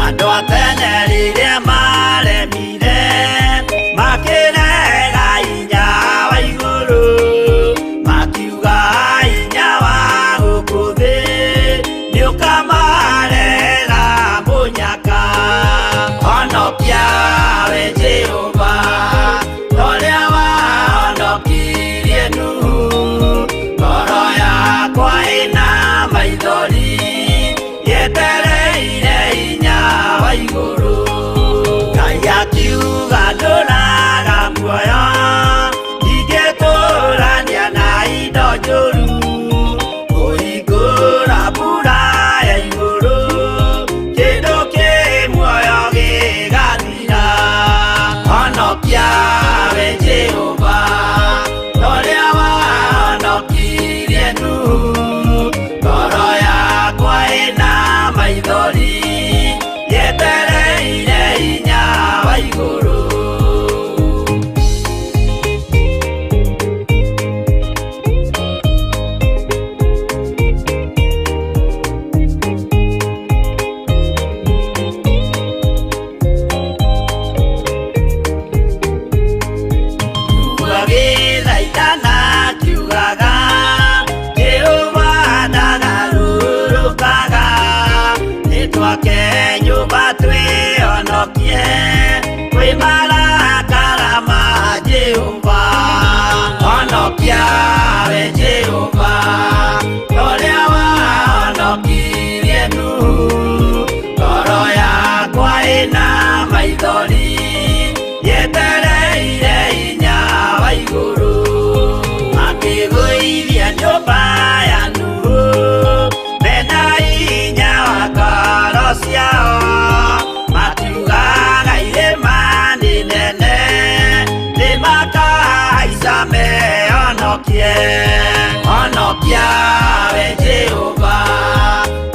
Andũ a tene rĩrĩa maremire, makĩrega hinya wa igũrũ, makiuga hinya wa gũkũ thĩ nĩũkamarega mũnyaka. Honokia we Jehova, ta ũrĩa wahonokirie Nuhu. Ngoro yakwa ĩna maithori, yetereire hinya wa igũrũ. Ngai akiuga ndũraga muoyo, ndingĩtũrania na indo njũru. Kũhingũra mbura ya igũrũ, kĩndũ kĩ muoyo gĩgathira. Honokia we Jehova, ta ũrĩa wahonokirie Nuhu. Ngoro yakwa ĩna maithori, yetereire hinya wa igũrũ. Agĩthaitana kiugaga, Jehova ndagarũrũkaga. Nĩtwake nyũmba twĩhonokie kwĩ marakara ma Jehova. Honokia we Jehova, ta ũrĩa wahonokirie Nuhu. Ngoro yakwa ĩna maithori, yetereire hinya wa mehonokie. Honokia we Jehova,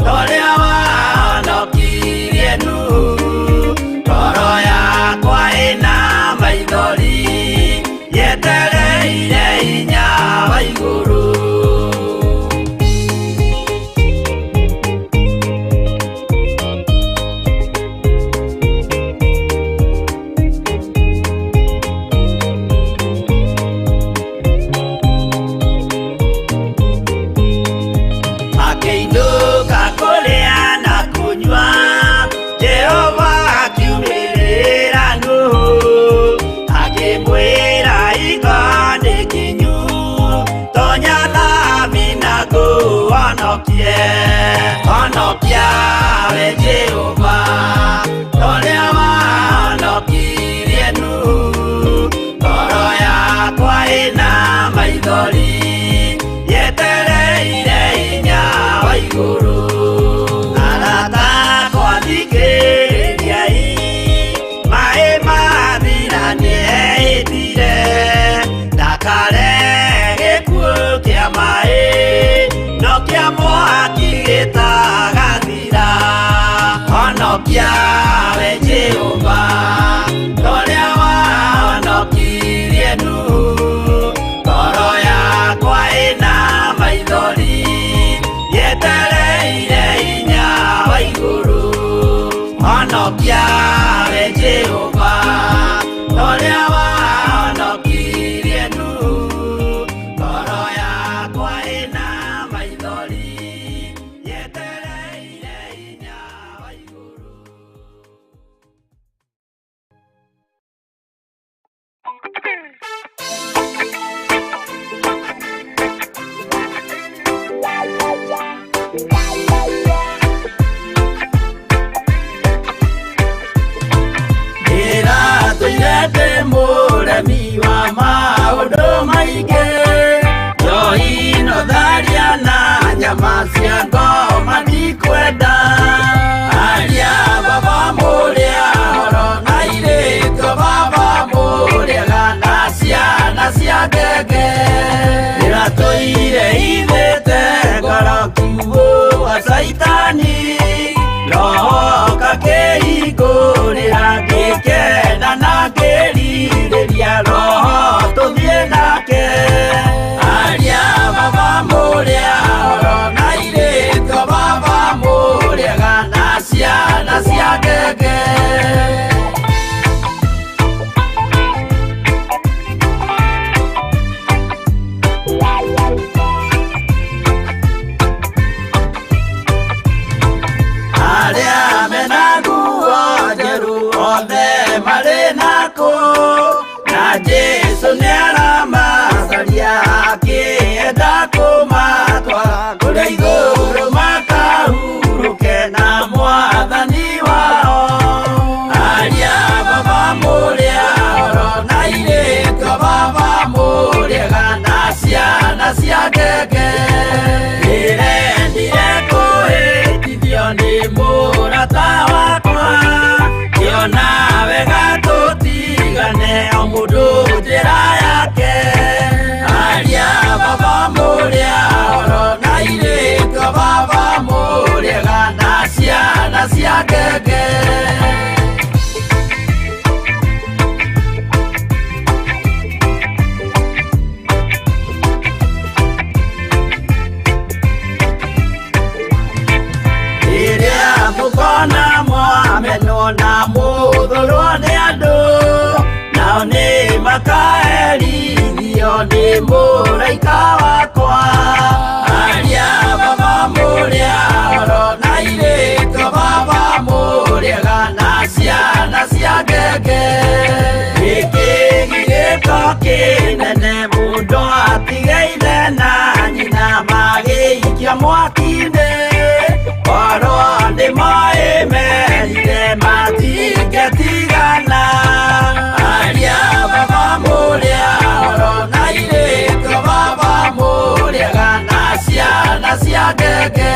torĩa wahonokirie Nuhu. Ngoro yakwa ĩna maithori, yetereire hinya wa igũrũ. Makĩinũka kũrĩa na kũnyua, Jehova akiumĩrĩra Nuhu, akĩmwĩra hingo nĩ nginyu, tonya thabina ngũhonokie. Honokia we Jehova, torĩa wahonokirie Nuhu. Ngoro yakwa ĩna maithori, yetereire hinya wa igũrũ. Arata akwa thikĩrĩriai, maĩ mathira nĩehĩtire, ndakare gĩkuũ kĩa maĩ, no kĩa mwaki gĩtagathira. Honokia we Jehova, torĩa wahonokirie Nuhu. Ngoro yakwa ĩna maithori, yetereire hinya wa igũrũ. Honokia we Jehova, torĩa wahonokirie Nuhu. Ngoro yakwa ĩna maithori, yetereire hinya wa igũrũ. Ndĩratũire ndĩ mũremi wa maũndũ maingĩ, njohi no tharia na nyama cia ngoma ndikwenda. Aria baba mũrĩa horo na airĩtu baba mũrĩega na ciana cia ngenge. Ndĩratũire hithĩte ngoro kiugũ wa Caitani, roho kakĩhingũrĩra ngĩkena na ngĩrirĩria roho tũthiĩ nake. Aria baba mũrĩa horo na airĩtu baba mũrĩega na ciana cia ngenge. Arĩa mena nguo njerũ othe marĩ nakũ, na Jesũ nĩaramacaria akĩenda kũmatwara kũrĩa igũrũ makahurũke na mwathani wao. Aria baba mũrĩa horo na airĩtu baba mũrĩega na ciana cia ngenge. Ndĩrendire kũhĩtithio nĩ mũrata wakwa, ngĩona wega tũtigane o mũndũ njĩra yake. Aria baba mũrĩa horo na airĩtu baba mũrĩega na ciana cia ngenge. Rĩrĩa mũkona mwamenwo na mũthũrwo nĩ andũ, nao nĩ makaherithio nĩ mũraika wakwa. Aria baba mũrĩa horo na airĩtu baba mũrĩega na ciana cia ngenge. Gĩkĩ gĩgĩko kĩnene mũndũ atige ithe na nyina magĩikia mwaki-inĩ. Korwo nĩ moĩ merire matingĩtigana. Aria baba mũrĩa horo na airĩtu baba mũrĩega na ciana cia ngenge.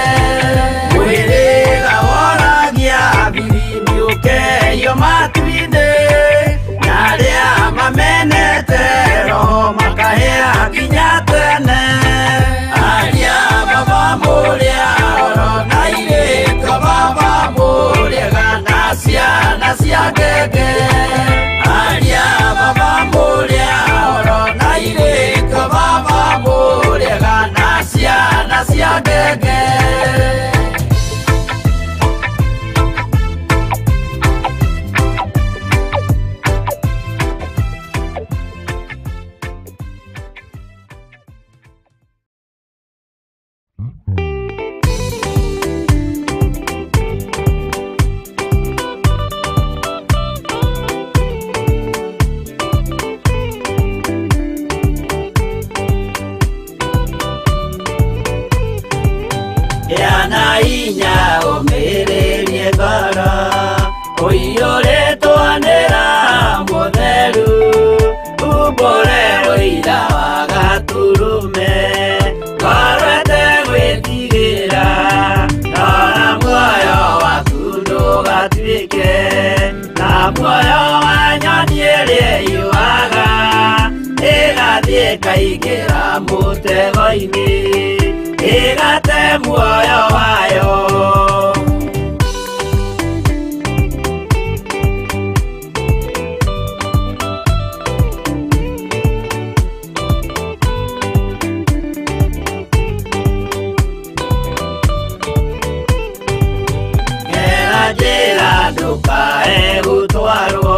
Mwĩrĩga woragia biri nĩũkeio matu-inĩ, na arĩa mamenete roho makahe Ũiyũrĩtwo nĩ Roho Mũtheru, umbũre ũira wa Gatũrũme, ngoro ĩtegwĩtigĩra, rora muoyo waku ndũgatuĩke ta muoyo wa nyoni ĩrĩa ĩũaga, ĩgathiĩ ĩkaingĩra mũtego-inĩ, ĩgate muoyo wayo. Gera njĩra ndũkae gũtwarwo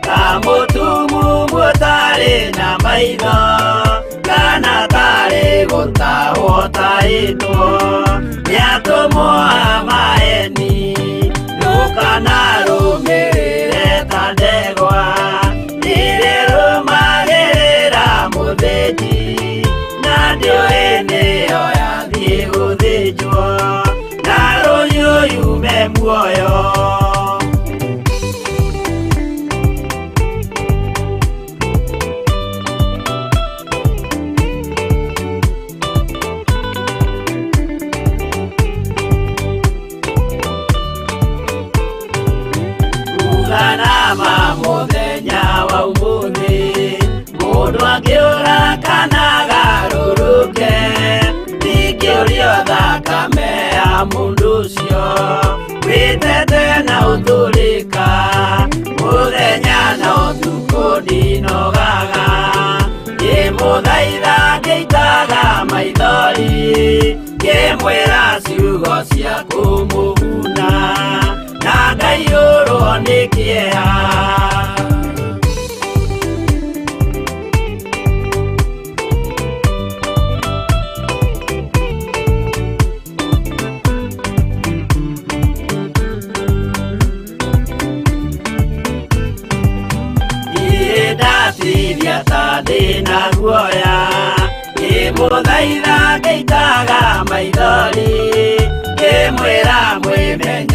ta mũtumumu ũtarĩ na maitho, kana tarĩ gũtahwo tahĩtwo nĩ atũmwo a maeni. Ndũkanarũmĩrĩre ta ndegwa ĩrĩrũmagĩrĩra mũthĩnji, na ndĩũĩ nĩyo yathiĩ gũthĩnjwo, na rũhiũ yume muoyo. Uganama mũthenya wa ũmũthĩ, mũndũ angĩũra kana agarũrũke, ndingĩũrio thakame ya mũndũ ũcio, wĩtete na ũtũrĩka, mũthenya na ũtukũ ndinogaga, ngĩmũthaitha ngĩitaga maithori, ngĩmwĩra ciugo cia kũmũguna, na ngaiyũrwo nĩ kĩeha. Niĩ ndatiria ta ndĩna guoya, ngĩmũthaitha ngĩitaga maithori, ngĩmwĩra mwĩmenye.